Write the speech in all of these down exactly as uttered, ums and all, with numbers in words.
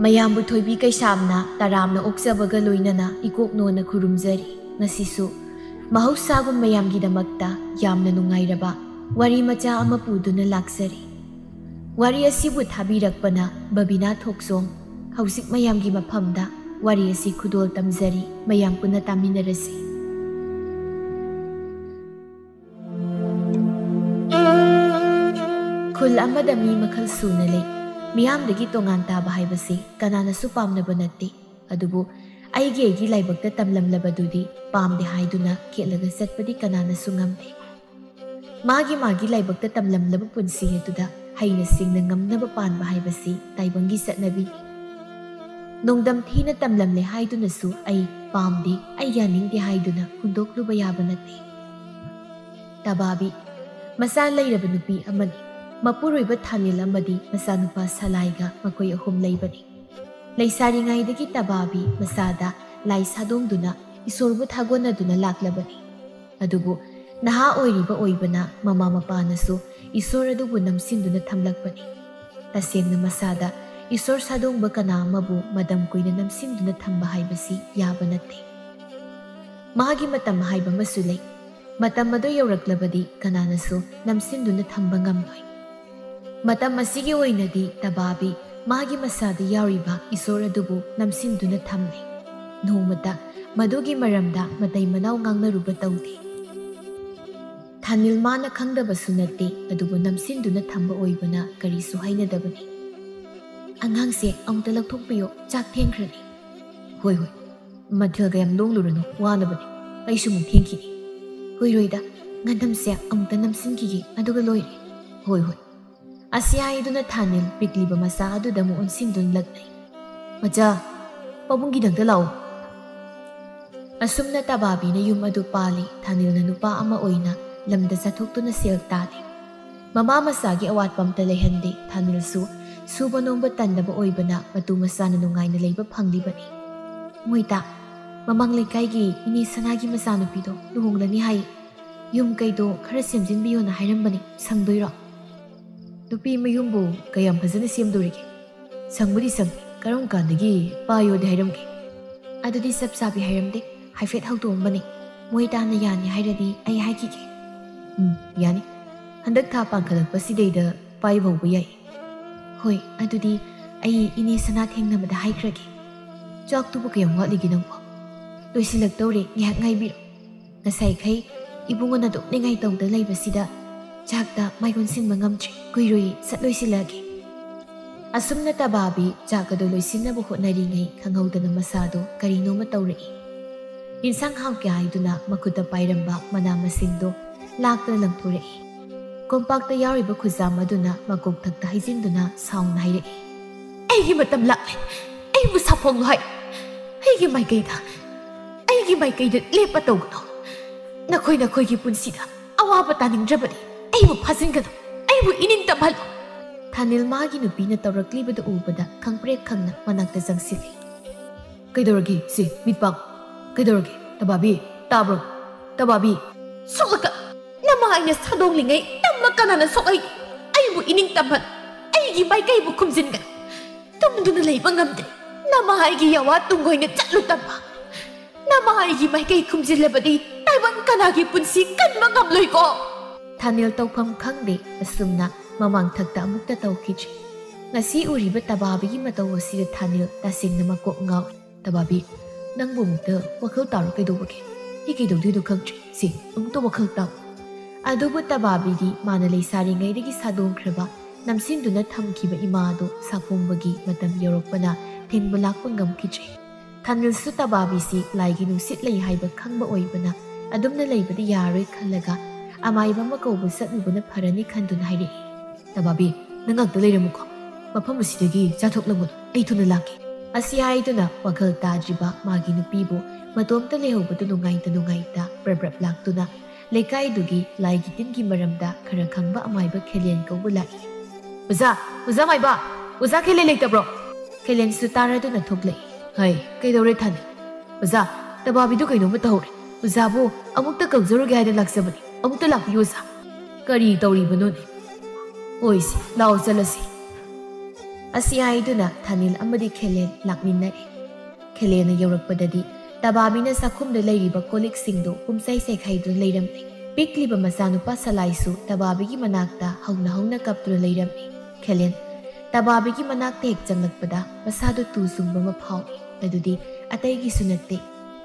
ꯃꯌꯥꯝꯕꯨ ꯊꯣꯏꯕꯤ ꯀꯩꯁꯥꯝꯅ ꯇꯔꯥꯝꯅ ꯑꯣꯛꯆꯕꯒ ꯂꯣꯏꯅꯅ ꯏꯀꯣꯛ ꯅꯣꯟꯅ ꯈꯨꯔꯨꯝꯖꯔꯤ꯫ ꯉꯁꯤꯁꯨ ꯃꯍꯧꯁꯥꯒꯨꯝ ꯃꯌꯥꯝꯒꯤꯗꯃꯛꯇ ꯌꯥꯝꯅ ꯅꯨꯡꯉꯥꯏꯔꯕ ꯋꯥꯔꯤ ꯃꯆꯥ ꯑꯃ ꯄꯨꯗꯨꯅ ꯂꯥꯛꯆꯔꯤ꯫ ꯋꯥꯔꯤ ꯑꯁꯤꯕꯨ ꯊꯥꯕꯤꯔꯛꯄꯅ ꯕꯕꯤꯅꯥ ꯊꯣꯛꯆꯣꯝ꯫ ꯍꯧꯖꯤꯛ ꯃꯌꯥꯝꯒꯤ ꯃꯐꯝꯗ ꯋꯥꯔꯤ ꯑꯁꯤ ꯈꯨꯗꯣꯜ ꯇꯝꯖꯔꯤ, ꯃꯌꯥꯝ ꯄꯨꯟꯅ ꯇꯥꯃꯤꯟꯅꯔꯁꯤ꯫ ꯈꯨꯜ ꯑꯃꯗ ꯃꯤ ꯃꯈꯜ ꯁꯨꯅ ꯂꯩ꯫ ꯃꯤꯌꯥꯝꯗꯒꯤ ꯇꯣꯉꯥꯟ ꯇꯥꯕ ꯍꯥꯏꯕꯁꯤ ꯀꯅꯥꯅꯁꯨ ꯄꯥꯝꯅꯕ ꯅꯠꯇꯦ꯫ ꯑꯗꯨꯕꯨ ꯑꯩꯒꯤ ꯑꯩꯒꯤ ꯂꯥꯏꯕꯛꯇ ꯇꯝꯂꯝꯂꯕꯗꯨꯗꯤ ꯄꯥꯝꯗꯦ ꯍꯥꯏꯗꯨꯅ ꯈꯦꯠꯂꯒ ꯆꯠꯄꯗꯤ ꯀꯅꯥꯅꯁꯨ ꯉꯝꯗꯦ꯫ ꯃꯥꯒꯤ ꯃꯥꯒꯤ ꯂꯥꯏꯕꯛꯇ ꯇꯝꯂꯝꯂꯕ ꯄꯨꯟꯁꯤ ꯑꯗꯨꯗ ꯍꯩꯅ ꯁꯤꯡꯅ ꯉꯝꯅꯕ ꯄꯥꯟꯕ ꯍꯥꯏꯕꯁꯤ ꯇꯥꯏꯕꯪꯒꯤ ꯆꯠꯅꯕꯤꯅꯤ꯫ ꯅꯣꯡꯗꯝ ꯊꯤꯅ ꯇꯝꯂꯝꯂꯦ ꯍꯥꯏꯗꯨꯅꯁꯨ ꯑꯩ ꯄꯥꯝꯗꯦ, ꯑꯩ ꯌꯥꯅꯤꯡꯗꯦ ꯍꯥꯏꯗꯨꯅ ꯍꯨꯟꯗꯣꯛꯂꯨꯕ ꯌꯥꯕ ꯅꯠꯇꯦ꯫ ꯇꯕꯥꯕꯤ ꯃꯆꯥ ꯂꯩꯔꯕ ꯅꯨꯄꯤ ꯑꯃꯅꯤ꯫ ꯃꯄꯨꯔꯣꯏꯕ ꯊꯥꯅꯤꯜ ꯑꯃꯗꯤ ꯃꯆꯥꯅꯨꯄꯥ ꯁꯂꯥꯏꯒ ꯃꯈꯣꯏ ꯑꯍꯨꯝ ꯂꯩꯕꯅꯤ꯫ ꯂꯩꯁꯥꯔꯤꯉꯩꯗꯒꯤ ꯇꯕꯥꯕꯤ ꯃꯆꯥꯗ ꯂꯥꯏ ꯁꯥꯗꯣꯡꯗꯨꯅ ꯏꯁꯣꯔꯕꯨ ꯊꯥꯒꯣꯟꯅꯗꯨꯅ ꯂꯥꯛꯂꯕꯅꯤ꯫ ꯑꯗꯨꯕꯨ ꯅꯍꯥ ꯑꯣꯏꯔꯤꯕ ꯑꯣꯏꯕꯅ ꯃꯃꯥ ꯃꯄꯥꯅꯁꯨ ꯏꯁꯣꯔ ꯑꯗꯨꯕꯨ ꯅꯝꯁꯤꯟꯗꯨꯅ ꯊꯝꯂꯛꯄꯅꯤ꯫ ꯇꯁꯦꯡꯅ ꯃꯁꯥꯗ ꯏꯁꯣꯔ ꯁꯥꯗꯣꯡꯕ ꯀꯅꯥ ꯑꯃꯕꯨ ꯃꯇꯝ ꯀꯨꯏꯅ ꯅꯝꯁꯤꯟꯗꯨꯅ ꯊꯝꯕ ꯍꯥꯏꯕꯁꯤ ꯌꯥꯕ ꯅꯠꯇꯦ꯫ ꯃꯥꯒꯤ ꯃꯇꯝ ꯍꯥꯏꯕ ꯑꯃꯁꯨ ꯂꯩ꯫ ꯃꯇꯝ ꯑꯗꯨ ꯌꯧꯔꯛꯂꯕꯗꯤ ꯀꯅꯥꯅꯁꯨ ꯅꯝꯁꯤꯟꯗꯨꯅ ꯊꯝꯕ ꯉꯝꯂꯣꯏ꯫ ꯃꯇꯝ ꯑꯁꯤꯒꯤ ꯑꯣꯏꯅꯗꯤ ꯇꯕꯥꯕꯤ ꯃꯥꯒꯤ ꯃꯁꯥꯗ ꯌꯥꯎꯔꯤꯕ ꯏꯁꯣꯔ ꯑꯗꯨꯕꯨ ꯅꯝꯁꯤꯟꯗꯨꯅ ꯊꯝꯂꯤ꯫ ꯅꯣꯡꯃꯇ ꯃꯗꯨꯒꯤ ꯃꯔꯝꯗ ꯃꯇꯩ ꯃꯅꯥꯎ ꯉꯥꯡꯅꯔꯨꯕ ꯇꯧꯗꯦ꯫ ꯊꯥꯅꯤꯜ ꯃꯥꯅ ꯈꯪꯗꯕꯁꯨ ꯅꯠꯇꯦ, ꯑꯗꯨꯕꯨ ꯅꯝꯁꯤꯟꯗꯨꯅ ꯊꯝꯕ ꯑꯣꯏꯕꯅ ꯀꯔꯤꯁꯨ ꯍꯥꯏꯅꯗꯕꯅꯤ꯫ "ꯑꯉꯥꯡꯁꯦ ꯑꯃꯨꯛꯇ ꯂꯧꯊꯣꯛꯄꯤꯌꯣ, ꯆꯥꯛ ꯊꯦꯡꯈ꯭ꯔꯅꯤ꯫" "ꯍꯣꯏ, ꯍꯣꯏ, ꯃꯊꯦꯜ ꯀꯌꯥꯝ ꯂꯣꯡꯂꯨꯔꯅꯨ, ꯋꯥꯅꯕꯅꯤ, ꯑꯩꯁꯨ ꯑꯃꯨꯛ ꯊꯦꯡꯈꯤꯅꯤ꯫" "ꯀꯨꯏꯔꯣꯏꯗ, ꯉꯥꯅꯝꯁꯦ ꯑꯃꯨꯛꯇ ꯅꯝꯁꯤꯟꯈꯤꯒꯦ, ꯑꯗꯨꯒ ꯂꯣꯏꯔꯦ꯫" "ꯍꯣꯏ, ꯍꯣꯏ꯫" ꯑꯁꯤ ꯍꯥꯏꯗꯨꯅ ꯊꯥꯅꯤꯜ ꯄꯤꯛꯂꯤꯕ ꯃꯆꯥ ꯑꯗꯨꯗ ꯑꯃꯨꯛ ꯑꯣꯟꯁꯤꯟꯗꯨꯅ ꯂꯛꯅꯩ꯫ "ꯃꯆꯥ, ꯄꯥꯕꯨꯡꯒꯤꯗꯪꯗ ꯂꯥꯛꯑꯣ꯫" ꯑꯁꯨꯝꯅ ꯇꯕꯥꯕꯤꯅ ꯌꯨꯝ ꯑꯗꯨ ꯄꯥꯜꯂꯤ꯫ ꯊꯥꯅꯤꯜꯅ ꯅꯨꯄꯥ ꯑꯃ ꯑꯣꯏꯅ ꯂꯝꯗ ꯆꯠꯊꯣꯛꯇꯨꯅ ꯁꯦꯜ ꯇꯥꯜꯂꯤ꯫ ꯃꯃꯥ ꯃꯆꯥꯒꯤ ꯑꯋꯥꯠꯄ ꯑꯝꯇ ꯂꯩꯍꯟꯗꯦ꯫ ꯊꯥꯅꯤꯜꯁꯨ ꯁꯨꯕ ꯅꯣꯝꯕ ꯇꯟꯗꯕ ꯑꯣꯏꯕꯅ ꯃꯇꯨ ꯃꯆꯥꯅ ꯅꯨꯡꯉꯥꯏꯅ ꯂꯩꯕ ꯐꯪꯂꯤꯕꯅꯤ꯫ "ꯃꯣꯏꯇꯥ, ꯃꯃꯥꯡ ꯂꯩꯀꯥꯏꯒꯤ ꯏꯅꯦ ꯁꯅꯥꯒꯤ ꯃꯆꯥꯅꯨꯄꯤꯗꯣ ꯂꯨꯍꯣꯡꯂꯅꯤ ꯍꯥꯏ꯫ ꯌꯨꯝ ꯀꯩꯗꯣ ꯈꯔ ꯁꯦꯝꯖꯤꯟꯕꯤꯌꯣꯅ ꯍꯥꯏꯔꯝꯕꯅꯤ, ꯁꯪꯗꯣꯏꯔꯣ?" "ꯅꯨꯄꯤ ꯃꯌꯨꯝꯕꯨ ꯀꯌꯥꯝ ꯐꯖꯅ ꯁꯦꯝꯗꯣꯔꯤꯒꯦ? ꯁꯪꯕꯨꯗꯤ ꯁꯪꯉꯤ, "ꯀꯔꯝ ꯀꯥꯟꯗꯒꯤ ꯄꯥꯏꯌꯣꯗꯤ ꯍꯥꯏꯔꯝꯒꯦ?" "ꯑꯗꯨꯗꯤ ꯆꯞ ꯆꯥꯕꯤ ꯍꯥꯏꯔꯝꯗꯦ, ꯍꯥꯏꯐꯦꯠ ꯍꯧꯗꯣꯛꯑꯝꯕꯅꯦ꯫ ꯃꯣꯏ ꯇꯥꯅ ꯌꯥꯅꯤ ꯍꯥꯏꯔꯗꯤ ꯑꯩ ꯍꯥꯏꯈꯤꯒꯦ꯫" "ꯎꯝ, ꯌꯥꯅꯤ꯫ ꯍꯟꯗꯛ ꯊꯥ ꯄꯥꯟꯈꯠꯂꯛꯄꯁꯤꯗꯩꯗ ꯄꯥꯏꯕ ꯍꯧꯕ ꯌꯥꯏ꯫" "ꯍꯣꯏ, ꯑꯗꯨꯗꯤ ꯑꯩ ꯏꯅꯦ ꯁꯅꯥ ꯊꯦꯡꯅꯕꯗ ꯍꯥꯏꯈ꯭ꯔꯒꯦ꯫ ꯆꯥꯛꯇꯨꯕꯨ ꯀꯌꯥꯝ ꯋꯥꯠꯂꯤꯒꯦ ꯅꯪꯕꯣ?" "ꯂꯣꯏꯁꯤꯜꯂꯛꯇꯧꯔꯦ, ꯉꯥꯏꯍꯥꯛ ꯉꯥꯏꯕꯤꯔꯣ꯫ ꯉꯁꯥꯏꯈꯩ ꯏꯕꯨꯡꯉꯣꯅ ꯑꯗꯨꯝ ꯅꯤꯡꯉꯥꯏ ꯇꯧꯗ ꯂꯩꯕꯁꯤꯗ ꯆꯥꯛꯇ ꯃꯥꯏ ꯑꯣꯟꯁꯤꯟꯕ ꯉꯝꯗ꯭ꯔꯦ꯫ ꯀꯨꯏꯔꯣꯏꯌꯦ, ꯁꯠ ꯂꯣꯏꯁꯤꯜꯂꯛꯑꯒꯦ꯫" ꯑꯁꯨꯝꯅ ꯇꯕꯥꯕꯤ ꯆꯥꯛ ꯑꯗꯨ ꯂꯣꯏꯁꯤꯟꯅꯕ ꯍꯣꯠꯅꯔꯤꯉꯩ ꯈꯪꯍꯧꯗꯅ ꯃꯁꯥꯗꯣ ꯀꯔꯤꯅꯣꯃ ꯇꯧꯔꯛꯏ꯫ ꯌꯦꯟꯁꯥꯡ ꯍꯥꯎꯒꯦ ꯍꯥꯏꯗꯨꯅ ꯃꯈꯨꯠꯇ ꯄꯥꯏꯔꯝꯕ ꯃꯅꯥ ꯃꯁꯤꯡꯗꯣ ꯂꯥꯛꯇꯅ ꯂꯪꯊꯣꯔꯛꯏ꯫ ꯀꯣꯝꯄꯥꯛꯇ ꯌꯥꯎꯔꯤꯕ ꯈꯨꯖꯥꯝ ꯑꯗꯨꯅ ꯃꯀꯣꯛꯊꯛꯇ ꯍꯩꯖꯤꯟꯗꯨꯅ ꯁꯥꯎꯅ ꯍꯥꯏꯔꯛꯏ꯫ "ꯑꯩꯒꯤ ꯃꯇꯝ ꯂꯥꯛꯂꯦ꯫ ꯑꯩꯕꯨ ꯁꯥꯐꯣꯡꯂꯨ ꯍꯥꯏ꯫ ꯑꯩꯒꯤ ꯃꯥꯏꯀꯩꯗ, ꯑꯩꯒꯤ ꯃꯥꯏꯀꯩꯗ ꯂꯦꯞꯄ ꯇꯧꯒꯅꯨ꯫ ꯅꯈꯣꯏ ꯅꯈꯣꯏꯒꯤ ꯄꯨꯟꯁꯤꯗ ꯑꯋꯥꯕ ꯇꯥꯅꯤꯡꯗ꯭ꯔꯕꯗꯤ ꯑꯩꯕꯨ ꯐꯥꯖꯤꯟꯒꯅꯨ꯫ ꯑꯩꯕꯨ ꯏꯅꯤꯡ ꯇꯝꯍꯜꯂꯨ꯫" ꯊꯥꯅꯤꯜ ꯃꯥꯒꯤ ꯅꯨꯄꯤꯅ ꯇꯧꯔꯛꯂꯤꯕꯗꯨ ꯎꯕꯗ ꯈꯪꯄ꯭ꯔꯦꯛ ꯈꯪꯅ ꯃꯅꯥꯛꯇ ꯆꯪꯁꯤꯜꯂꯤ꯫ "ꯀꯩꯗꯧꯔꯒꯦ ꯁꯤ ꯃꯤꯠꯄꯥꯡ? ꯀꯩꯗꯧꯔꯒꯦ? ꯇꯕꯥꯕꯤ, ꯇꯥꯕ꯭ꯔꯣ? ꯇꯕꯥꯕꯤ!" "ꯁꯣꯛꯂꯛꯀ! ꯅꯃꯥ ꯑꯩꯅ ꯁꯥꯗꯣꯡꯂꯤꯉꯩ ꯇꯝꯃ ꯀꯅꯥꯅ ꯁꯣꯛꯍꯩꯒꯦ? ꯑꯩꯕꯨ ꯏꯅꯤꯡ ꯇꯝꯍꯜꯂꯨ꯫ ꯑꯩꯒꯤ ꯃꯥꯏꯀꯩꯕꯨ ꯈꯨꯝꯖꯤꯟꯒꯅꯨ꯫ ꯇꯨꯝꯗꯨꯅ ꯂꯩꯕ ꯉꯝꯗ꯭ꯔꯦ꯫ ꯅꯃꯥ ꯑꯩꯒꯤ ꯌꯥꯋꯥ ꯇꯨꯡ ꯑꯣꯏꯅ ꯆꯠꯂꯨ ꯇꯝꯕ꯫ ꯅꯃꯥ ꯑꯩꯒꯤ ꯃꯥꯏꯀꯩ ꯈꯨꯝꯖꯤꯜꯂꯕꯗꯤ ꯇꯥꯏꯕꯪ ꯀꯅꯥꯒꯤ ꯄꯨꯟꯁꯤ ꯀꯟꯕ ꯉꯝꯂꯣꯏꯀꯣ꯫" ꯊꯥꯅꯤꯜ ꯇꯧꯐꯝ ꯈꯪꯗꯦ꯫ ꯑꯁꯨꯝꯅ ꯃꯃꯥꯡꯊꯛꯇ ꯑꯃꯨꯛꯇ ꯇꯧꯈꯤꯗ꯭ꯔꯤ꯫ ꯉꯁꯤ ꯎꯔꯤꯕ ꯇꯕꯥꯕꯤꯒꯤ ꯃꯇꯧ ꯑꯁꯤꯗ ꯊꯥꯅꯤꯜ ꯇꯁꯦꯡꯅ ꯃꯀꯣꯛ ꯉꯥꯎꯏ꯫ "ꯇꯕꯥꯕꯤ, ꯅꯪꯕꯨ ꯑꯃꯨꯛꯇ ꯋꯥꯈꯜ ꯇꯥꯔꯣ ꯀꯩꯗꯧꯕꯒꯦ? ꯑꯩ ꯀꯩꯗꯧꯗꯣꯏꯅꯣ ꯈꯪꯗ꯭ꯔꯦ꯫ ꯁꯤ, ꯑꯃꯨꯛꯇ ꯋꯥꯈꯜ ꯇꯥꯎ꯫" ꯑꯗꯨꯕꯨ ꯇꯕꯥꯕꯤꯗꯤ ꯃꯥꯅ ꯂꯩꯁꯥꯔꯤꯉꯩꯗꯒꯤ ꯁꯥꯗꯣꯡꯈ꯭ꯔꯕ, ꯅꯝꯁꯤꯟꯗꯨꯅ ꯊꯝꯈꯤꯕ ꯏꯃꯥ ꯑꯗꯨ ꯁꯥꯐꯣꯡꯕꯒꯤ ꯃꯇꯝ ꯌꯧꯔꯛꯄꯅ ꯊꯤꯡꯕ ꯂꯥꯛꯄ ꯉꯝꯈꯤꯗ꯭ꯔꯦ꯫ ꯊꯥꯅꯤꯜꯁꯨ ꯇꯕꯥꯕꯤꯁꯤ ꯂꯥꯏꯒꯤ ꯅꯨꯡꯁꯤꯠ ꯂꯩ ꯍꯥꯏꯕ ꯈꯪꯕ ꯑꯣꯏꯕꯅ ꯑꯗꯨꯝꯅ ꯂꯩꯕꯗꯤ ꯌꯥꯔꯣꯏ ꯈꯜꯂꯒ ꯑꯃꯥꯏꯕ ꯑꯃ ꯀꯧꯕ ꯆꯠꯂꯨꯕꯅ ꯐꯔꯅꯤ ꯈꯟꯗꯨꯅ ꯍꯥꯏꯔꯛꯏ꯫ "ꯇꯕꯥꯕꯤ, ꯅꯪ ꯉꯥꯛꯇ ꯂꯩꯔꯝꯃꯨꯀꯣ꯫ ꯃꯐꯝ ꯑꯁꯤꯗꯒꯤ ꯆꯥꯊꯣꯛꯂꯝꯒꯅꯨ꯫ ꯑꯩ ꯊꯨꯅ ꯂꯥꯛꯀꯦ꯫" ꯑꯁꯤ ꯍꯥꯏꯗꯨꯅ ꯋꯥꯈꯜ ꯇꯥꯗ꯭ꯔꯤꯕ ꯃꯥꯒꯤ ꯅꯨꯄꯤꯕꯨ ꯃꯇꯣꯝꯇ ꯂꯩꯍꯧꯕꯗꯨ ꯅꯨꯡꯉꯥꯏꯇ ꯅꯨꯡꯉꯥꯏꯇ ꯕ꯭ꯔꯞ ꯕ꯭ꯔꯞ ꯂꯥꯛꯇꯨꯅ ꯂꯩꯀꯥꯏꯗꯨꯒꯤ ꯂꯥꯏꯒꯤ ꯇꯤꯟꯒꯤ ꯃꯔꯝꯗ ꯈꯔ ꯈꯪꯕ ꯑꯃꯥꯏꯕ ꯈꯦꯂꯦꯟ ꯀꯧꯕ ꯂꯥꯛꯏ꯫ "ꯑꯣꯖꯥ, ꯑꯣꯖꯥ ꯃꯥꯏꯕ, ꯑꯣꯖꯥ ꯈꯦꯂꯦꯟ ꯂꯩꯇꯕ꯭ꯔꯣ?" ꯈꯦꯂꯦꯟꯁꯨ ꯇꯥꯔꯗꯨꯅ ꯊꯣꯛꯂꯛꯏ꯫ "ꯍꯩ, ꯀꯩꯗꯧꯔꯦ ꯊꯥꯅꯤꯜ? ꯑꯣꯖꯥ, ꯇꯕꯥꯕꯤꯗꯨ ꯀꯩꯅꯣꯝꯃ ꯇꯧꯍꯧꯔꯦ꯫ ꯑꯣꯖꯥꯕꯨ ꯑꯃꯨꯛꯇ ꯀꯧꯖꯔꯨꯒꯦ ꯍꯥꯏꯅ ꯂꯥꯛꯆꯕꯅꯤ꯫ ꯑꯃꯨꯛꯇ ꯂꯥꯛꯄꯤꯌꯨ ꯑꯣꯖꯥ꯫" "ꯀꯔꯤ ꯇꯧꯔꯤꯕꯅꯣꯅꯦ? ꯍꯣꯏꯁꯦ, ꯂꯥꯛꯑꯣ ꯆꯠꯂꯁꯤ꯫" ꯑꯁꯤ ꯍꯥꯏꯗꯨꯅ ꯊꯥꯅꯤꯜ ꯑꯃꯗꯤ ꯈꯦꯂꯦꯟ ꯂꯥꯛꯃꯤꯟꯅꯔꯦ꯫ ꯈꯦꯂꯦꯟꯅ ꯌꯧꯔꯛꯄꯗꯗꯤ ꯇꯕꯥꯕꯤꯅ ꯆꯥꯛꯈꯨꯝꯗ ꯂꯩꯔꯤꯕ ꯀꯣꯜ ꯂꯤꯛꯁꯤꯡꯗꯨ ꯄꯨꯝꯆꯥꯏ ꯆꯥꯏꯈꯥꯏꯗꯨꯅ ꯂꯩꯔꯝꯂꯦ꯫ ꯄꯤꯛꯂꯤꯕ ꯃꯆꯥꯅꯨꯄꯥ ꯁꯂꯥꯏꯁꯨ ꯇꯕꯥꯕꯤꯒꯤ ꯃꯅꯥꯛꯇ ꯍꯧꯅ ꯍꯧꯅ ꯀꯞꯇꯨꯅ ꯂꯩꯔꯝꯂꯦ꯫ ꯈꯦꯂꯦꯟ ꯇꯕꯥꯕꯤꯒꯤ ꯃꯅꯥꯛꯇ ꯍꯦꯛ ꯆꯪꯂꯛꯄꯗ ꯃꯁꯥꯗꯨ ꯇꯨ ꯆꯨꯡꯕ ꯑꯃ ꯐꯥꯎꯏ꯫ ꯑꯗꯨꯗꯤ ꯑꯇꯩꯒꯤꯁꯨ ꯅꯠꯇꯦ,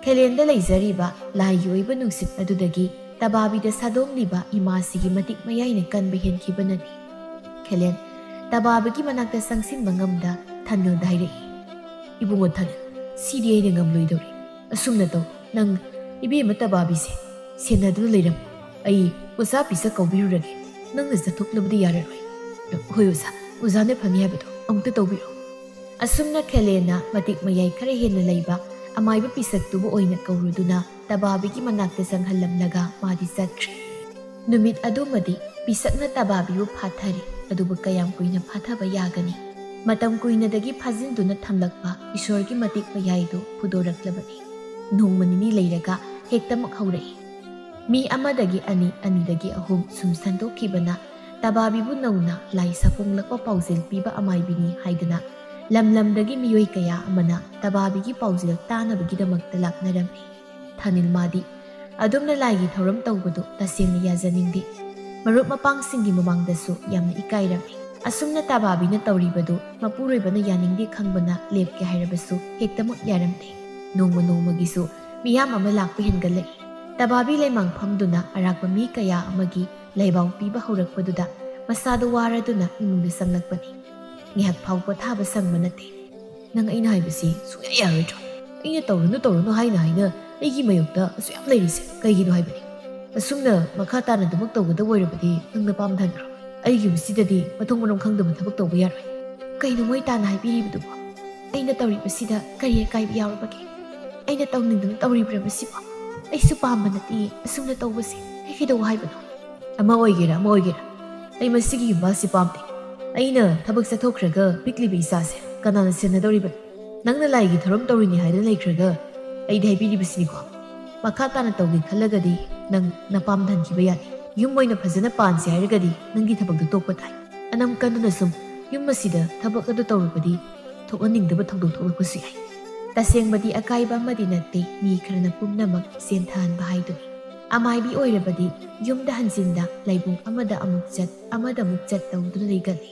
ꯈꯦꯂꯦꯟꯗ ꯂꯩꯖꯔꯤꯕ ꯂꯥꯏꯒꯤ ꯑꯣꯏꯕ ꯅꯨꯡꯁꯤꯠ ꯑꯗꯨꯗꯒꯤ ꯇꯕꯥꯕꯤꯗ ꯁꯥꯗꯣꯡꯂꯤꯕ ꯏꯃꯥꯁꯤꯒꯤ ꯃꯇꯤꯛ ꯃꯌꯥꯏꯅ ꯀꯟꯕ ꯍꯦꯟꯈꯤꯕꯅꯅꯤ꯫ ꯈꯦꯂꯦꯟ ꯇꯕꯥꯕꯤꯒꯤ ꯃꯅꯥꯛꯇ ꯆꯪꯁꯤꯟꯕ ꯉꯝꯗ ꯊꯥꯅꯤꯜꯗ ꯍꯥꯏꯔꯛꯏ, "ꯏꯕꯨꯡꯉꯣ ꯊꯥꯅꯤꯜ, ꯁꯤꯗꯤ ꯑꯩꯅ ꯉꯝꯂꯣꯏꯗꯧꯔꯤ꯫ ꯑꯁꯨꯝꯅ ꯇꯧ, ꯅꯪ ꯏꯕꯦꯝꯃ ꯇꯕꯥꯕꯤꯁꯦ ꯁꯦꯟꯅꯗꯨꯅ ꯂꯩꯔꯝꯃꯨ꯫ ꯑꯩ ꯑꯣꯖꯥ ꯄꯤꯁꯛ ꯀꯧꯕꯤꯔꯨꯔꯒꯦ꯫ ꯅꯪꯅ ꯆꯠꯊꯣꯛꯂꯕꯗꯤ ꯌꯥꯔꯔꯣꯏ꯫" "ꯍꯣꯏ ꯑꯣꯖꯥ, ꯑꯣꯖꯥꯅ ꯐꯅꯤ ꯍꯥꯏꯕꯗꯣ ꯑꯃꯨꯛꯇ ꯇꯧꯕꯤꯔꯣ꯫" ꯑꯁꯨꯝꯅ ꯈꯦꯂꯦꯟꯅ ꯃꯇꯤꯛ ꯃꯌꯥꯏ ꯈꯔ ꯍꯦꯟꯅ ꯂꯩꯕ ꯑꯃꯥꯏꯕ ꯄꯤꯁꯛꯇꯨꯕꯨ ꯑꯣꯏꯅ ꯀꯧꯔꯨꯗꯨꯅ ꯇꯕꯥꯕꯤꯒꯤ ꯃꯅꯥꯛꯇ ꯆꯪꯍꯜꯂꯝꯂꯒ ꯃꯥꯗꯤ ꯆꯠꯈ꯭ꯔꯦ꯫ ꯅꯨꯃꯤꯠ ꯑꯗꯨꯃꯗꯤ ꯄꯤꯁꯛꯅ ꯇꯕꯥꯕꯤꯕꯨ ꯐꯥꯊꯔꯤ꯫ ꯑꯗꯨꯕꯨ ꯀꯌꯥꯝ ꯀꯨꯏꯅ ꯐꯥꯊꯕ ꯌꯥꯒꯅꯤ? ꯃꯇꯝ ꯀꯨꯏꯅꯗꯒꯤ ꯐꯥꯖꯤꯟꯗꯨꯅ ꯊꯝꯂꯛꯄ ꯏꯁꯣꯔꯒꯤ ꯃꯇꯤꯛ ꯃꯌꯥꯏꯗꯨ ꯐꯨꯗꯣꯔꯛꯂꯕꯅꯤ꯫ ꯅꯣꯡꯃ ꯅꯤꯅꯤ ꯂꯩꯔꯒ ꯍꯦꯛꯇꯃꯛ ꯍꯧꯔꯛꯏ꯫ ꯃꯤ ꯑꯃꯗꯒꯤ ꯑꯅꯤ, ꯑꯅꯤꯗꯒꯤ ꯑꯍꯨꯝ ꯁꯨꯝ ꯁꯟꯗꯣꯛꯈꯤꯕꯅ ꯇꯕꯥꯕꯤꯕꯨ ꯅꯧꯅ ꯂꯥꯏ ꯁꯥꯐꯣꯡꯂꯛꯄ ꯄꯥꯎꯖꯦꯜ ꯄꯤꯕ ꯑꯃꯥꯏꯕꯤꯅꯤ ꯍꯥꯏꯗꯨꯅ ꯂꯝ ꯂꯝꯗꯒꯤ ꯃꯤꯑꯣꯏ ꯀꯌꯥ ꯑꯃꯅ ꯇꯕꯥꯕꯤꯒꯤ ꯄꯥꯎꯖꯦꯜ ꯇꯥꯅꯕꯒꯤꯗꯃꯛꯇ ꯂꯥꯛꯅꯔꯝꯃꯤ꯫ ꯊꯥꯅꯤꯜ ꯃꯥꯗꯤ ꯑꯗꯨꯝꯅ ꯂꯥꯏꯒꯤ ꯊꯧꯔꯝ ꯇꯧꯕꯗꯨ ꯇꯁꯦꯡꯅ ꯌꯥꯖꯅꯤꯡꯗꯦ꯫ ꯃꯔꯨꯞ ꯃꯄꯥꯡꯁꯤꯡꯒꯤ ꯃꯃꯥꯡꯗꯁꯨ ꯌꯥꯝꯅ ꯏꯀꯥꯏꯔꯝꯃꯤ꯫ ꯑꯁꯨꯝꯅ ꯇꯕꯥꯕꯤꯅ ꯇꯧꯔꯤꯕꯗꯨ ꯃꯄꯨꯔꯣꯏꯕꯅ ꯌꯥꯅꯤꯡꯗꯦ ꯈꯪꯕꯅ ꯂꯦꯞꯀꯦ ꯍꯥꯏꯔꯕꯁꯨ ꯍꯦꯛꯇꯃꯛ ꯌꯥꯔꯝꯗꯦ꯫ ꯅꯣꯡꯃ ꯅꯣꯡꯃꯒꯤꯁꯨ ꯃꯤꯌꯥꯝ ꯑꯃ ꯂꯥꯛꯄ ꯍꯦꯟꯒꯠꯂꯛꯏ꯫ ꯇꯕꯥꯕꯤ ꯂꯩꯃꯥꯡ ꯐꯝꯗꯨꯅ ꯑꯔꯥꯛꯄ ꯃꯤ ꯀꯌꯥ ꯑꯃꯒꯤ ꯂꯥꯏꯕꯥꯎ ꯄꯤꯕ ꯍꯧꯔꯛꯄꯗꯨꯗ ꯃꯁꯥꯗꯨ ꯋꯥꯔꯗꯨꯅ ꯏꯃꯨꯡꯗ ꯆꯪꯂꯛꯄꯅꯤ꯫ ꯉꯥꯏꯍꯥꯛ ꯐꯥꯎ ꯄꯣꯊꯥꯕ ꯁꯪꯕ ꯅꯠꯇꯦ꯫ "ꯅꯪ ꯑꯩꯅ ꯍꯥꯏꯕꯁꯤ ꯁꯨꯡꯌꯥ ꯌꯥꯔꯣꯏꯗ꯭ꯔꯣ? ꯑꯩꯅ ꯇꯧꯔꯨꯅꯨ ꯇꯧꯔꯨꯅꯨ ꯍꯥꯏꯅ ꯍꯥꯏꯅ ꯑꯩꯒꯤ ꯃꯥꯌꯣꯛꯇ ꯑꯁꯨꯛ ꯌꯥꯝ ꯂꯩꯔꯤꯁꯦ ꯀꯩꯒꯤꯅꯣ ꯍꯥꯏꯕꯅꯤ? ꯑꯁꯨꯝꯅ ꯃꯈꯥ ꯇꯥꯅ ꯑꯗꯨꯃꯛ ꯇꯧꯒꯗꯕ ꯑꯣꯏꯔꯕꯗꯤ ꯅꯪ ꯅꯄꯥꯝ ꯊꯟꯈ꯭ꯔꯣ꯫ ꯑꯩꯒꯤ ꯌꯨꯝꯁꯤꯗꯗꯤ ꯃꯊꯣꯡ ꯃꯔꯝ ꯈꯪꯗꯕ ꯊꯕꯛ ꯇꯧꯕ ꯌꯥꯔꯣꯏ꯫" "ꯀꯩꯅꯣ ꯃꯣꯏ ꯇꯥꯅ ꯍꯥꯏꯕꯤꯔꯤꯕꯗꯨꯕꯣ? ꯑꯩꯅ ꯇꯧꯔꯤꯕꯁꯤꯗ ꯀꯔꯤ ꯑꯀꯥꯏꯕ ꯌꯥꯎꯔꯕꯒꯦ? ꯑꯩꯅ ꯇꯧꯅꯤꯡꯗꯅ ꯇꯧꯔꯤꯕ꯭ꯔꯥ ꯃꯁꯤꯕꯣ? ꯑꯩꯁꯨ ꯄꯥꯝꯕ ꯅꯠꯇꯦ ꯑꯁꯨꯝꯅ ꯇꯧꯕꯁꯦ꯫ ꯑꯩ ꯀꯩꯗꯧ ꯍꯥꯏꯕꯅꯣ?" "ꯑꯃ ꯑꯣꯏꯒꯦꯔꯥ ꯑꯃ ꯑꯣꯏꯒꯦꯔꯥ, ꯑꯩ ꯃꯁꯤꯒꯤ ꯌꯨꯝꯕꯥꯜꯁꯤ ꯄꯥꯝꯗꯦ꯫ ꯑꯩꯅ ꯊꯕꯛ ꯆꯠꯊꯣꯛꯈ꯭ꯔꯒ ꯄꯤꯛꯂꯤꯕ ꯏꯆꯥꯁꯦ ꯀꯅꯥꯅ ꯁꯦꯟꯅꯗꯧꯔꯤꯕꯅꯣ? ꯅꯪꯅ ꯂꯥꯏꯒꯤ ꯊꯧꯔꯝ ꯇꯧꯔꯤꯅꯤ ꯍꯥꯏꯗꯨꯅ ꯂꯩꯈ꯭ꯔꯒ ꯑꯩꯗꯤ ꯍꯥꯏꯕꯤꯔꯤꯕꯁꯤꯅꯤꯀꯣ꯫ ꯃꯈꯥ ꯇꯥꯅ ꯇꯧꯒꯦ ꯈꯜꯂꯒꯗꯤ ꯅꯪ ꯅꯄꯥꯝ ꯊꯟꯈꯤꯕ ꯌꯥꯅꯤ꯫ ꯌꯨꯝ ꯑꯣꯏꯅ ꯐꯖꯅ ꯄꯥꯟꯁꯦ ꯍꯥꯏꯔꯒꯗꯤ ꯅꯪꯒꯤ ꯊꯕꯛꯇꯨ ꯇꯣꯛꯄ ꯇꯥꯏ꯫ ꯑꯅꯝ ꯀꯟꯗꯨꯅ ꯁꯨꯝ ꯌꯨꯝ ꯑꯁꯤꯗ ꯊꯕꯛ ꯑꯗꯨ ꯇꯧꯔꯨꯕꯗꯤ ꯊꯣꯛꯍꯟꯅꯤꯡꯗꯕ ꯊꯧꯗꯣꯛ ꯊꯣꯛꯂꯛꯄꯁꯨ ꯌꯥꯏ꯫ ꯇꯁꯦꯡꯕꯗꯤ ꯑꯀꯥꯏꯕ ꯑꯃꯗꯤ ꯅꯠꯇꯦ, ꯃꯤ ꯈꯔꯅ ꯄꯨꯝꯅꯃꯛ ꯆꯦꯟꯊꯍꯟꯕ ꯍꯥꯏꯗꯨꯅꯤ꯫ ꯑꯃꯥꯏꯕꯤ ꯑꯣꯏꯔꯕꯗꯤ ꯌꯨꯝꯗ ꯍꯟꯖꯤꯟꯗ ꯂꯩꯕꯨꯡ ꯑꯃꯗ ꯑꯃꯨꯛ ꯆꯠ, ꯑꯃꯗ ꯑꯃꯨꯛ ꯆꯠ ꯇꯧꯗꯨꯅ ꯂꯩꯒꯜꯂꯤ꯫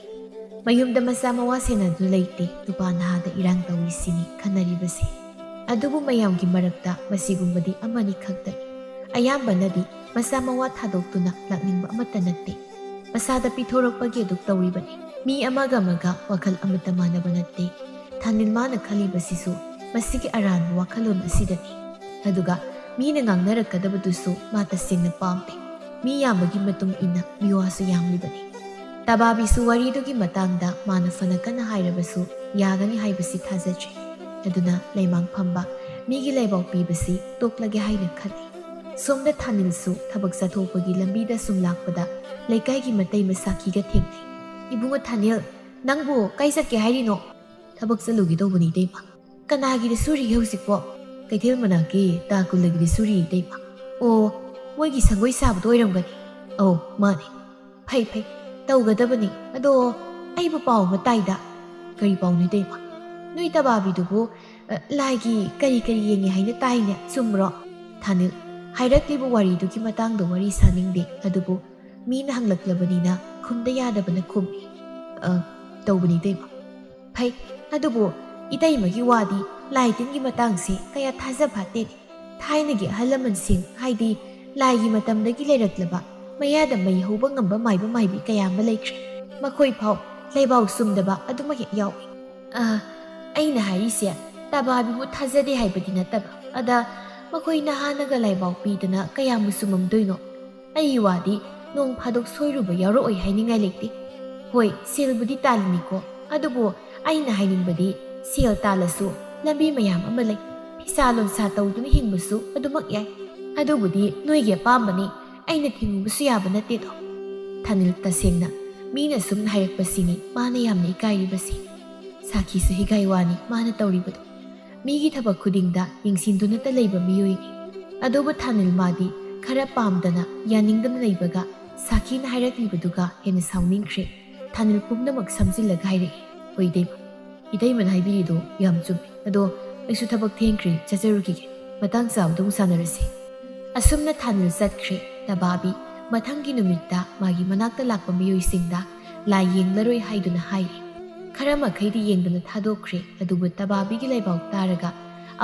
ꯃꯌꯨꯝꯗ ꯃꯆꯥ ꯃꯋꯥ ꯁꯦꯟꯅꯗꯨꯅ ꯂꯩꯇꯦ, ꯅꯨꯄꯥ ꯅꯍꯥꯗ ꯏꯔꯥꯡ ꯇꯧꯔꯤꯁꯤꯅꯤ ꯈꯟꯅꯔꯤꯕꯁꯦ꯫ ꯑꯗꯨꯕꯨ ꯃꯌꯥꯝꯒꯤ ꯃꯔꯛꯇ ꯃꯁꯤꯒꯨꯝꯕꯗꯤ ꯑꯃꯅꯤ ꯈꯛꯇꯅꯤ꯫ ꯑꯌꯥꯝꯕꯅꯗꯤ ꯃꯆꯥ ꯃꯋꯥ ꯊꯥꯗꯣꯛꯇꯨꯅ ꯂꯥꯛꯅꯤꯡꯕ ꯑꯃꯠꯇ ꯅꯠꯇꯦ꯫ ꯃꯁꯥꯗ ꯄꯤꯊꯣꯔꯛꯄꯒꯤ ꯑꯗꯨꯛ ꯇꯧꯔꯤꯕꯅꯤ꯫ ꯃꯤ ꯑꯃꯒ ꯑꯃꯒ ꯋꯥꯈꯜ ꯑꯃꯠꯇ ꯃꯥꯟꯅꯕ ꯅꯠꯇꯦ꯫ ꯊꯥꯅꯤꯜ ꯃꯥꯅ ꯈꯜꯂꯤꯕꯁꯤꯁꯨ ꯃꯁꯤꯒꯤ ꯑꯔꯥꯟꯕ ꯋꯥꯈꯜꯂꯣꯟ ꯑꯁꯤꯗꯅꯤ꯫ ꯑꯗꯨꯒ ꯃꯤꯅ ꯉꯥꯡꯅꯔꯛꯀꯗꯕꯗꯨꯁꯨ ꯃꯥ ꯇꯁꯦꯡꯅ ꯄꯥꯝꯗꯦ꯫ ꯃꯤ ꯌꯥꯝꯕꯒꯤ ꯃꯇꯨꯡ ꯏꯟꯅ ꯃꯤꯋꯥꯁꯨ ꯌꯥꯝꯂꯤꯕꯅꯤ꯫ ꯇꯕꯥꯕꯤꯁꯨ ꯋꯥꯔꯤꯗꯨꯒꯤ ꯃꯇꯥꯡꯗ ꯃꯥꯅ ꯐꯅ ꯀꯟꯅ ꯍꯥꯏꯔꯕꯁꯨ ꯌꯥꯒꯅꯤ ꯍꯥꯏꯕꯁꯤ ꯊꯥꯖꯗ꯭ꯔꯦ꯫ ꯑꯗꯨꯅ ꯂꯩꯃꯥꯡ ꯐꯝꯕ ꯃꯤꯒꯤ ꯂꯩꯕꯥꯛ ꯄꯤꯕꯁꯤ ꯇꯣꯛꯂꯒꯦ ꯍꯥꯏꯅ ꯈꯜꯂꯤ꯫ ꯁꯣꯝꯗ ꯊꯥꯅꯤꯜꯁꯨ ꯊꯕꯛ ꯆꯠꯊꯣꯛꯄꯒꯤ ꯂꯝꯕꯤꯗ ꯁꯨꯝ ꯂꯥꯛꯄꯗ ꯂꯩꯀꯥꯏꯒꯤ ꯃꯇꯩ ꯃꯁꯥꯈꯤꯒ ꯊꯦꯡꯅꯩ꯫ "ꯏꯕꯨꯡꯉꯣ ꯊꯥꯅꯤꯜ, ꯅꯪꯕꯨ ꯀꯥꯏ ꯆꯠꯀꯦ ꯍꯥꯏꯔꯤꯅꯣ?" "ꯊꯕꯛ ꯆꯠꯂꯨꯒꯦ ꯇꯧꯕꯅꯤ ꯏꯇꯩꯃ꯫" "ꯀꯅꯥꯒꯤꯗ ꯁꯨꯔꯤꯒꯦ ꯍꯧꯖꯤꯛꯄꯣ?" "ꯀꯩꯊꯦꯜ ꯃꯅꯥꯛꯀꯤ ꯇꯥ ꯀꯨꯜꯂꯒꯤꯗ ꯁꯨꯔꯤ ꯏꯇꯩꯃ꯫" "ꯑꯣ, ꯃꯣꯏꯒꯤ ꯁꯪꯒꯣꯏ ꯁꯥꯕꯗꯣ ꯑꯣꯏꯔꯝꯒꯅꯤ꯫" "ꯑꯧ, ꯃꯥꯅꯦ꯫" "ꯐꯩ ꯐꯩ, ꯇꯧꯒꯗꯕꯅꯤ꯫ ꯑꯗꯣ ꯑꯩꯕꯨ ꯄꯥꯎ ꯑꯃ ꯇꯥꯏꯗ꯫" "ꯀꯔꯤ ꯄꯥꯎꯅꯣ ꯏꯇꯩꯃ?" "ꯅꯣꯏ ꯇꯕꯥꯕꯤꯗꯨꯕꯨ, ꯑ, ꯂꯥꯏꯒꯤ ꯀꯔꯤ ꯀꯔꯤ ꯌꯦꯡꯉꯦ ꯍꯥꯏꯅ ꯇꯥꯏꯅꯦ, ꯆꯨꯝꯕ꯭ꯔꯣ?" ꯊꯥꯅꯤꯜ ꯍꯥꯏꯔꯛꯂꯤꯕ ꯋꯥꯔꯤꯗꯨꯒꯤ ꯃꯇꯥꯡꯗ ꯋꯥꯔꯤ ꯁꯥꯅꯤꯡꯗꯦ, ꯑꯗꯨꯕꯨ ꯃꯤꯅ ꯍꯪꯂꯛꯂꯕꯅꯤꯅ ꯈꯨꯝꯗ ꯌꯥꯗꯕꯅ ꯈꯨꯝꯃꯤ꯫ "ꯑ, ꯇꯧꯕꯅꯤ ꯏꯇꯩꯃ꯫" "ꯐꯩ, ꯑꯗꯨꯕꯨ ꯏꯇꯩꯃꯒꯤ ꯋꯥꯗꯤ ꯂꯥꯏ ꯇꯤꯟꯒꯤ ꯃꯇꯥꯡꯁꯦ ꯀꯌꯥ ꯊꯥꯖ ꯐꯠꯇꯦꯅꯦ꯫ ꯊꯥꯏꯅꯒꯤ ꯑꯍꯜ ꯂꯃꯟꯁꯤꯡ, ꯍꯥꯏꯗꯤ ꯂꯥꯏꯒꯤ ꯃꯇꯝꯗꯒꯤ ꯂꯩꯔꯛꯂꯕ ꯃꯌꯥꯗ ꯃꯩ ꯍꯧꯕ ꯉꯝꯕ ꯃꯥꯏꯕ ꯃꯥꯏꯕꯤ ꯀꯌꯥ ꯑꯃ ꯂꯩꯈ꯭ꯔꯦ꯫ ꯃꯈꯣꯏ ꯐꯥꯎ ꯂꯩꯕꯥꯎ ꯆꯨꯝꯗꯕ ꯑꯗꯨꯃꯛ ꯍꯦꯛ ꯌꯥꯎꯏ꯫" "ꯑ, ꯑꯩꯅ ꯍꯥꯏꯔꯤꯁꯦ ꯇꯕꯥꯕꯤꯕꯨ ꯊꯥꯖꯗꯦ ꯍꯥꯏꯕꯗꯤ ꯅꯠꯇꯕ꯫ ꯑꯗ ꯃꯈꯣꯏ ꯅꯍꯥꯅꯒ ꯂꯥꯏꯕꯥꯎ ꯄꯤꯗꯅ ꯀꯌꯥꯝꯕꯨ ꯆꯨꯝꯃꯝꯗꯣꯏꯅꯣ? ꯑꯩꯒꯤ ꯋꯥꯗꯤ ꯅꯣꯡ ꯐꯥꯗꯣꯛ ꯁꯣꯏꯔꯨꯕ ꯌꯥꯎꯔꯛꯑꯣꯏ ꯍꯥꯏꯅꯤꯡꯉꯥꯏ ꯂꯩꯇꯦ꯫ ꯍꯣꯏ, ꯁꯦꯜꯕꯨꯗꯤ ꯇꯥꯜꯂꯤꯅꯤꯀꯣ, ꯑꯗꯨꯕꯨ ꯑꯩꯅ ꯍꯥꯏꯅꯤꯡꯕꯗꯤ ꯁꯦꯜ ꯇꯥꯜꯂꯁꯨ ꯂꯝꯕꯤ ꯃꯌꯥꯝ ꯑꯃ ꯂꯩ꯫ ꯐꯤꯁꯥ ꯂꯣꯟꯁꯥ ꯇꯧꯗꯨꯅ ꯍꯤꯡꯕꯁꯨ ꯑꯗꯨꯃꯛ ꯌꯥꯏ꯫ ꯑꯗꯨꯕꯨꯗꯤ ꯅꯣꯏꯒꯤ ꯑꯄꯥꯝꯕꯅꯤ, ꯑꯩꯅ ꯊꯤꯡꯉꯨꯕꯁꯨ ꯌꯥꯕ ꯅꯠꯇꯦꯗꯣ꯫" ꯊꯥꯅꯤꯜ ꯇꯁꯦꯡꯅ ꯃꯤꯅ ꯁꯨꯝ ꯍꯥꯏꯔꯛꯄꯁꯤꯅꯤ ꯃꯥꯅ ꯌꯥꯝꯅ ꯏꯀꯥꯏꯔꯤꯕꯁꯤ꯫ ꯁꯥꯈꯤꯁꯨ ꯍꯤꯒꯥꯏ ꯋꯥꯅꯤ ꯃꯥꯅ ꯇꯧꯔꯤꯕꯗꯣ꯫ ꯃꯤꯒꯤ ꯊꯕꯛ ꯈꯨꯗꯤꯡꯗ ꯌꯦꯡꯁꯤꯟꯗꯨꯅꯇ ꯂꯩꯕ ꯃꯤꯑꯣꯏꯅꯤ꯫ ꯑꯗꯨꯕꯨ ꯊꯥꯅꯤꯜ ꯃꯥꯗꯤ ꯈꯔ ꯄꯥꯝꯗꯅ ꯌꯥꯅꯤꯡꯗꯅ ꯂꯩꯕꯒ ꯁꯥꯈꯤꯅ ꯍꯥꯏꯔꯛꯂꯤꯕꯗꯨꯒ ꯍꯦꯟꯅ ꯁꯥꯎꯅꯤꯡꯈ꯭ꯔꯦ꯫ ꯊꯥꯅꯤꯜ ꯄꯨꯝꯅꯃꯛ ꯁꯝꯖꯤꯜꯂꯒ ꯍꯥꯏꯔꯛꯏ, "ꯍꯣꯏ ꯏꯇꯩꯃ, ꯏꯇꯩꯃꯅ ꯍꯥꯏꯕꯤꯔꯤꯗꯣ ꯌꯥꯝ ꯆꯨꯝꯃꯤ꯫ ꯑꯗꯣ ꯑꯩꯁꯨ ꯊꯕꯛ ꯊꯦꯡꯈ꯭ꯔꯦ, ꯆꯠꯆꯔꯨꯈꯤꯒꯦ꯫ ꯃꯇꯥꯡ ꯆꯥꯕꯗ ꯑꯃꯨꯛ ꯁꯥꯟꯅꯔꯁꯤ"꯫ ꯑꯁꯨꯝꯅ ꯊꯥꯅꯤꯜ ꯆꯠꯈ꯭ꯔꯦ꯫ ꯇꯕꯥꯕꯤ ꯃꯊꯪꯒꯤ ꯅꯨꯃꯤꯠꯇ ꯃꯥꯒꯤ ꯃꯅꯥꯛꯇ ꯂꯥꯛꯄ ꯃꯤꯑꯣꯏꯁꯤꯡꯗ ꯂꯥꯏ ꯌꯦꯡꯂꯔꯣꯏ ꯍꯥꯏꯗꯨꯅ ꯍꯥꯏꯔꯤ꯫ ꯈꯔ ꯃꯈꯩꯗꯤ ꯌꯦꯡꯗꯅ ꯊꯥꯗꯣꯛꯈ꯭ꯔꯦ, ꯑꯗꯨꯕꯨ ꯇꯕꯥꯕꯤꯒꯤ ꯂꯥꯏꯕꯥꯎ ꯇꯥꯔꯒ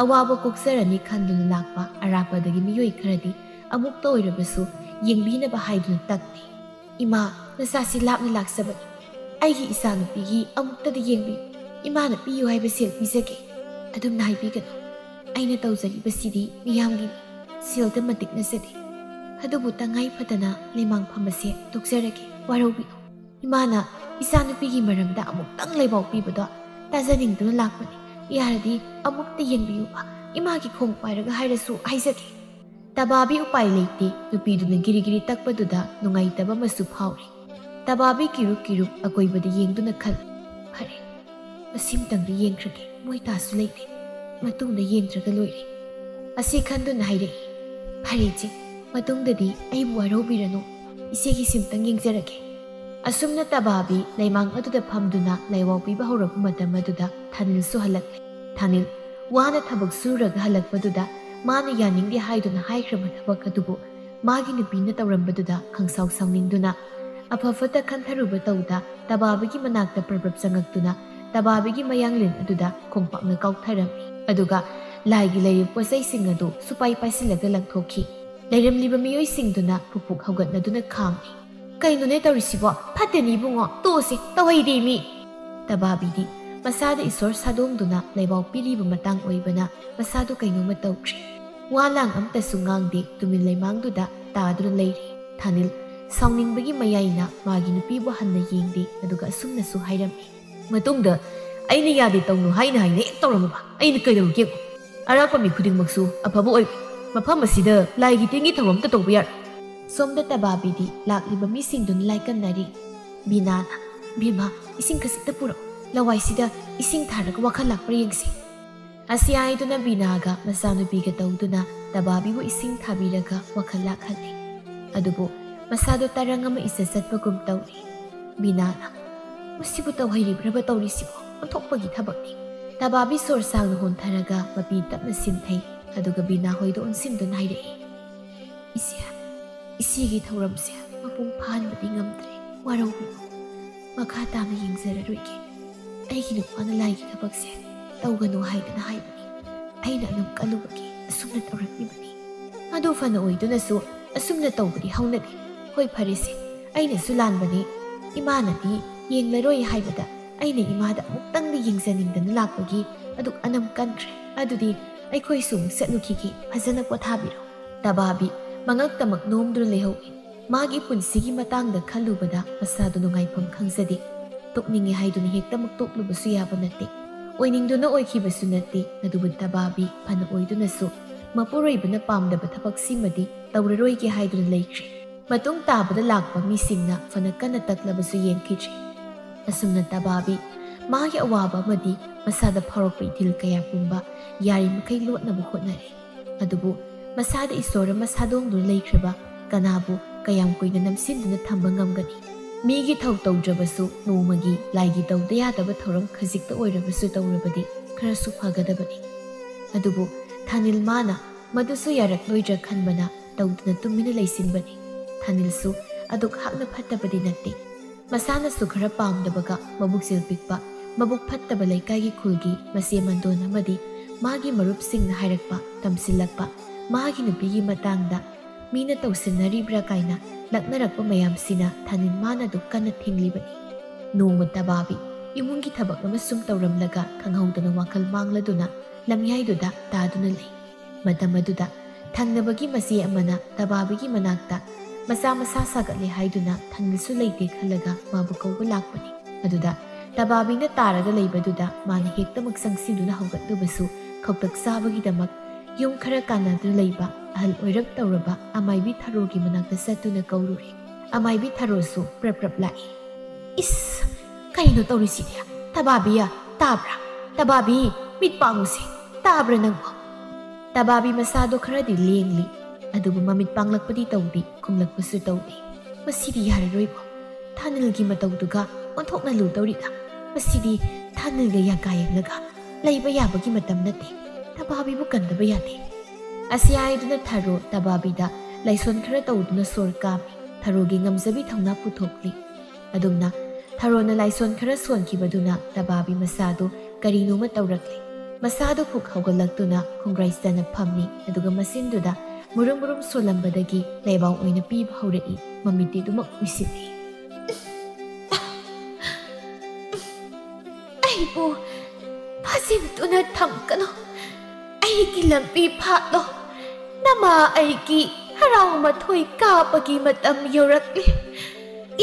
ꯑꯋꯥꯕ ꯀꯣꯛꯆꯔꯅꯤ ꯈꯟꯗꯨꯅ ꯂꯥꯛꯄ ꯑꯔꯥꯞꯄꯗꯒꯤ ꯃꯤꯑꯣꯏ ꯈꯔꯗꯤ ꯑꯃꯨꯛꯇ ꯑꯣꯏꯔꯕꯁꯨ ꯌꯦꯡꯕꯤꯅꯕ ꯍꯥꯏꯗꯨꯅ ꯇꯛꯅꯩ꯫ "ꯏꯃꯥ, ꯅꯆꯥꯁꯤ ꯂꯥꯞꯅ ꯂꯥꯛꯆꯕꯅꯤ꯫ ꯑꯩꯒꯤ ꯏꯆꯥꯅꯨꯄꯤꯒꯤ ꯑꯃꯨꯛꯇꯗꯤ ꯌꯦꯡꯕꯤꯌꯨ꯫ ꯏꯃꯥꯅ ꯄꯤꯌꯨ ꯍꯥꯏꯕ ꯁꯦꯜ ꯄꯤꯖꯒꯦ꯫ ꯑꯗꯨꯝꯅ ꯍꯥꯏꯕꯤꯒꯅꯨ꯫ ꯑꯩꯅ ꯇꯧꯖꯔꯤꯕꯁꯤꯗꯤ ꯃꯤꯌꯥꯝꯒꯤꯅꯤ꯫ ꯁꯦꯜꯗ ꯃꯇꯤꯛ ꯅꯠꯆꯗꯦ꯫ ꯑꯗꯨꯕꯨ ꯇꯉꯥꯏ ꯐꯗꯅ ꯂꯩꯃꯥꯡꯐꯝ ꯑꯁꯦ ꯇꯣꯛꯆꯔꯒꯦ꯫ ꯋꯥꯔꯧꯕꯤꯅꯨ꯫ ꯏꯃꯥꯅ ꯏꯆꯥꯅꯨꯄꯤꯒꯤ ꯃꯔꯝꯗ ꯑꯃꯨꯛꯇꯪ ꯂꯩꯕꯥꯎ ꯄꯤꯕꯗꯣ ꯇꯥꯖꯅꯤꯡꯗꯨꯅ ꯂꯥꯛꯄꯅꯤ꯫ ꯌꯥꯔꯗꯤ ꯑꯃꯨꯛꯇ ꯌꯦꯡꯕꯤꯌꯨꯕ꯫ ꯏꯃꯥꯒꯤ ꯈꯣꯡ ꯄꯥꯏꯔꯒ ꯍꯥꯏꯔꯁꯨ ꯍꯥꯏꯖꯒꯦ"꯫ ꯇꯕꯥꯕꯤ ꯎꯄꯥꯏ ꯂꯩꯇꯦ꯫ ꯅꯨꯄꯤꯗꯨꯅ ꯒꯤꯔꯤ ꯒꯤꯔꯤ ꯇꯛꯄꯗꯨꯗ ꯅꯨꯡꯉꯥꯏꯇꯕ ꯑꯃꯁꯨ ꯐꯥꯎꯔꯤ꯫ ꯇꯕꯥꯕꯤ ꯀꯤꯔꯨꯞ ꯀꯤꯔꯨꯞ ꯑꯀꯣꯏꯕꯗ ꯌꯦꯡꯗꯨꯅ ꯈꯜꯂꯤ, "ꯐꯔꯦ, ꯃꯁꯤꯝꯇꯪꯗꯤ ꯌꯦꯡꯈ꯭ꯔꯒꯦ꯫ ꯃꯣꯏ ꯇꯥꯁꯨ ꯂꯩꯇꯦ꯫ ꯃꯇꯨꯡꯗ ꯌꯦꯡꯗ꯭ꯔꯒ ꯂꯣꯏꯔꯦ"꯫ ꯑꯁꯤ ꯈꯟꯗꯨꯅ ꯍꯥꯏꯔꯛꯏ, "ꯐꯔꯦ ꯏꯆꯦ, ꯃꯇꯨꯡꯗꯗꯤ ꯑꯩꯕꯨ ꯋꯥꯔꯧꯕꯤꯔꯅꯨ꯫ ꯏꯆꯦꯒꯤ ꯁꯤꯝꯇꯪ ꯌꯦꯡꯖꯔꯒꯦ"꯫ ꯑꯁꯨꯝꯅ ꯇꯕꯥꯕꯤ ꯂꯩꯃꯥꯡ ꯑꯗꯨꯗ ꯐꯝꯗꯨꯅ ꯂꯥꯏꯋꯥꯎ ꯄꯤꯕ ꯍꯧꯔꯛꯄ ꯃꯇꯝ ꯑꯗꯨꯗ ꯊꯥꯅꯤꯜꯁꯨ ꯍꯜꯂꯛꯂꯦ꯫ ꯊꯥꯅꯤꯜ ꯋꯥꯅ ꯊꯕꯛ ꯁꯨꯔꯒ ꯍꯜꯂꯛꯄꯗꯨꯗ ꯃꯥꯅ ꯌꯥꯅꯤꯡꯗꯦ ꯍꯥꯏꯗꯨꯅ ꯍꯥꯏꯈ꯭ꯔꯕ ꯊꯕꯛ ꯑꯗꯨꯕꯨ ꯃꯥꯒꯤ ꯅꯨꯄꯤꯅ ꯇꯧꯔꯝꯕꯗꯨꯗ ꯈꯪꯁꯥꯎ ꯁꯥꯎꯅꯤꯡꯗꯨꯅ ꯑꯐ ꯐꯠꯇ ꯈꯟꯊꯔꯨꯕ ꯇꯧꯗ ꯇꯕꯥꯕꯤꯒꯤ ꯃꯅꯥꯛꯇ ꯄ꯭ꯔꯞ ꯄ꯭ꯔꯞ ꯆꯪꯉꯛꯇꯨꯅ ꯇꯕꯥꯕꯤꯒꯤ ꯃꯌꯥꯡꯂꯦꯟ ꯑꯗꯨꯗ ꯈꯣꯡꯄꯥꯛꯅ ꯀꯥꯎꯊꯔꯝꯃꯤ꯫ ꯑꯗꯨꯒ ꯂꯥꯏꯒꯤ ꯂꯩꯔꯤꯕ ꯄꯣꯠꯆꯩꯁꯤꯡ ꯑꯗꯨ ꯁꯨꯄꯥꯏ ꯄꯥꯏꯁꯤꯜꯂꯒ ꯂꯪꯊꯣꯛꯈꯤ꯫ ꯂꯩꯔꯝꯂꯤꯕ ꯃꯤꯑꯣꯏꯁꯤꯡꯗꯨꯅ ꯄꯨꯛꯄꯨꯛ ꯍꯧꯒꯠꯅꯗꯨꯅ ꯈꯥꯝꯃꯤ꯫ "ꯀꯩꯅꯣꯅꯦ ꯇꯧꯔꯤꯁꯤꯕꯣ? ꯐꯠꯇꯦꯅꯦ ꯏꯕꯨꯡꯉꯣ, ꯇꯣꯛꯑꯁꯤ, ꯇꯧꯍꯩꯗꯦ ꯃꯤ"꯫ ꯇꯕꯥꯕꯤꯗꯤ ꯃꯁꯥꯗ ꯏꯁꯣꯔ ꯁꯥꯗꯣꯡꯗꯨꯅ ꯂꯩꯕꯥꯎ ꯄꯤꯔꯤꯕ ꯃꯇꯥꯡ ꯑꯣꯏꯕꯅ ꯃꯁꯥꯗꯨ ꯀꯩꯅꯣꯝꯃ ꯇꯧꯈ꯭ꯔꯦ꯫ ꯋꯥ ꯂꯥꯡ ꯑꯃꯇꯁꯨ ꯉꯥꯡꯗꯦ, ꯇꯨꯃꯤꯟ ꯂꯩꯃꯥꯡꯗꯨꯗ ꯇꯥꯗꯨꯅ ꯂꯩꯔꯤ꯫ ꯊꯥꯅꯤꯜ ꯁꯥꯎꯅꯤꯡꯕꯒꯤ ꯃꯌꯥꯏꯅ ꯃꯥꯒꯤ ꯅꯨꯄꯤꯕꯨ ꯍꯟꯅ ꯌꯦꯡꯗꯦ, ꯑꯗꯨꯒ ꯑꯁꯨꯝꯅꯁꯨ ꯍꯥꯏꯔꯝꯃꯤ, "ꯃꯇꯨꯡꯗ ꯑꯩꯅ ꯌꯥꯗꯦ ꯇꯧꯅꯨ ꯍꯥꯏꯅ ꯍꯥꯏꯅ ꯍꯦꯛ ꯇꯧꯔꯝꯃꯕ ꯑꯩꯅ ꯀꯩꯗꯧꯔꯨꯒꯦ? ꯑꯔꯥꯞꯄ ꯃꯤ ꯈꯨꯗꯤꯡꯃꯛꯁꯨ ꯑꯐꯕ ꯑꯣꯏꯕ꯫ ꯃꯐꯝ ꯑꯁꯤꯗ ꯂꯥꯏꯒꯤ ꯇꯤꯟꯒꯤ ꯊꯧꯔꯝ ꯑꯝꯇ ꯇꯧꯕ ꯌꯥꯔꯣꯏ"꯫ ꯁꯣꯝꯗ ꯇꯕꯥꯕꯤꯗꯤ ꯂꯥꯛꯂꯤꯕ ꯃꯤꯁꯤꯡꯗꯨꯅ ꯂꯥꯏꯀꯠꯅꯔꯤ꯫ ꯕꯤꯅꯥꯅ, "ꯕꯤꯃꯥ, ꯏꯁꯤꯡ ꯈꯖꯤꯛꯇ ꯄꯨꯔꯛꯎ꯫ ꯂꯋꯥꯏꯁꯤꯗ ꯏꯁꯤꯡ ꯊꯥꯔꯒ ꯋꯥꯈꯜ ꯂꯥꯛꯄ꯭ꯔꯥ ꯌꯦꯡꯁꯤ"꯫ ꯑꯁꯤ ꯍꯥꯏꯗꯨꯅ ꯕꯤꯅꯥꯒ ꯃꯆꯥꯅꯨꯄꯤꯒ ꯇꯧꯗꯨꯅ ꯇꯕꯥꯕꯤꯕꯨ ꯏꯁꯤꯡ ꯊꯥꯕꯤꯔꯒ ꯋꯥꯈꯜ ꯂꯥꯛꯍꯜꯂꯤ꯫ ꯑꯗꯨꯕꯨ ꯃꯁꯥꯗꯨ ꯇꯔꯪ ꯑꯃ ꯏꯆꯠ ꯆꯠꯄꯒꯨꯝ ꯇꯧꯏ꯫ ꯕꯤꯅꯥꯅ, "ꯃꯁꯤꯕꯨ ꯇꯧꯍꯩꯔꯤꯕ꯭ꯔꯕ ꯇꯧꯔꯤꯁꯤꯕꯣ? ꯑꯣꯟꯊꯣꯛꯄꯒꯤ ꯊꯕꯛꯅꯤ!" ꯇꯕꯥꯕꯤ ꯁꯣꯔ ꯁꯥꯡꯅ ꯍꯣꯟꯊꯔꯒ ꯃꯄꯤ ꯇꯞꯅ ꯁꯤꯟꯊꯩ, ꯑꯗꯨꯒ ꯕꯤꯅꯥ ꯍꯣꯏꯗ ꯑꯣꯟꯁꯤꯟꯗꯨꯅ ꯍꯥꯏꯔꯛꯏ, "ꯏꯆꯦ, ꯏꯆꯦꯒꯤ ꯊꯧꯔꯝꯁꯦ ꯃꯄꯨꯡ ꯐꯥꯍꯟꯕꯗꯤ ꯉꯝꯗ꯭ꯔꯦ, ꯋꯥꯔꯧꯕꯤꯅꯨ꯫ ꯃꯈꯥ ꯇꯥꯅ ꯌꯦꯡꯖꯔꯔꯣꯏꯒꯦ꯫ ꯑꯩꯒꯤ ꯅꯨꯄꯥꯅ ꯂꯥꯏꯒꯤ ꯊꯕꯛꯁꯦ ꯇꯧꯒꯅꯨ ꯍꯥꯏꯗꯅ ꯍꯥꯏꯕꯅꯤ꯫ ꯑꯩꯅ ꯑꯗꯨꯝ ꯀꯜꯂꯨꯕꯒꯤ ꯑꯁꯨꯝꯅ ꯇꯧꯔꯛꯂꯤꯕꯅꯤ꯫ ꯑꯗꯨ ꯐꯅ ꯑꯣꯏꯗꯨꯅꯁꯨ ꯑꯁꯨꯝꯅ ꯇꯧꯕꯗꯤ ꯍꯧꯅꯗꯦ꯫ ꯍꯣꯏ, ꯐꯔꯦꯁꯦ, ꯑꯩꯅꯁꯨ ꯂꯥꯟꯕꯅꯤ꯫ ꯏꯃꯥꯅꯗꯤ ꯌꯦꯡꯂꯔꯣꯏ ꯍꯥꯏꯕꯗ ꯑꯩꯅ ꯏꯃꯥꯗ ꯑꯃꯨꯛꯇꯪꯗꯤ ꯌꯦꯡꯖꯅꯤꯡꯗꯅ ꯂꯥꯛꯄꯒꯤ ꯑꯗꯨꯛ ꯑꯅꯝ ꯀꯟꯈ꯭ꯔꯦ꯫ ꯑꯗꯨꯗꯤ ꯑꯩꯈꯣꯏꯁꯨ ꯑꯃꯨꯛ ꯆꯠꯂꯨꯈꯤꯒꯦ꯫ ꯐꯖꯅ ꯄꯣꯊꯥꯕꯤꯔꯣ꯫" ꯇꯕꯥꯕꯤ ꯃꯉꯛꯇꯃꯛ ꯅꯣꯝꯗꯨꯅ ꯂꯩꯍꯧꯏ꯫ ꯃꯥꯒꯤ ꯄꯨꯟꯁꯤꯒꯤ ꯃꯇꯥꯡꯗ ꯈꯜꯂꯨꯕꯗ ꯃꯁꯥꯗꯨ ꯅꯨꯡꯉꯥꯏꯐꯝ ꯈꯪꯖꯗꯦ꯫ ꯇꯣꯛꯅꯤꯡꯉꯦ ꯍꯥꯏꯗꯨꯅ ꯍꯦꯛꯇꯃꯛ ꯇꯣꯛꯂꯨꯕꯁꯨ ꯌꯥꯕ ꯅꯠꯇꯦ꯫ ꯑꯣꯏꯅꯤꯡꯗꯨꯅ ꯑꯣꯏꯈꯤꯕꯁꯨ ꯅꯠꯇꯦ꯫ ꯑꯗꯨꯕꯨ ꯇꯕꯥꯕꯤ ꯐꯅ ꯑꯣꯏꯗꯨꯅꯁꯨ ꯃꯄꯨꯔꯣꯏꯕꯅ ꯄꯥꯝꯗꯕ ꯊꯕꯛꯁꯤꯃꯗꯤ ꯇꯧꯔꯔꯣꯏꯒꯦ ꯍꯥꯏꯗꯨꯅ ꯂꯩꯈ꯭ꯔꯦ꯫ ꯃꯇꯨꯡ ꯇꯥꯕꯗ ꯂꯥꯛꯄ ꯃꯤꯁꯤꯡꯅ ꯐꯅ ꯀꯟꯅ ꯇꯛꯂꯕꯁꯨ ꯌꯦꯡꯈꯤꯗ꯭ꯔꯦ꯫ ꯑꯁꯨꯝꯅ ꯇꯕꯥꯕꯤ ꯃꯥꯒꯤ ꯑꯋꯥꯕ ꯑꯃꯗꯤ ꯃꯁꯥꯗ ꯐꯥꯎꯔꯛꯄ ꯏꯊꯤꯜ ꯀꯌꯥ ꯄꯨꯝꯕ ꯌꯥꯔꯤꯃꯈꯩ ꯂꯣꯠꯅꯕ ꯍꯣꯠꯅꯔꯦ꯫ ꯑꯗꯨꯕꯨ ꯃꯁꯥꯗ ꯏꯁꯣꯔ ꯑꯃ ꯁꯥꯗꯣꯡꯗꯨꯅ ꯂꯩꯈ꯭ꯔꯕ ꯀꯅꯥꯕꯨ ꯀꯌꯥꯝ ꯀꯨꯏꯅ ꯅꯝꯁꯤꯟꯗꯨꯅ ꯊꯝꯕ ꯉꯝꯒꯅꯤ? ꯃꯤꯒꯤ ꯊꯧ ꯇꯧꯗ꯭ꯔꯕꯁꯨ ꯅꯣꯡꯃꯒꯤ ꯂꯥꯏꯒꯤ ꯇꯧꯗ ꯌꯥꯗꯕ ꯊꯧꯔꯝ ꯈꯖꯤꯛꯇ ꯑꯣꯏꯔꯕꯁꯨ ꯇꯧꯔꯕꯗꯤ ꯈꯔꯁꯨ ꯐꯒꯗꯕꯅꯤ꯫ ꯑꯗꯨꯕꯨ ꯊꯥꯅꯤꯜ ꯃꯥꯅ ꯃꯗꯨꯁꯨ ꯌꯥꯔꯛꯂꯣꯏꯗ꯭ꯔꯥ ꯈꯟꯕꯅ ꯇꯧꯗꯅ ꯇꯨꯃꯤꯟꯅ ꯂꯩꯁꯤꯟꯕꯅꯤ꯫ ꯊꯥꯅꯤꯜꯁꯨ ꯑꯗꯨꯛ ꯍꯥꯛꯅ ꯐꯠꯇꯕꯗꯤ ꯅꯠꯇꯦ꯫ ꯃꯁꯥꯅꯁꯨ ꯈꯔ ꯄꯥꯝꯗꯕꯒ ꯃꯕꯨꯛꯆꯦꯜ ꯄꯤꯛꯄ, ꯃꯕꯨꯛ ꯐꯠꯇꯕ ꯂꯩꯀꯥꯏꯒꯤ ꯈꯨꯜꯒꯤ ꯃꯆꯦ ꯃꯟꯗꯣꯟ ꯑꯃꯗꯤ ꯃꯥꯒꯤ ꯃꯔꯨꯞꯁꯤꯡꯅ ꯍꯥꯏꯔꯛꯄ, ꯇꯝꯁꯤꯜꯂꯛꯄ ꯃꯥꯒꯤ ꯅꯨꯄꯤꯒꯤ ꯃꯇꯥꯡꯗ ꯃꯤꯅ ꯇꯧꯁꯤꯟꯅꯔꯤꯕ꯭ꯔꯥ ꯀꯥꯏꯅ ꯂꯛꯅꯔꯛꯄ ꯃꯌꯥꯝꯁꯤꯅ ꯊꯥꯅꯤꯜ ꯃꯥꯅ ꯑꯗꯨ ꯀꯟꯅ ꯊꯤꯡꯂꯤꯕꯅꯤ꯫ ꯅꯣꯡꯃ ꯇꯕꯥꯕꯤ ꯏꯃꯨꯡꯒꯤ ꯊꯕꯛ ꯑꯃ ꯁꯨꯝ ꯇꯧꯔꯝꯂꯒ ꯈꯪꯍꯧꯗꯅ ꯋꯥꯈꯜ ꯃꯥꯡꯂꯗꯨꯅ ꯂꯝꯌꯥꯏꯗꯨꯗ ꯇꯥꯗꯨꯅ ꯂꯩ꯫ ꯃꯇꯝ ꯑꯗꯨꯗ ꯊꯪꯅꯕꯒꯤ ꯃꯆꯦ ꯑꯃꯅ ꯇꯕꯥꯕꯤꯒꯤ ꯃꯅꯥꯛꯇ ꯃꯆꯥ ꯃꯁꯥ ꯁꯥꯒꯠꯂꯦ ꯍꯥꯏꯗꯨꯅ ꯊꯥꯅꯤꯜꯁꯨ ꯂꯩꯇꯦ ꯈꯜꯂꯒ ꯃꯥꯕꯨ ꯀꯧꯕ ꯂꯥꯛꯄꯅꯤ꯫ ꯑꯗꯨꯗ ꯇꯕꯥꯕꯤꯅ ꯇꯥꯔꯒ ꯂꯩꯕꯗꯨꯗ ꯃꯥꯅ ꯍꯦꯛꯇꯃꯛ ꯆꯪꯁꯤꯟꯗꯨꯅ ꯍꯧꯒꯠꯂꯨꯕꯁꯨ ꯈꯧꯇꯛ ꯆꯥꯕꯒꯤꯗꯃꯛ ꯌꯨꯝ ꯈꯔ ꯀꯥꯟꯅꯗꯨꯅ ꯂꯩꯕ ꯑꯍꯜ ꯑꯣꯏꯔꯞ ꯇꯧꯔꯕ ꯑꯃꯥꯏꯕꯤ ꯊꯔꯣꯒꯤ ꯃꯅꯥꯛꯇ ꯆꯠꯇꯨꯅ ꯀꯧꯔꯨꯔꯦ꯫ ꯑꯃꯥꯏꯕꯤ ꯊꯔꯣꯁꯨ ꯄ꯭ꯔꯞ ꯄ꯭ꯔꯞ ꯂꯥꯛꯏ꯫ "ꯏꯁ! ꯀꯩꯅꯣ ꯇꯧꯔꯤꯁꯤꯗꯤ? ꯇꯕꯥꯕꯤ, ꯇꯥꯕ꯭ꯔꯥ? ꯇꯕꯥꯕꯤ, ꯃꯤꯠ ꯄꯥꯡꯉꯨꯁꯦ꯫ ꯇꯥꯕ꯭ꯔꯥ ꯅꯪꯕꯣ?" ꯇꯕꯥꯕꯤ ꯃꯁꯥꯗꯣ ꯈꯔꯗꯤ ꯂꯦꯡꯂꯤ, ꯑꯗꯨꯕꯨ ꯃꯃꯤꯠ ꯄꯥꯡꯂꯛꯄꯗꯤ ꯇꯧꯗꯦ, ꯈꯨꯝꯂꯛꯄꯁꯨ ꯇꯧꯗꯦ꯫ "ꯃꯁꯤꯗꯤ ꯌꯥꯔꯔꯣꯏꯕꯣ꯫ ꯊꯥꯅꯤꯜꯒꯤ ꯃꯇꯧꯗꯨꯒ ꯑꯣꯟꯊꯣꯛꯅ ꯂꯨꯗꯧꯔꯤꯗ꯫ ꯃꯁꯤꯗꯤ ꯊꯥꯅꯤꯜꯒ ꯌꯥꯀꯥ ꯌꯦꯡꯂꯒ ꯂꯩꯕ ꯌꯥꯕꯒꯤ ꯃꯇꯝ ꯅꯠꯇꯦ꯫ ꯇꯕꯥꯕꯤꯕꯨ ꯀꯟꯗꯕ ꯌꯥꯗꯦ꯫ ꯑꯁꯤ ꯍꯥꯏꯗꯨꯅ ꯊꯔꯣ ꯇꯕꯥꯕꯤꯗ ꯂꯥꯏꯁꯣꯟ ꯈꯔ ꯇꯧꯗꯨꯅ ꯁꯣꯔ ꯀꯥꯝꯃꯤ꯫ ꯊꯔꯣꯒꯤ ꯉꯝꯖꯕꯤ ꯊꯧꯅꯥ ꯄꯨꯊꯣꯛꯂꯤ꯫ ꯑꯗꯨꯝꯅ ꯊꯔꯣꯅ ꯂꯥꯏꯁꯣꯟ ꯈꯔ ꯁꯣꯟꯈꯤꯕꯗꯨꯅ ꯇꯕꯥꯕꯤ ꯃꯁꯥꯗꯨ ꯀꯔꯤꯅꯣꯃ ꯇꯧꯔꯛꯂꯦ꯫ ꯃꯁꯥꯗꯨ ꯐꯨꯛ ꯍꯧꯒꯠꯂꯛꯇꯨꯅ ꯈꯣꯡꯒ꯭ꯔꯥꯏ ꯆꯟꯅ ꯐꯝꯃꯤ, ꯑꯗꯨꯒ ꯃꯆꯤꯟꯗꯨꯗ ꯃꯨꯔꯨꯝ ꯃꯨꯔꯨꯝ ꯁꯣꯜꯂꯝꯕꯗꯒꯤ ꯂꯩꯕꯥꯎ ꯑꯣꯏꯅ ꯄꯤꯕ ꯍꯧꯔꯛꯏ꯫ ꯃꯃꯤꯠꯇꯤ ꯑꯗꯨꯃꯛ ꯎꯏꯁꯤꯜꯂꯤ꯫ "ꯑꯩꯕꯨ ꯐꯥꯖꯤꯟꯗꯨꯅ ꯊꯝꯒꯅꯨ꯫ ꯑꯩꯒꯤ ꯂꯝꯕꯤ ꯐꯥꯠꯂꯣ꯫ ꯅꯃꯥ ꯑꯩꯒꯤ ꯍꯔꯥꯎ ꯃꯊꯣꯏ ꯀꯥꯕꯒꯤ ꯃꯇꯝ ꯌꯧꯔꯛꯂꯦ꯫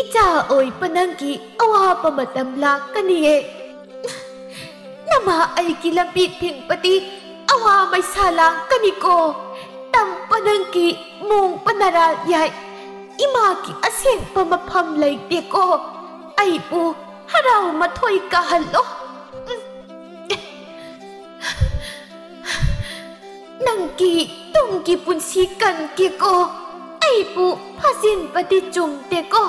ꯏꯆꯥ ꯑꯣꯏꯕ ꯅꯪꯒꯤ ꯑꯋꯥꯕ ꯃꯇꯝ ꯂꯥꯛꯀꯅꯤꯌꯦ꯫ ꯅꯃꯥ ꯑꯩꯒꯤ ꯂꯝꯕꯤ ꯊꯤꯡꯕꯗꯤ ꯑꯋꯥ ꯃꯩꯁꯥ ꯂꯥꯛꯀꯅꯤꯀꯣ꯫ ꯇꯝꯕ ꯅꯪꯒꯤ ꯃꯣꯡꯕ ꯅꯔꯥ ꯌꯥꯏ꯫ ꯏꯃꯥꯒꯤ ꯑꯁꯦꯡꯕ ꯃꯐꯝ ꯂꯩꯇꯦꯀꯣ꯫ ꯑꯩꯕꯨ ꯍꯔꯥꯎ ꯃꯊꯣꯏ ꯀꯥꯍꯜꯂꯣ꯫ ꯅꯪꯒꯤ ꯇꯨꯡꯒꯤ ꯄꯨꯟꯁꯤ ꯀꯟꯒꯦꯀꯣ꯫ ꯑꯩꯕꯨ ꯐꯥꯖꯤꯟꯕꯗꯤ ꯆꯨꯝꯗꯦꯀꯣ꯫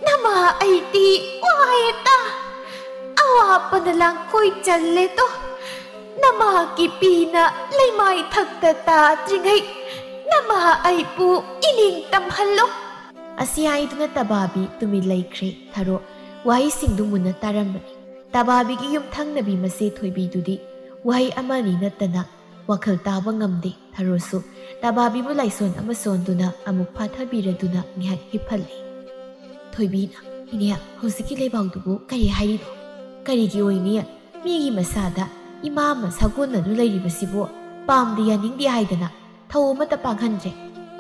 ꯅꯃꯥ ꯑꯩꯗꯤ ꯋꯥꯏꯗ꯫ ꯑꯋꯥꯕꯅ ꯂꯥꯡꯈꯣꯏ ꯆꯜꯂꯦꯗꯣ꯫ ꯅꯃꯥꯒꯤ ꯄꯤꯅ ꯂꯩꯃꯥꯏ ꯊꯛꯇ ꯇꯥꯗ꯭ꯔꯤꯉꯩ ꯅꯃꯥ ꯑꯩꯕꯨ ꯏꯅꯤꯡ ꯇꯝꯍꯜꯂꯣ꯫" ꯑꯁꯤ ꯍꯥꯏꯗꯨꯅ ꯇꯕꯥꯕꯤ ꯇꯨꯃꯤꯟ ꯂꯩꯈ꯭ꯔꯦ꯫ ꯊꯔꯣ ꯋꯥꯍꯩꯁꯤꯡꯗꯨ ꯃꯨꯟꯅ ꯇꯥꯔꯝꯕꯅꯤ꯫ ꯇꯕꯥꯕꯤꯒꯤ ꯌꯨꯝꯊꯪꯅꯕꯤ ꯃꯆꯦ ꯊꯣꯏꯕꯤꯗꯨꯗꯤ ꯋꯥꯍꯩ ꯑꯃꯅꯤ ꯅꯠꯇꯅ ꯋꯥꯈꯜ ꯇꯥꯕ ꯉꯝꯗꯦ꯫ ꯊꯔꯣꯁꯨ ꯇꯕꯥꯕꯤꯕꯨ ꯂꯥꯏꯁꯣꯟ ꯑꯃ ꯁꯣꯟꯗꯨꯅ ꯑꯃꯨꯛ ꯐꯥꯊꯕꯤꯔꯗꯨꯅ ꯉꯥꯏꯍꯥꯛ ꯍꯤꯞꯍꯜꯂꯤ꯫ ꯊꯣꯏꯕꯤꯅ, "ꯏꯅꯦ, ꯍꯧꯖꯤꯛꯀꯤ ꯂꯩꯕꯥꯎꯗꯨꯕꯨ ꯀꯔꯤ ꯍꯥꯏꯔꯤꯅꯣ? ꯀꯔꯤꯒꯤ ꯑꯣꯏꯅꯤ? ꯃꯤꯒꯤ ꯃꯁꯥꯗ ꯏꯃꯥ ꯑꯃ ꯁꯥꯒꯣꯟꯅꯗꯨꯅ ꯂꯩꯔꯤꯕꯁꯤꯕꯨ ꯄꯥꯝꯗꯦ ꯌꯥꯅꯤꯡꯗꯦ ꯍꯥꯏꯗꯅ ꯊꯧ ꯑꯃꯠꯇ ꯄꯥꯡꯍꯟꯗ꯭ꯔꯦ꯫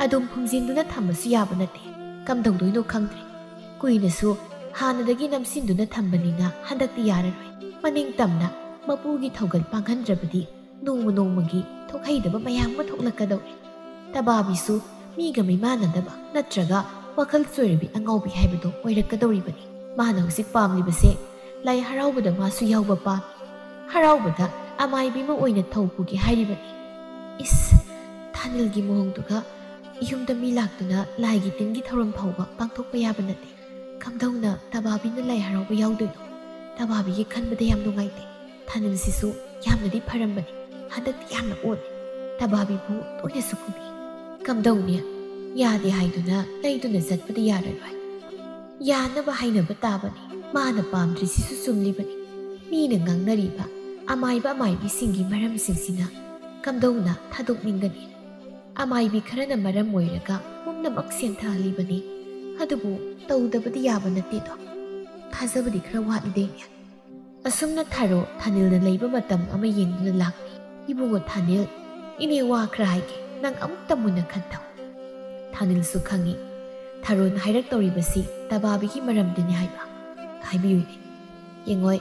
ꯑꯗꯨꯝ ꯐꯨꯝꯖꯤꯟꯗꯨꯅ ꯊꯝꯕꯁꯨ ꯌꯥꯕ ꯅꯠꯇꯦ꯫ ꯀꯝꯗꯧꯗꯣꯏꯅꯣ ꯈꯪꯗ꯭ꯔꯦ꯫ ꯀꯨꯏꯅꯁꯨ ꯍꯥꯟꯅꯗꯒꯤ ꯅꯝꯁꯤꯟꯗꯨꯅ ꯊꯝꯕꯅꯤꯅ ꯍꯟꯗꯛꯇꯤ ꯌꯥꯔꯔꯣꯏ꯫ ꯃꯅꯤꯡ ꯇꯝꯅ ꯃꯄꯨꯒꯤ ꯊꯧꯒꯜ ꯄꯥꯡꯍꯟꯗ꯭ꯔꯕꯗꯤ ꯅꯣꯡꯃ ꯅꯣꯡꯃꯒꯤ ꯊꯣꯛꯍꯩꯗꯕ ꯃꯌꯥꯝ ꯑꯃ ꯊꯣꯛꯂꯛꯀꯗꯧꯔꯦ꯫ ꯇꯕꯥꯕꯤꯁꯨ ꯃꯤꯒ ꯃꯤꯃꯥꯟꯅꯗꯕ ꯅꯠꯇ꯭ꯔꯒ ꯋꯥꯈꯜ ꯆꯣꯏꯔꯕꯤ ꯑꯉꯥꯎꯕꯤ ꯍꯥꯏꯕꯗꯣ ꯑꯣꯏꯔꯛꯀꯗꯧꯔꯤꯕꯅꯤ꯫ ꯃꯥꯅ ꯍꯧꯖꯤꯛ ꯄꯥꯝꯂꯤꯕꯁꯦ ꯂꯥꯏ ꯍꯔꯥꯎꯕꯗ ꯃꯥꯁꯨ ꯌꯥꯎꯕ ꯄꯥꯝꯃꯤ꯫ ꯍꯔꯥꯎꯕꯗ ꯑꯃꯥꯏꯕꯤ ꯑꯃ ꯑꯣꯏꯅ ꯊꯧ ꯄꯨꯒꯦ ꯍꯥꯏꯔꯤꯕꯅꯤ꯫ ꯏꯁ, ꯊꯥꯅꯤꯜꯒꯤ ꯃꯑꯣꯡꯗꯨꯒ ꯌꯨꯝꯗ ꯃꯤ ꯂꯥꯛꯇꯨꯅ ꯂꯥꯏꯒꯤ ꯇꯤꯟꯒꯤ ꯊꯧꯔꯝ ꯐꯥꯎꯕ ꯄꯥꯡꯊꯣꯛꯄ ꯌꯥꯕ ꯅꯠꯇꯦ꯫ ꯀꯝꯗꯧꯅ ꯇꯕꯥꯕꯤꯅ ꯂꯥꯏ ꯍꯔꯥꯎꯕ ꯌꯥꯎꯗꯣꯏꯅꯣ? ꯇꯕꯥꯕꯤꯒꯤ ꯈꯟꯕꯗ ꯌꯥꯝ ꯅꯨꯡꯉꯥꯏꯇꯦ꯫ ꯊꯥꯅꯤꯜꯁꯤꯁꯨ ꯌꯥꯝꯅꯗꯤ ꯐꯔꯝꯕꯅꯤ, ꯍꯟꯗꯛꯇꯤ ꯌꯥꯝꯅ ꯑꯣꯜꯂꯦ꯫ ꯇꯕꯥꯕꯤꯕꯨ ꯇꯣꯏꯅꯁꯨ ꯐꯨꯕꯤ꯫ ꯀꯝꯗꯧꯅꯤ? ꯌꯥꯗꯦ ꯍꯥꯏꯗꯨꯅ ꯂꯩꯗꯨꯅ ꯆꯠꯄꯗꯤ ꯌꯥꯔꯔꯣꯏ꯫ ꯌꯥꯅꯕ ꯍꯥꯏꯅꯕ ꯇꯥꯕꯅꯤ꯫ ꯃꯥꯅ ꯄꯥꯝꯗ꯭ꯔꯤꯁꯤꯁꯨ ꯆꯨꯝꯂꯤꯕꯅꯤ꯫ ꯃꯤꯅ ꯉꯥꯡꯅꯔꯤꯕ ꯑꯃꯥꯏꯕ ꯑꯃꯥꯏꯕꯤꯁꯤꯡꯒꯤ ꯃꯔꯝꯁꯤꯡꯁꯤꯅ ꯀꯝꯗꯧꯅ ꯊꯥꯗꯣꯛꯅꯤꯡꯒꯅꯤ? ꯑꯃꯥꯏꯕꯤ ꯈꯔꯅ ꯃꯔꯝ ꯑꯣꯏꯔꯒ ꯄꯨꯝꯅꯃꯛ ꯁꯦꯟꯊꯍꯜꯂꯤꯕꯅꯤ꯫ ꯑꯗꯨꯕꯨ ꯇꯧꯗꯕꯗꯤ ꯌꯥꯕ ꯅꯠꯇꯦꯗꯣ꯫ ꯊꯥꯖꯕꯗꯤ ꯈꯔ ꯋꯥꯠꯂꯤꯗꯩꯅꯦ꯫ ꯑꯁꯨꯝꯅ ꯊꯥꯔꯣ ꯊꯥꯅꯤꯜꯅ ꯂꯩꯕ ꯃꯇꯝ ꯑꯃ ꯌꯦꯡꯗꯨꯅ ꯂꯥꯛꯂꯤ꯫ "ꯏꯕꯨꯡꯉꯣ ꯊꯥꯅꯤꯜ, ꯏꯅꯦ ꯋꯥ ꯈꯔ ꯍꯥꯏꯒꯦ, ꯅꯪ ꯑꯃꯨꯛꯇ ꯃꯨꯟꯅ ꯈꯟꯊꯧ꯫" ꯊꯥꯅꯤꯜꯁꯨ ꯈꯪꯏ ꯊꯥꯔꯣꯅ ꯍꯥꯏꯔꯛꯇꯧꯔꯤꯕꯁꯤ ꯇꯕꯥꯕꯤꯒꯤ ꯃꯔꯝꯗꯅꯤ ꯍꯥꯏꯕ꯫ "ꯍꯥꯏꯕꯤꯌꯨꯅꯦ꯫ ꯌꯦꯡꯉꯣꯏ,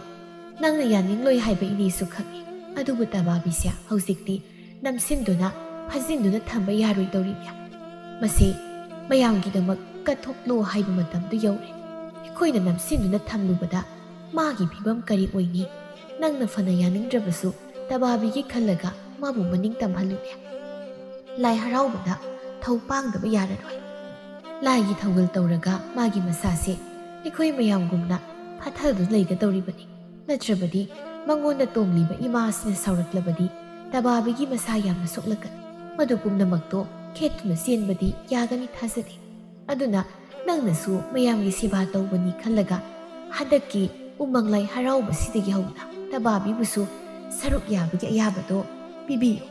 ꯅꯪꯅ ꯌꯥꯅꯤꯡꯂꯣꯏ ꯍꯥꯏꯕ ꯏꯅꯦꯁꯨ ꯈꯪꯏ꯫ ꯑꯗꯨꯕꯨ ꯇꯕꯥꯕꯤꯁꯦ ꯍꯧꯖꯤꯛꯇꯤ ꯅꯝꯁꯤꯟꯗꯨꯅ ꯐꯥꯖꯤꯟꯗꯨꯅ ꯊꯝꯕ ꯌꯥꯔꯣꯏꯗꯧꯔꯤꯅꯦ꯫ ꯃꯁꯤ ꯃꯌꯥꯝꯒꯤꯗꯃꯛ ꯀꯠꯊꯣꯛꯂꯣ ꯍꯥꯏꯕ ꯃꯇꯝꯗꯨ ꯌꯧꯔꯦ꯫ ꯑꯩꯈꯣꯏꯅ ꯅꯝꯁꯤꯟꯗꯨꯅ ꯊꯝꯂꯨꯕꯗ ꯃꯥꯒꯤ ꯐꯤꯕꯝ ꯀꯔꯤ ꯑꯣꯏꯅꯤ? ꯅꯪꯅ ꯐꯅ ꯌꯥꯅꯤꯡꯗ꯭ꯔꯕꯁꯨ ꯇꯕꯥꯕꯤꯒꯤ ꯈꯜꯂꯒ ꯃꯥꯕꯨ ꯃꯅꯤꯡ ꯇꯝꯍꯜꯂꯨꯅꯦ꯫ ꯂꯥꯏ ꯍꯔꯥꯎꯕꯗ ꯊꯧ ꯄꯥꯡꯗꯕ ꯌꯥꯔꯔꯣꯏ꯫ ꯂꯥꯏꯒꯤ ꯊꯧꯒꯜ ꯇꯧꯔꯒ ꯃꯥꯒꯤ ꯃꯁꯥꯁꯦ ꯑꯩꯈꯣꯏ ꯃꯌꯥꯝꯒꯨꯝꯅ ꯐꯥꯊꯗꯨꯅ ꯂꯩꯒꯗꯧꯔꯤꯕꯅꯤ꯫ ꯅꯠꯇ꯭ꯔꯕꯗꯤ ꯃꯉꯣꯟꯗ ꯇꯣꯡꯂꯤꯕ ꯏꯃꯥꯁꯤꯅ ꯁꯥꯎꯔꯛꯂꯕꯗꯤ ꯇꯕꯥꯕꯤꯒꯤ ꯃꯁꯥ ꯌꯥꯝꯅ ꯁꯣꯛꯂꯛꯀꯅꯤ꯫ ꯃꯗꯨ ꯄꯨꯝꯅꯃꯛꯇꯣ ꯈꯦꯠꯇꯨꯅ ꯆꯦꯟꯕꯗꯤ ꯌꯥꯒꯅꯤ ꯊꯥꯖꯗꯦ꯫ ꯑꯗꯨꯅ ꯅꯪꯅꯁꯨ ꯃꯌꯥꯝꯒꯤ ꯁꯦꯕꯥ ꯇꯧꯕꯅꯤ ꯈꯜꯂꯒ ꯍꯟꯗꯛꯀꯤ ꯎꯃꯪ ꯂꯥꯏ ꯍꯔꯥꯎꯕꯁꯤꯗꯒꯤ ꯍꯧꯅ ꯇꯕꯥꯕꯤꯕꯨꯁꯨ ꯁꯔꯨꯛ ꯌꯥꯕꯒꯤ ꯑꯌꯥꯕꯗꯣ ꯄꯤꯕꯤꯌꯨ꯫"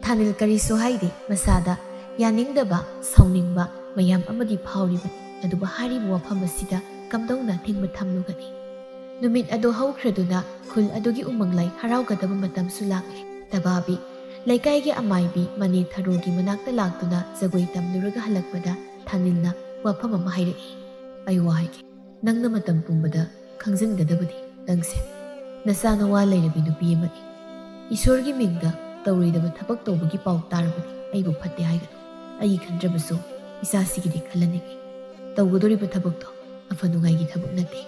ꯊꯥꯅꯤꯜ ꯀꯔꯤꯁꯨ ꯍꯥꯏꯗꯦ꯫ ꯃꯁꯥꯗ ꯌꯥꯅꯤꯡꯗꯕ, ꯁꯥꯎꯅꯤꯡꯕ ꯃꯌꯥꯝ ꯑꯃꯗꯤ ꯐꯥꯎꯔꯤꯕꯅꯤ꯫ ꯑꯗꯨꯕꯨ ꯍꯥꯏꯔꯤꯕ ꯋꯥꯐꯝ ꯑꯁꯤꯗ ꯀꯝꯗꯧꯅ ꯊꯤꯡꯕ ꯊꯝꯂꯨꯒꯅꯤ? ꯅꯨꯃꯤꯠ ꯑꯗꯨ ꯍꯧꯈ꯭ꯔꯗꯨꯅ ꯈꯨꯜ ꯑꯗꯨꯒꯤ ꯎꯃꯪ ꯂꯥꯏ ꯍꯔꯥꯎꯒꯗꯕ ꯃꯇꯝꯁꯨ ꯂꯥꯛꯂꯦ꯫ ꯇꯕꯥꯕꯤ, ꯂꯩꯀꯥꯏꯒꯤ ꯑꯃꯥꯏꯕꯤ ꯃꯅꯦ ꯊꯔꯣꯒꯤ ꯃꯅꯥꯛꯇ ꯂꯥꯛꯇꯨꯅ ꯖꯒꯣꯏ ꯇꯝꯂꯨꯔꯒ ꯍꯜꯂꯛꯄꯗ ꯊꯥꯅꯤꯜꯅ ꯋꯥꯐꯝ ꯑꯃ ꯍꯥꯏꯔꯛꯏ꯫ "ꯑꯩ ꯋꯥ ꯍꯥꯏꯒꯦ꯫ ꯅꯪꯅ ꯃꯇꯝ ꯄꯨꯝꯕꯗ ꯈꯪꯖꯤꯟꯒꯗꯕꯗꯤ ꯅꯪꯁꯦ ꯅꯆꯥ ꯅꯋꯥ ꯂꯩꯔꯕꯤ ꯅꯨꯄꯤ ꯑꯃꯅꯤ꯫ ꯏꯁꯣꯔꯒꯤ ꯃꯤꯡꯗ ꯇꯧꯔꯣꯏꯗꯕ ꯊꯕꯛ ꯇꯧꯕꯒꯤ ꯄꯥꯎ ꯇꯥꯔꯕꯗꯤ ꯑꯩꯕꯨ ꯐꯠꯇꯦ ꯍꯥꯏꯒꯅꯨ꯫ ꯑꯩꯒꯤ ꯈꯟꯗ꯭ꯔꯕꯁꯨ ꯏꯆꯥꯁꯤꯒꯤꯗꯤ ꯈꯜꯂꯅꯤꯡꯉꯤ꯫ ꯇꯧꯒꯗꯧꯔꯤꯕ ꯊꯕꯛꯇꯣ ꯑꯐ ꯅꯨꯡꯉꯥꯏꯒꯤ ꯊꯕꯛ ꯅꯠꯇꯦ꯫"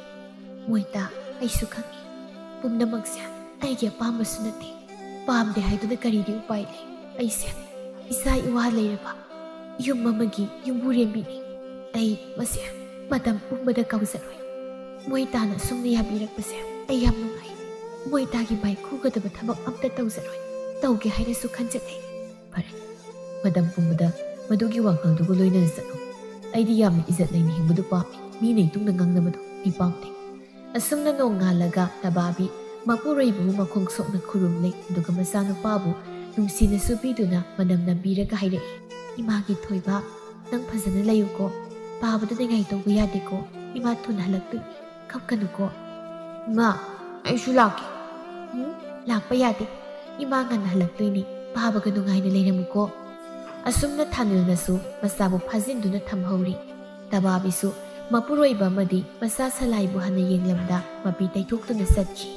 "ꯃꯣꯏꯇꯥ, ꯑꯩꯁꯨ ꯈꯪꯉꯤ꯫ ꯄꯨꯝꯅꯃꯛꯁꯦ ꯑꯩꯒꯤ ꯑꯄꯥꯝꯕꯁꯨ ꯅꯠꯇꯦ꯫ ꯄꯥꯝꯗꯦ ꯍꯥꯏꯗꯨꯅ ꯀꯔꯤꯗꯤ ꯎꯄꯥꯏ ꯂꯩ? ꯑꯩꯁꯦ ꯏꯆꯥ ꯏꯋꯥ ꯂꯩꯔꯕ ꯌꯨꯝ ꯑꯃꯒꯤ ꯌꯨꯝꯕꯨꯔꯦꯝꯕꯤꯅꯤ꯫ ꯑꯩ ꯃꯁꯦ ꯃꯇꯝ ꯄꯨꯝꯕꯗ ꯀꯥꯎꯖꯔꯣꯏ꯫ ꯃꯣꯏ ꯇꯥꯅ ꯑꯁꯨꯝꯅ ꯌꯥꯕꯤꯔꯛꯄꯁꯦ ꯑꯩ ꯌꯥꯝ ꯅꯨꯡꯉꯥꯏ꯫ ꯃꯣꯏ ꯇꯥꯒꯤ ꯃꯥꯏ ꯈꯨꯒꯗꯕ ꯊꯕꯛ ꯑꯝꯇ ꯇꯧꯖꯔꯣꯏ꯫ ꯇꯧꯒꯦ ꯍꯥꯏꯅꯁꯨ ꯈꯟꯖꯗꯦ꯫ ꯐꯔꯦ, ꯃꯇꯝ ꯄꯨꯝꯕꯗ ꯃꯗꯨꯒꯤ ꯋꯥꯈꯜꯗꯨꯒ ꯂꯣꯏꯅꯅ ꯆꯠꯂꯨ꯫ ꯑꯩꯗꯤ ꯌꯥꯝꯅ ꯏꯖꯠ ꯂꯩꯅ ꯍꯤꯡꯕꯗꯨ ꯄꯥꯝꯃꯤ꯫ ꯃꯤꯅ ꯏꯇꯨꯡꯗ ꯉꯥꯡꯅꯕꯗꯨ ꯑꯩ ꯄꯥꯝꯗꯦ꯫ ꯑꯁꯨꯝꯅ ꯅꯣꯡꯉꯥꯜꯂꯒ ꯇꯕꯥꯕꯤ ꯃꯄꯨꯔꯣꯏꯕꯕꯨ ꯃꯈꯣꯡ ꯁꯣꯛꯅ ꯈꯨꯔꯨꯝꯂꯦ, ꯑꯗꯨꯒ ꯃꯆꯥꯅꯨꯄꯥꯕꯨ ꯅꯨꯡꯁꯤꯅꯁꯨ ꯄꯤꯗꯨꯅ ꯃꯅꯝ ꯅꯝꯕꯤꯔꯒ ꯍꯥꯏꯔꯛꯏ, "ꯏꯃꯥꯒꯤ ꯊꯣꯏꯕ, ꯅꯪ ꯐꯖꯅ ꯂꯩꯌꯨꯀꯣ꯫ ꯄꯥꯕꯗ ꯅꯤꯡꯉꯥꯏ ꯇꯧꯕ ꯌꯥꯗꯦꯀꯣ꯫ ꯏꯃꯥ ꯊꯨꯅ ꯍꯜꯂꯛꯇꯣꯏꯅꯤ꯫ ꯀꯞꯀꯅꯨꯀꯣ꯫" "ꯏꯃꯥ, ꯑꯩꯁꯨ ꯂꯥꯛꯀꯦ꯫" "ꯎꯝ, ꯂꯥꯛꯄ ꯌꯥꯗꯦ꯫ ꯏꯃꯥ ꯉꯟꯅ ꯍꯜꯂꯛꯇꯣꯏꯅꯤ꯫ ꯄꯥꯕꯒ ꯅꯨꯡꯉꯥꯏꯅ ꯂꯩꯔꯝꯃꯨꯀꯣ꯫" ꯑꯁꯨꯝꯅ ꯊꯥꯅꯤꯜꯅꯁꯨ ꯃꯆꯥꯕꯨ ꯐꯥꯖꯤꯟꯗꯨꯅ ꯊꯝꯍꯧꯔꯤ꯫ ꯇꯕꯥꯕꯤꯁꯨ ꯃꯄꯨꯔꯣꯏꯕ ꯑꯃꯗꯤ ꯃꯆꯥ ꯁꯂꯥꯏꯕꯨ ꯍꯟꯅ ꯌꯦꯡꯂꯝꯗ ꯃꯄꯤ ꯇꯩꯊꯣꯛꯇꯨꯅ ꯆꯠꯈꯤ꯫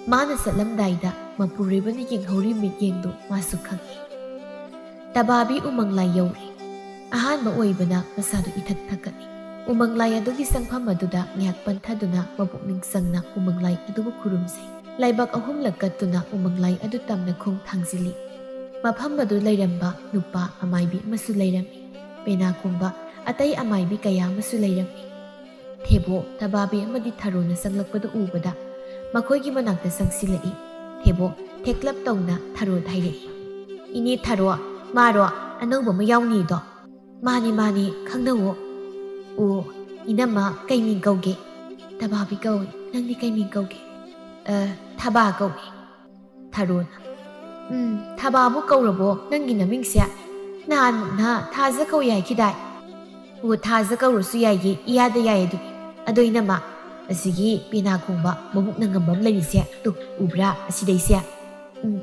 ꯃꯥꯅ ꯆꯠꯂꯝꯗꯥꯏꯗ ꯃꯄꯨꯔꯣꯏꯕꯅ ꯌꯦꯡꯍꯧꯔꯤ ꯃꯤꯠꯌꯦꯡꯗꯨ ꯃꯥꯁꯨ ꯈꯪꯏ꯫ ꯇꯕꯥꯕꯤ ꯎꯃꯪ ꯂꯥꯏ ꯌꯧꯔꯦ꯫ ꯑꯍꯥꯟꯕ ꯑꯣꯏꯕꯅ ꯃꯁꯥꯗꯨ ꯏꯊꯛ ꯊꯛꯀꯠꯂꯤ꯫ ꯎꯃꯪ ꯂꯥꯏ ꯑꯗꯨꯒꯤ ꯆꯪꯐꯝ ꯑꯗꯨꯗ ꯉꯥꯏꯍꯥꯛ ꯄꯟꯊꯗꯨꯅ ꯃꯄꯨꯛꯅꯤꯡ ꯆꯪꯅ ꯎꯃꯪ ꯂꯥꯏ ꯑꯗꯨꯕꯨ ꯈꯨꯔꯨꯝꯖꯩ꯫ ꯂꯥꯏꯕꯛ ꯑꯍꯨꯝꯂꯛ ꯀꯠꯇꯨꯅ ꯎꯃꯪ ꯂꯥꯏ ꯑꯗꯨ ꯇꯝꯅ ꯈꯣꯡ ꯊꯥꯡꯖꯤꯜꯂꯤ꯫ ꯃꯐꯝ ꯑꯗꯨ ꯂꯩꯔꯝꯕ ꯅꯨꯄꯥ ꯑꯃꯥꯏꯕꯤ ꯑꯃꯁꯨ ꯂꯩꯔꯝꯃꯤ꯫ ꯄꯦꯅꯥ ꯈꯣꯡꯕ ꯑꯇꯩ ꯑꯃꯥꯏꯕꯤ ꯀꯌꯥ ꯑꯃꯁꯨ ꯂꯩꯔꯝꯃꯤ꯫ ꯊꯦꯕꯣ ꯇꯕꯥꯕꯤ ꯑꯃꯗꯤ ꯊꯔꯣꯅ ꯆꯪꯂꯛꯄꯗꯨ ꯎꯕꯗ ꯃꯈꯣꯏꯒꯤ ꯃꯅꯥꯛꯇ ꯆꯪꯁꯤꯜꯂꯛꯏ꯫ ꯊꯦꯕꯣ ꯊꯦꯛꯂꯞ ꯇꯧꯅ ꯊꯔꯣꯗ ꯍꯥꯏꯔꯛꯏ, "ꯏꯅꯦ ꯊꯔꯣ, ꯃꯥꯔꯣ ꯑꯅꯧꯕ ꯑꯃ ꯌꯥꯎꯅꯤꯗꯣ?" "ꯃꯥꯅꯤ, ꯃꯥꯅꯤ, ꯈꯪꯅꯧꯋꯣ꯫" "ꯑꯣ, ꯏꯅꯝꯃ, ꯀꯩ ꯃꯤꯡ ꯀꯧꯒꯦ?" "ꯇꯕꯥꯕꯤ ꯀꯧꯏ꯫ ꯅꯪꯗꯤ ꯀꯩ ꯃꯤꯡ ꯀꯧꯒꯦ?" "ꯑ, ꯊꯕꯥ ꯀꯧꯏ꯫" ꯊꯔꯣꯅ, "ꯎꯝ, ꯊꯕꯥꯕꯨ ꯀꯧꯔꯕꯣ ꯅꯪꯒꯤ ꯅꯃꯤꯡꯁꯦ? ꯅꯍꯥꯟꯃꯨꯛꯅ ꯊꯥꯖ ꯀꯧꯏ ꯍꯥꯏꯈꯤꯗꯥꯏ?" "ꯑꯣ, ꯊꯥꯖ ꯀꯧꯔꯁꯨ ꯌꯥꯏꯌꯦ, ꯏꯌꯥꯗ ꯌꯥꯏ ꯑꯗꯨꯗꯤ꯫ ꯑꯗꯣ ꯏꯅꯝꯃ, ꯑꯁꯤꯒꯤ ꯄꯦꯅꯥ ꯈꯣꯡꯕ ꯃꯕꯨꯛꯅ ꯉꯝꯕ ꯑꯃ ꯂꯩꯔꯤꯁꯦ, ꯇꯨ, ꯎꯕ꯭ꯔꯥ ꯑꯁꯤꯗꯩꯁꯦ? ꯎꯝ,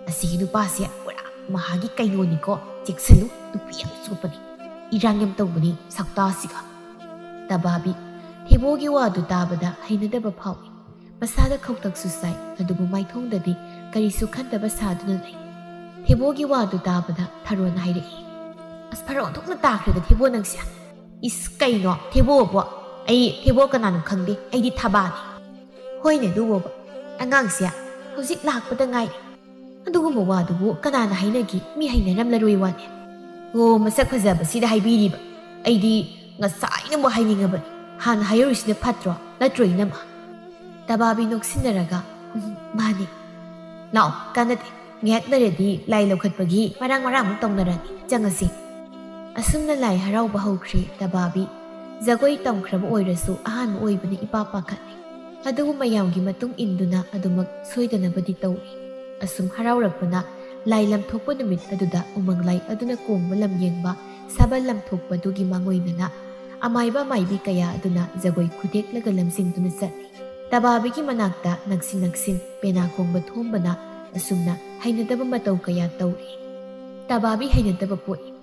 ꯑꯁꯤꯒꯤ ꯅꯨꯄꯥꯁꯦ ꯄꯨꯔꯥ ꯃꯍꯥꯛꯀꯤ ꯀꯩꯅꯣꯅꯤꯀꯣ, ꯆꯦꯛꯁꯤꯜꯂꯨ, ꯅꯨꯄꯤ ꯌꯥꯝ ꯆꯣꯞꯄꯅꯤ, ꯏꯔꯥꯡ ꯌꯥꯝ ꯇꯧꯕꯅꯤ ꯁꯛꯇꯥꯁꯤꯒ꯫" ꯇꯕꯥꯕꯤ ꯊꯦꯕꯣꯒꯤ ꯋꯥꯗꯨ ꯇꯥꯕꯗ ꯍꯩꯅꯗꯕ ꯐꯥꯎꯏ꯫ ꯃꯁꯥꯗ ꯈꯧꯇꯛꯁꯨ ꯆꯥꯏ, ꯑꯗꯨꯕꯨ ꯃꯥꯏꯊꯣꯡꯗꯗꯤ ꯀꯔꯤꯁꯨ ꯈꯟꯗꯕ ꯁꯥꯗꯨꯅ ꯂꯩ꯫ ꯊꯦꯕꯣꯒꯤ ꯋꯥꯗꯨ ꯇꯥꯕꯗ ꯊꯔꯣꯅ ꯍꯥꯏꯔꯛꯏ, "ꯑꯁ, ꯐꯔꯛ ꯑꯣꯟꯊꯣꯛꯅ ꯇꯥꯈ꯭ꯔꯦꯗ ꯊꯦꯕꯣ ꯅꯪꯁꯦ꯫ ꯏꯁ, ꯀꯩꯅꯣ ꯊꯦꯕꯣꯕꯣ? ꯑꯩ ꯊꯦꯕꯣ ꯀꯅꯥꯅꯣ ꯈꯪꯗꯦ, ꯑꯩꯗꯤ ꯊꯕꯥꯅꯤ꯫" "ꯍꯣꯏꯅꯦ ꯑꯗꯨꯕꯣꯕ, ꯑꯉꯥꯡꯁꯦ ꯍꯧꯖꯤꯛ ꯂꯥꯛꯄꯗ ꯉꯥꯏꯔꯤ꯫ ꯑꯗꯨꯒꯨꯝꯕ ꯋꯥꯗꯨꯕꯨ ꯀꯅꯥꯅ ꯍꯥꯏꯅꯒꯤ? ꯃꯤ ꯍꯩꯅꯔꯝꯂꯔꯣꯏ ꯋꯥꯅꯦ꯫" ꯑꯣ, ꯃꯁꯛ ꯐꯖꯕꯁꯤꯗ ꯍꯥꯏꯕꯤꯔꯤꯕ? ꯑꯩꯗꯤ ꯉꯁꯥꯏꯅꯕꯨ ꯍꯥꯏꯅꯤꯡꯉꯕꯅꯤ꯫ ꯍꯥꯟꯅ ꯍꯥꯏꯍꯧꯔꯤꯁꯤꯅ ꯐꯠꯇ꯭ꯔꯣ? ꯅꯠꯇ꯭ꯔꯣ, ꯏꯅꯝꯃ? ꯇꯕꯥꯕꯤ ꯅꯣꯛꯁꯤꯟꯅꯔꯒ, "ꯎꯝ, ꯃꯥꯅꯤ꯫ ꯂꯥꯛꯑꯣ, ꯀꯥꯟꯅꯗꯦ꯫ ꯉꯥꯏꯍꯥꯛ ꯂꯩꯔꯗꯤ ꯂꯥꯏ ꯂꯧꯈꯠꯄꯒꯤ ꯃꯔꯥꯡ ꯃꯔꯥꯡ ꯑꯃꯨꯛ ꯇꯧꯅꯔꯅꯤ꯫ ꯆꯪꯉꯁꯤ꯫" ꯑꯁꯨꯝꯅ ꯂꯥꯏ ꯍꯔꯥꯎꯕ ꯍꯧꯈ꯭ꯔꯦ꯫ ꯇꯕꯥꯕꯤ ꯖꯒꯣꯏ ꯇꯝꯈ꯭ꯔꯕ ꯑꯣꯏꯔꯁꯨ ꯑꯍꯥꯟꯕ ꯑꯣꯏꯕꯅ ꯏꯄꯥ ꯄꯥꯈꯠꯂꯤ꯫ ꯑꯗꯨꯕꯨ ꯃꯌꯥꯝꯒꯤ ꯃꯇꯨꯡ ꯏꯟꯗꯨꯅ ꯑꯗꯨꯃꯛ ꯁꯣꯏꯗꯅꯕꯗꯤ ꯇꯧꯏ꯫ ꯑꯁꯨꯝ ꯍꯔꯥꯎꯔꯛꯄꯅ ꯂꯥꯏ ꯂꯝꯊꯣꯛꯄ ꯅꯨꯃꯤꯠ ꯑꯗꯨꯗ ꯎꯃꯪ ꯂꯥꯏ ꯑꯗꯨꯅ ꯀꯣꯡꯕ ꯂꯝ ꯌꯦꯡꯕ ꯁꯕꯜ ꯂꯝꯊꯣꯛꯄꯗꯨꯒꯤ ꯃꯥꯡꯑꯣꯏꯅꯅ ꯑꯃꯥꯏꯕ ꯑꯃꯥꯏꯕꯤ ꯀꯌꯥ ꯑꯗꯨꯅ ꯖꯒꯣꯏ ꯈꯨꯗꯦꯛꯂꯒ ꯂꯝꯖꯤꯡꯗꯨꯅ ꯆꯠꯂꯤ꯫ ꯇꯕꯥꯕꯤꯒꯤ ꯃꯅꯥꯛꯇ ꯅꯛꯁꯤꯟ ꯅꯛꯁꯤꯟ ꯄꯦꯅꯥ ꯈꯣꯡꯕ ꯊꯣꯝꯕꯅ ꯑꯁꯨꯝꯅ ꯍꯩꯅꯗꯕ ꯃꯇꯧ ꯀꯌꯥ ꯇꯧꯔꯤ꯫ ꯇꯕꯥꯕꯤ ꯍꯩꯅꯗꯕ ꯄꯣꯛꯏ꯫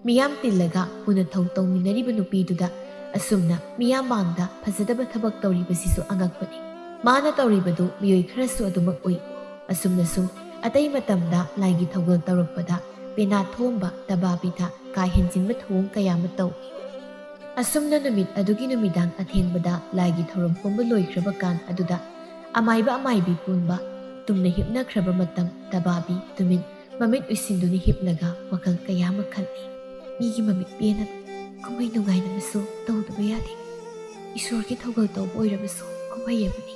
ꯃꯤꯌꯥꯝ ꯇꯤꯜꯂꯒ ꯎꯅꯊꯧ ꯇꯧꯃꯤꯟꯅꯔꯤꯕ ꯅꯨꯄꯤꯗꯨꯗ ꯑꯁꯨꯝꯅ ꯃꯤꯌꯥꯝ ꯃꯥꯡꯗ ꯐꯖꯗꯕ ꯊꯕꯛ ꯇꯧꯔꯤꯕꯁꯤꯁꯨ ꯑꯉꯛꯄꯅꯤ꯫ ꯃꯥꯅ ꯇꯧꯔꯤꯕꯗꯨ ꯃꯤꯑꯣꯏ ꯈꯔꯁꯨ ꯑꯗꯨꯃꯛ ꯎꯏ꯫ ꯑꯁꯨꯝꯅ ꯁꯨꯝ ꯑꯇꯩ ꯃꯇꯝꯗ ꯂꯥꯏꯒꯤ ꯊꯧꯒꯜ ꯇꯧꯔꯛꯄꯗ ꯄꯦꯅꯥ ꯊꯣꯝꯕ ꯇꯕꯥꯕꯤꯗ ꯀꯥ ꯍꯦꯟꯖꯤꯟꯕ ꯊꯧꯑꯣꯡ ꯀꯌꯥ ꯑꯃ ꯇꯧꯏ꯫ ꯑꯁꯨꯝꯅ ꯅꯨꯃꯤꯠ ꯑꯗꯨꯒꯤ ꯅꯨꯃꯤꯗꯥꯡ ꯑꯊꯦꯡꯕꯗ ꯂꯥꯏꯒꯤ ꯊꯧꯔꯝ ꯄꯨꯝꯕ ꯂꯣꯏꯈ꯭ꯔꯕ ꯀꯥꯟ ꯑꯗꯨꯗ ꯑꯃꯥꯏꯕ ꯑꯃꯥꯏꯕꯤ ꯄꯨꯝꯕ ꯇꯨꯝꯅ ꯍꯤꯞꯅꯈ꯭ꯔꯕ ꯃꯇꯝ ꯇꯕꯥꯕꯤ ꯇꯨꯃꯤꯟ ꯃꯃꯤꯠ ꯎꯏꯁꯤꯟꯗꯨꯅ ꯍꯤꯞꯂꯒ ꯋꯥꯈꯜ ꯀꯌꯥ ꯑꯃ ꯈꯜꯂꯤ꯫ ꯃꯤꯒꯤ ꯃꯃꯤꯠ ꯄꯦꯟꯅꯕ ꯀꯨꯝꯍꯩ ꯅꯨꯡꯉꯥꯏꯅꯕꯁꯨ ꯇꯧꯗꯕ ꯌꯥꯗꯦ꯫ ꯏꯁꯣꯔꯒꯤ ꯊꯧꯒꯜ ꯇꯧꯕ ꯑꯣꯏꯔꯕꯁꯨ ꯀꯨꯝꯍꯩ ꯑꯃꯅꯤ꯫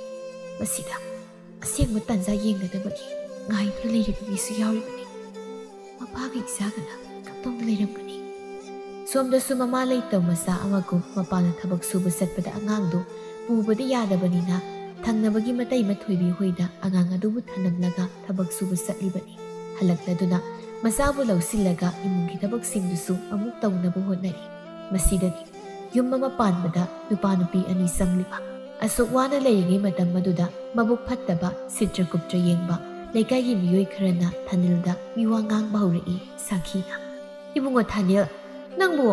ꯃꯁꯤꯗ ꯑꯁꯦꯡꯕ ꯇꯥꯟꯖꯥ ꯌꯦꯡꯅꯗꯕꯒꯤ ꯉꯥꯏꯗꯨꯅ ꯂꯩꯔꯤꯕ ꯃꯤꯁꯨ ꯌꯥꯎꯔꯤꯕꯅꯤ꯫ ꯃꯄꯥꯒ ꯏꯆꯥꯒꯅ ꯀꯞꯇꯨꯅ ꯂꯩꯔꯝꯒꯅꯤ꯫ ꯁꯣꯝꯗꯁꯨ ꯃꯃꯥ ꯂꯩꯇꯕ ꯃꯆꯥ ꯑꯃꯒꯨꯝ ꯃꯄꯥꯅ ꯊꯕꯛ ꯁꯨꯕ ꯆꯠꯄꯗ ꯑꯉꯥꯡꯗꯨ ꯄꯨꯕꯗꯤ ꯌꯥꯗꯕꯅꯤꯅ ꯊꯪꯅꯕꯒꯤ ꯃꯇꯩ ꯃꯊꯣꯏꯕꯤ ꯍꯣꯏꯗ ꯑꯉꯥꯡ ꯑꯗꯨꯕꯨ ꯊꯅꯝꯂꯒ ꯊꯕꯛ ꯁꯨꯕ ꯆꯠꯂꯤꯕꯅꯤ꯫ ꯍꯜꯂꯛꯂꯗꯨꯅ ꯃꯆꯥꯕꯨ ꯂꯧꯁꯤꯜꯂꯒ ꯏꯃꯨꯡꯒꯤ ꯊꯕꯛꯁꯤꯡꯗꯨꯁꯨ ꯑꯃꯨꯛ ꯇꯧꯅꯕ ꯍꯣꯠꯅꯔꯤ꯫ ꯃꯁꯤꯗꯒꯤ ꯌꯨꯝ ꯑꯃ ꯄꯥꯟꯕꯗ ꯅꯨꯄꯥ ꯅꯨꯄꯤ ꯑꯅꯤ ꯆꯪꯂꯤꯕ꯫ ꯑꯁꯨꯛ ꯋꯥꯅ ꯂꯩꯔꯤꯉꯩ ꯃꯇꯝ ꯑꯗꯨꯗ ꯃꯕꯨꯛ ꯐꯠꯇꯕ, ꯁꯤꯇ꯭ꯔ ꯀꯨꯞꯇ꯭ꯔ ꯌꯦꯡꯕ ꯂꯩꯀꯥꯏꯒꯤ ꯃꯤꯑꯣꯏ ꯈꯔꯅ ꯊꯥꯅꯤꯜꯗ ꯃꯤꯋꯥ ꯉꯥꯡꯕ ꯍꯧꯔꯛꯏ ꯁꯥꯈꯤꯅ꯫ "ꯏꯕꯨꯡꯉꯣ ꯊꯥꯅꯤꯜ, ꯅꯪꯕꯨ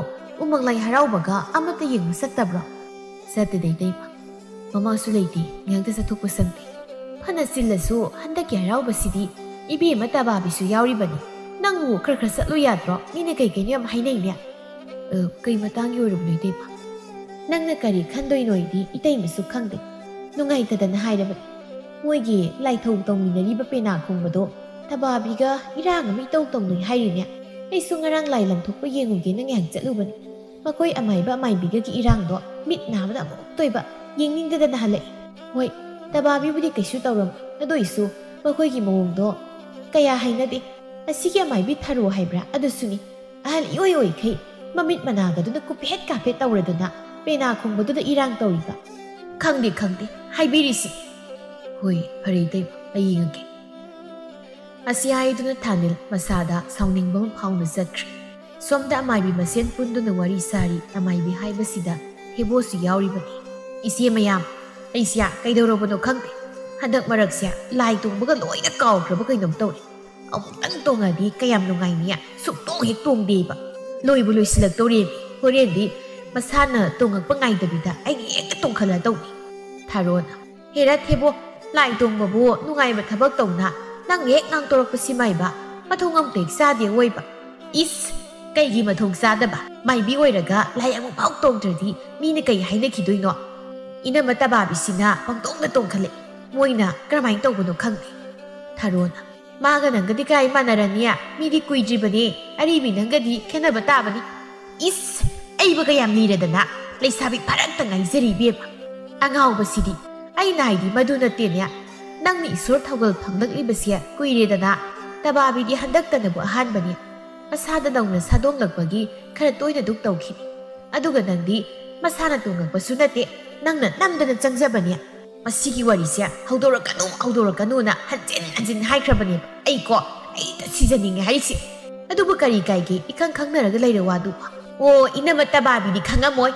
ꯎꯃꯪ ꯂꯥꯏ ꯍꯔꯥꯎꯕꯒ ꯑꯃꯠꯇ ꯌꯦꯡꯕ ꯆꯠꯇꯕ꯭ꯔꯣ?" "ꯆꯠꯇꯦꯗ ꯏꯇꯩꯃ, ꯃꯃꯥꯁꯨ ꯂꯩꯇꯦ, ꯉꯥꯏꯍꯥꯛꯇ ꯆꯠꯊꯣꯛꯄ ꯁꯪꯗꯦ꯫ ꯐꯅ ꯆꯤꯜꯂꯁꯨ ꯍꯟꯗꯛꯀꯤ ꯍꯔꯥꯎꯕꯁꯤꯗꯤ ꯏꯕꯦꯝꯃ ꯇꯕꯥꯕꯤꯁꯨ ꯌꯥꯎꯔꯤꯕꯅꯤ꯫ ꯅꯪꯕꯨ ꯈꯔ ꯈꯔ ꯆꯠꯂꯨ ꯌꯥꯗ꯭ꯔꯣ? ꯃꯤꯅ ꯀꯩ ꯀꯩꯅꯣ ꯌꯥꯝ ꯍꯥꯏꯅꯩꯅꯦ꯫" "ꯑ, ꯀꯩ ꯃꯇꯥꯡꯒꯤ ꯑꯣꯏꯔꯕꯅꯣ ꯏꯇꯩꯃ?" "ꯅꯪꯅ ꯀꯔꯤ ꯈꯟꯗꯣꯏꯅꯣꯗꯤ ꯏꯇꯩꯃꯁꯨ ꯈꯪꯗꯦ꯫ ꯅꯨꯡꯉꯥꯏꯇꯗꯅ ꯍꯥꯏꯔꯕꯅꯤ꯫ ꯃꯣꯏꯒꯤ ꯂꯥꯏꯊꯧ ꯇꯧꯃꯤꯟꯅꯔꯤꯕ ꯄꯦꯅꯥ ꯈꯣꯡꯕꯗꯣ ꯇꯕꯥꯕꯤꯒ ꯏꯔꯥꯡ ꯑꯃ ꯏꯇꯧ ꯇꯧꯅꯩ ꯍꯥꯏꯔꯤꯅꯦ꯫ ꯑꯩꯁꯨ ꯉꯔꯥꯡ ꯂꯥꯏ ꯂꯪꯊꯣꯛꯄ ꯌꯦꯡꯉꯨꯒꯦꯅ ꯉꯥꯏꯍꯥꯛ ꯆꯠꯂꯨꯕꯅꯤ꯫ ꯃꯈꯣꯏ ꯑꯃꯥꯏꯕ ꯑꯃꯥꯏꯕꯤꯒꯒꯤ ꯏꯔꯥꯡꯗꯣ ꯃꯤꯠ ꯅꯥꯕꯅ ꯑꯃꯨꯛꯇꯣꯏꯕ, ꯌꯦꯡꯅꯤꯡꯗꯗꯅ ꯍꯜꯂꯛꯏ꯫ ꯍꯣꯏ, ꯇꯕꯥꯕꯤꯕꯨꯗꯤ ꯀꯩꯁꯨ ꯇꯧꯔꯝꯃꯣꯏ, ꯑꯗꯨꯏꯁꯨ ꯃꯈꯣꯏꯒꯤ ꯃꯑꯣꯡꯗꯣ ꯀꯌꯥ ꯍꯩꯅꯗꯦ꯫ ꯑꯁꯤꯒꯤ ꯑꯃꯥꯏꯕꯤ ꯊꯔꯣ ꯍꯥꯏꯕ꯭ꯔꯥ, ꯑꯗꯨꯁꯨꯅꯤ, ꯑꯍꯜ ꯏꯑꯣꯏ ꯑꯣꯏꯈꯩ ꯃꯃꯤꯠ ꯃꯅꯥꯒꯗꯨꯅ ꯀꯨꯞꯐꯦꯠ ꯀꯥꯐꯦꯠ ꯇꯧꯔꯗꯅ ꯄꯦꯅꯥ ꯈꯣꯡꯕꯗꯨꯗ ꯏꯔꯥꯡ ꯇꯧꯔꯤꯕ꯫ ꯈꯪꯗꯦ, ꯈꯪꯗꯦ, ꯍꯥꯏꯕꯤꯔꯤꯁꯤ꯫ ꯍꯣꯏ, ꯐꯔꯦ ꯏꯇꯩꯃ, ꯑꯩ ꯌꯦꯡꯉꯒꯦ꯫ ꯑꯁꯤ ꯍꯥꯏꯗꯨꯅ ꯊꯥꯅꯤꯜ ꯃꯁꯥꯗ ꯁꯥꯎꯅꯤꯡꯕ ꯑꯃ ꯐꯥꯎꯅ ꯆꯠꯈ꯭ꯔꯦ꯫ ꯁꯣꯝꯗ ꯑꯃꯥꯏꯕꯤ ꯃꯁꯦꯟ ꯄꯨꯟꯗꯨꯅ ꯋꯥꯔꯤ ꯁꯥꯔꯤ꯫ ꯑꯃꯥꯏꯕꯤ ꯍꯥꯏꯕꯁꯤꯗ ꯊꯦꯕꯣꯁꯨ ꯌꯥꯎꯔꯤꯕꯅꯤ꯫ "ꯏꯆꯦ ꯃꯌꯥꯝ, ꯑꯩꯁꯦ ꯀꯩꯗꯧꯔꯕꯅꯣ ꯈꯪꯗꯦ, ꯍꯟꯗꯛ ꯃꯔꯛꯁꯦ ꯂꯥꯏ ꯇꯣꯡꯕꯒ ꯂꯣꯏꯅ ꯀꯥꯎꯈ꯭ꯔꯕ ꯀꯩꯅꯣꯝ ꯇꯧꯔꯦ꯫ ꯑꯃꯨꯛꯇꯪ ꯇꯣꯡꯉꯗꯤ ꯀꯌꯥꯝ ꯅꯨꯡꯉꯥꯏꯅꯤ, ꯁꯨꯛꯇꯣꯡ ꯍꯦꯛ ꯇꯣꯡꯗꯦꯕ꯫ ꯂꯣꯏꯕꯨ ꯂꯣꯏꯁꯤꯜꯂꯛꯇꯧꯔꯦꯃꯤ, ꯍꯣꯔꯦꯟꯗꯤ ꯃꯁꯥꯅ ꯇꯣꯡꯉꯛꯄ ꯉꯥꯏꯗꯕꯤꯗ ꯑꯩꯅ ꯍꯦꯛꯇ ꯇꯣꯡꯈꯠꯂꯗꯧꯅꯤ꯫" ꯊꯥꯔꯣꯅ, "ꯍꯦꯔꯥ ꯊꯦꯕꯣ, ꯂꯥꯏ ꯇꯣꯡꯕꯕꯨ ꯅꯨꯡꯉꯥꯏꯕ ꯊꯕꯛ ꯇꯧꯅ ꯅꯪꯅ ꯍꯦꯛ ꯉꯥꯡꯊꯣꯔꯛꯄꯁꯤꯃꯥꯏꯕ, ꯃꯊꯣꯡ ꯑꯃꯇ ꯍꯦꯛ ꯆꯥꯗꯦ ꯑꯣꯏꯕ꯫" "ꯏꯁ, ꯀꯩꯒꯤ ꯃꯊꯣꯡ ꯆꯥꯗꯕ? ꯃꯥꯏꯕꯤ ꯑꯣꯏꯔꯒ ꯂꯥꯏ ꯑꯃꯨꯛꯐꯥꯎ ꯇꯣꯡꯗ꯭ꯔꯗꯤ ꯃꯤꯅ ꯀꯩ ꯍꯥꯏꯅꯈꯤꯗꯣꯏꯅꯣ?" "ꯏꯅꯝꯃ ꯇꯕꯥꯕꯤꯁꯤꯅ ꯄꯪꯇꯣꯡꯗ ꯇꯣꯡꯈꯠꯂꯛꯏ, ꯃꯣꯏꯅ ꯀꯔꯝꯍꯥꯏꯅ ꯇꯧꯕꯅꯣ ꯈꯪꯗꯦ꯫" ꯊꯥꯔꯣꯅ, "ꯃꯥꯒ ꯅꯪꯒꯗꯤ ꯀꯥꯏ ꯃꯥꯟꯅꯔꯅꯤ? ꯃꯤꯗꯤ ꯀꯨꯏꯗ꯭ꯔꯤꯕꯅꯦ, ꯑꯔꯤꯕꯤ ꯅꯪꯒꯗꯤ ꯈꯦꯠꯅꯕ ꯇꯥꯕꯅꯤ꯫" "ꯏꯁ, ꯑꯩꯕꯒ ꯌꯥꯝ ꯂꯤꯔꯗꯅ, ꯂꯩꯁꯥꯕꯤ ꯐꯥꯔꯛꯇ ꯉꯥꯏꯖꯔꯤ ꯏꯕꯦꯝꯃ꯫" "ꯑꯉꯥꯎꯕꯁꯤꯗꯤ, ꯑꯩꯅ ꯍꯥꯏꯗꯤ ꯃꯗꯨ ꯅꯠꯇꯦꯅꯦ꯫ ꯅꯪꯅ ꯏꯁꯣꯔ ꯊꯧꯒꯜ ꯐꯪꯂꯛꯂꯤꯕꯁꯦ ꯀꯨꯏꯔꯦꯗꯅ, ꯇꯕꯥꯕꯤꯗꯤ ꯍꯟꯗꯛꯇꯅꯕꯨ ꯑꯍꯥꯟꯕꯅꯤ꯫ ꯃꯁꯥꯗ ꯅꯧꯅ ꯁꯥꯗꯣꯡꯂꯛꯄꯒꯤ ꯈꯔ ꯇꯣꯏꯅ ꯗꯨꯛ ꯇꯧꯈꯤꯅꯤ꯫ ꯑꯗꯨꯒ ꯅꯪꯗꯤ ꯃꯁꯥꯅ ꯇꯣꯡꯉꯛꯄꯁꯨ ꯅꯠꯇꯦ, ꯅꯪꯅ ꯅꯝꯗꯅ ꯆꯪꯖꯕꯅꯦ꯫ ꯃꯁꯤꯒꯤ ꯋꯥꯔꯤꯁꯦ ꯍꯧꯗꯣꯔꯛꯀꯅꯨ, ꯍꯧꯗꯣꯔꯛꯀꯅꯨꯅ ꯍꯟꯖꯤꯟ ꯍꯟꯖꯤꯟ ꯍꯥꯏꯈ꯭ꯔꯕꯅꯦꯕ꯫ ꯑꯩꯀꯣ, ꯑꯩꯗ ꯁꯤꯖꯅꯤꯡꯉꯦ ꯍꯥꯏꯔꯤꯁꯦ꯫ ꯑꯗꯨꯕꯨ ꯀꯔꯤ ꯀꯥꯏꯒꯦ, ꯏꯈꯪ ꯈꯪꯅꯔꯒ ꯂꯩꯔ ꯋꯥꯗꯨꯕꯨ?" "ꯑꯣ, ꯏꯅꯝꯃ ꯇꯕꯥꯕꯤꯗꯤ ꯈꯪꯉꯝꯃꯣꯏ꯫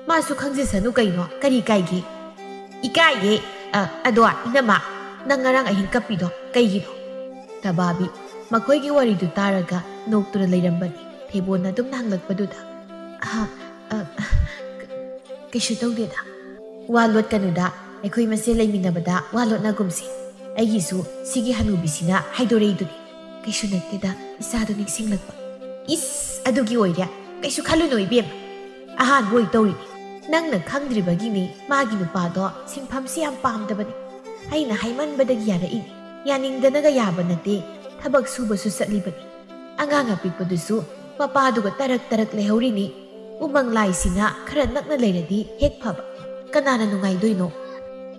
ꯃꯥꯁꯨ ꯈꯪꯖꯁꯅꯨ ꯀꯩꯅꯣ, ꯀꯔꯤ ꯀꯥꯏꯒꯦ?" "ꯏꯀꯥꯏꯌꯦ꯫ ꯑ, ꯑꯗꯣ ꯏꯅꯝꯃ, ꯅꯪ ꯉꯔꯥꯡ ꯑꯍꯤꯡ ꯀꯞꯄꯤꯗꯣ ꯀꯩꯒꯤꯅꯣ?" ꯇꯕꯥꯕꯤ ꯃꯈꯣꯏꯒꯤ ꯋꯥꯔꯤꯗꯨ ꯇꯥꯔꯒ ꯅꯣꯛꯇꯨꯅ ꯂꯩꯔꯝꯕꯅꯤ꯫ ꯊꯦꯕꯣꯟꯅ ꯑꯗꯨꯝ ꯍꯪꯂꯛꯄꯗꯨꯗ, "ꯑꯍ, ꯑ, ꯀ-, ꯀꯩꯁꯨ ꯇꯧꯗꯦꯗ꯫" "ꯋꯥ ꯂꯣꯠꯀꯅꯨꯗ, ꯑꯩꯈꯣꯏ ꯃꯁꯦꯜ ꯂꯩꯃꯤꯟꯅꯕꯗ ꯋꯥ ꯂꯣꯠꯅꯒꯨꯝꯁꯤ꯫ ꯑꯩꯒꯤꯁꯨ ꯁꯤꯒꯤ ꯍꯅꯨꯕꯤꯁꯤꯅ ꯍꯥꯏꯗꯣꯔꯛꯏꯗꯨꯅꯤ꯫ ꯀꯩꯁꯨ ꯅꯠꯇꯦꯗ, ꯏꯆꯥꯗꯣ ꯅꯤꯡꯁꯤꯡꯂꯛꯄ꯫" "ꯏꯁ, ꯑꯗꯨꯒꯤ ꯑꯣꯏꯔꯦ? ꯀꯩꯁꯨ ꯈꯜꯂꯨꯅꯨ ꯏꯕꯦꯝꯃ, ꯑꯍꯥꯟꯕ ꯑꯣꯏ ꯇꯧꯔꯤꯅꯤ꯫ ꯅꯪꯅ ꯈꯪꯗ꯭ꯔꯤꯕꯒꯤꯅꯤ, ꯃꯥꯒꯤ ꯅꯨꯄꯥꯗꯣ ꯁꯤꯟꯐꯝꯁꯤ ꯌꯥꯝ ꯄꯥꯝꯗꯕꯅꯤ꯫ ꯑꯩꯅ ꯍꯥꯏꯃꯟꯕꯗꯒꯤ ꯌꯥꯔꯛꯏꯅꯤ꯫ ꯌꯥꯅꯤꯡꯗꯅꯒ ꯌꯥꯕ ꯅꯠꯇꯦ, ꯊꯕꯛ ꯁꯨꯕꯁꯨ ꯆꯠꯂꯤꯕꯅꯤ꯫" ꯑꯉꯥꯡ ꯑꯄꯤꯛꯄꯗꯨꯁꯨ ꯃꯄꯥꯗꯨꯒ ꯇꯔꯛ ꯇꯔꯛ ꯂꯩꯍꯧꯔꯤꯅꯤ꯫ ꯎꯃꯪ ꯂꯥꯏꯁꯤꯅ ꯈꯔ ꯅꯛꯅ ꯂꯩꯔꯗꯤ ꯍꯦꯛ ꯐꯕ꯫ ꯀꯅꯥꯅ ꯅꯨꯡꯉꯥꯏꯗꯣꯏꯅꯣ?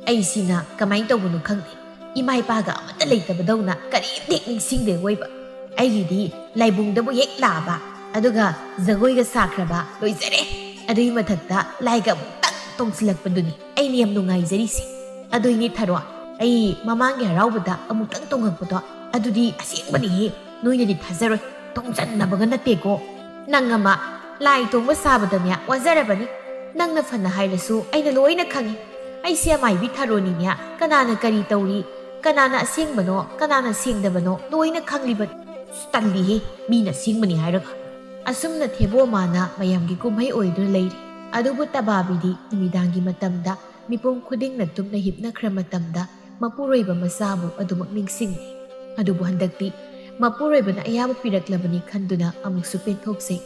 ꯑꯩꯁꯤꯅ ꯀꯃꯥꯏꯅ ꯇꯧꯕꯅꯣ ꯈꯪꯗꯦ, ꯏꯃꯥ ꯏꯄꯥꯒ ꯑꯃꯠꯇ ꯂꯩꯇꯕꯗꯧꯅ ꯀꯔꯤꯝꯇ ꯍꯦꯛ ꯅꯤꯡꯁꯤꯡꯗꯦ ꯑꯣꯏꯕ꯫ ꯑꯩꯒꯤꯗꯤ ꯂꯥꯏꯕꯨꯡꯗꯕꯨ ꯍꯦꯛ ꯂꯥꯛꯑꯕ, ꯑꯗꯨꯒ ꯖꯒꯣꯏꯒ ꯁꯥꯈ꯭ꯔꯕ, ꯂꯣꯏꯖꯔꯦ꯫ ꯑꯗꯨꯒꯤ ꯃꯊꯛꯇ ꯂꯥꯏꯒ ꯑꯃꯨꯛꯇꯪ ꯇꯣꯡꯁꯤꯜꯂꯛꯄꯗꯨꯅꯤ ꯑꯩꯅ ꯌꯥꯝ ꯅꯨꯡꯉꯥꯏꯖꯔꯤꯁꯦ꯫ ꯑꯗꯨꯏꯅꯤ ꯊꯔꯣ, ꯑꯩ ꯃꯃꯥꯡꯒꯤ ꯍꯔꯥꯎꯕꯗ ꯑꯃꯨꯛꯇꯪ ꯇꯣꯡꯉꯛꯄꯗꯣ ꯑꯗꯨꯗꯤ ꯑꯁꯦꯡꯕꯅꯤꯍꯦ꯫ ꯅꯣꯏꯅꯗꯤ ꯊꯥꯖꯔꯣꯏ, ꯇꯣꯡꯖꯟꯅꯕꯒ ꯅꯠꯇꯦꯀꯣ꯫ ꯅꯪ ꯑꯃ ꯂꯥꯏ ꯇꯣꯡꯕ ꯁꯥꯕꯗꯅꯦ ꯋꯥꯖꯔꯕꯅꯤ꯫ ꯅꯪꯅ ꯐꯅ ꯍꯥꯏꯔꯁꯨ ꯑꯩꯅ ꯂꯣꯏꯅ ꯈꯪꯉꯤ꯫ ꯑꯩꯁꯦ ꯑꯃꯥꯏꯕꯤ ꯊꯔꯣꯅꯤꯅꯦ꯫ ꯀꯅꯥꯅ ꯀꯔꯤ ꯇꯧꯔꯤ, ꯀꯅꯥꯅ ꯑꯁꯦꯡꯕꯅꯣ, ꯀꯅꯥꯅ ꯁꯦꯡꯗꯕꯅꯣ ꯂꯣꯏꯅ ꯈꯪꯂꯤꯕꯅꯤ꯫ ꯑꯁ, ꯇꯜꯂꯤꯍꯦ, ꯃꯤꯅ ꯑꯁꯦꯡꯕꯅꯤ ꯍꯥꯏꯔꯒ꯫ ꯑꯁꯨꯝꯅ ꯊꯦꯕꯣ ꯃꯥꯅ ꯃꯌꯥꯝꯒꯤ ꯀꯨꯝꯍꯩ ꯑꯣꯏꯗꯨꯅ ꯂꯩꯔꯤ꯫ ꯑꯗꯨꯕꯨ ꯇꯕꯥꯕꯤꯗꯤ ꯅꯨꯃꯤꯗꯥꯡꯒꯤ ꯃꯇꯝꯗ ꯃꯤꯄꯨꯝ ꯈꯨꯗꯤꯡꯅ ꯇꯨꯝꯅ ꯍꯤꯞꯅꯈ꯭ꯔ ꯃꯇꯝꯗ ꯃꯄꯨꯔꯣꯏꯕ ꯃꯆꯥꯕꯨ ꯑꯗꯨꯃꯛ ꯅꯤꯡꯁꯤꯡꯂꯤ꯫ ꯑꯗꯨꯕꯨ ꯍꯟꯗꯛꯇꯤ ꯃꯄꯨꯔꯣꯏꯕꯅ ꯑꯌꯥꯕ ꯄꯤꯔꯛꯂꯕꯅꯤ ꯈꯟꯗꯨꯅ ꯑꯃꯨꯛꯁꯨ ꯄꯦꯟꯊꯣꯛꯆꯩ꯫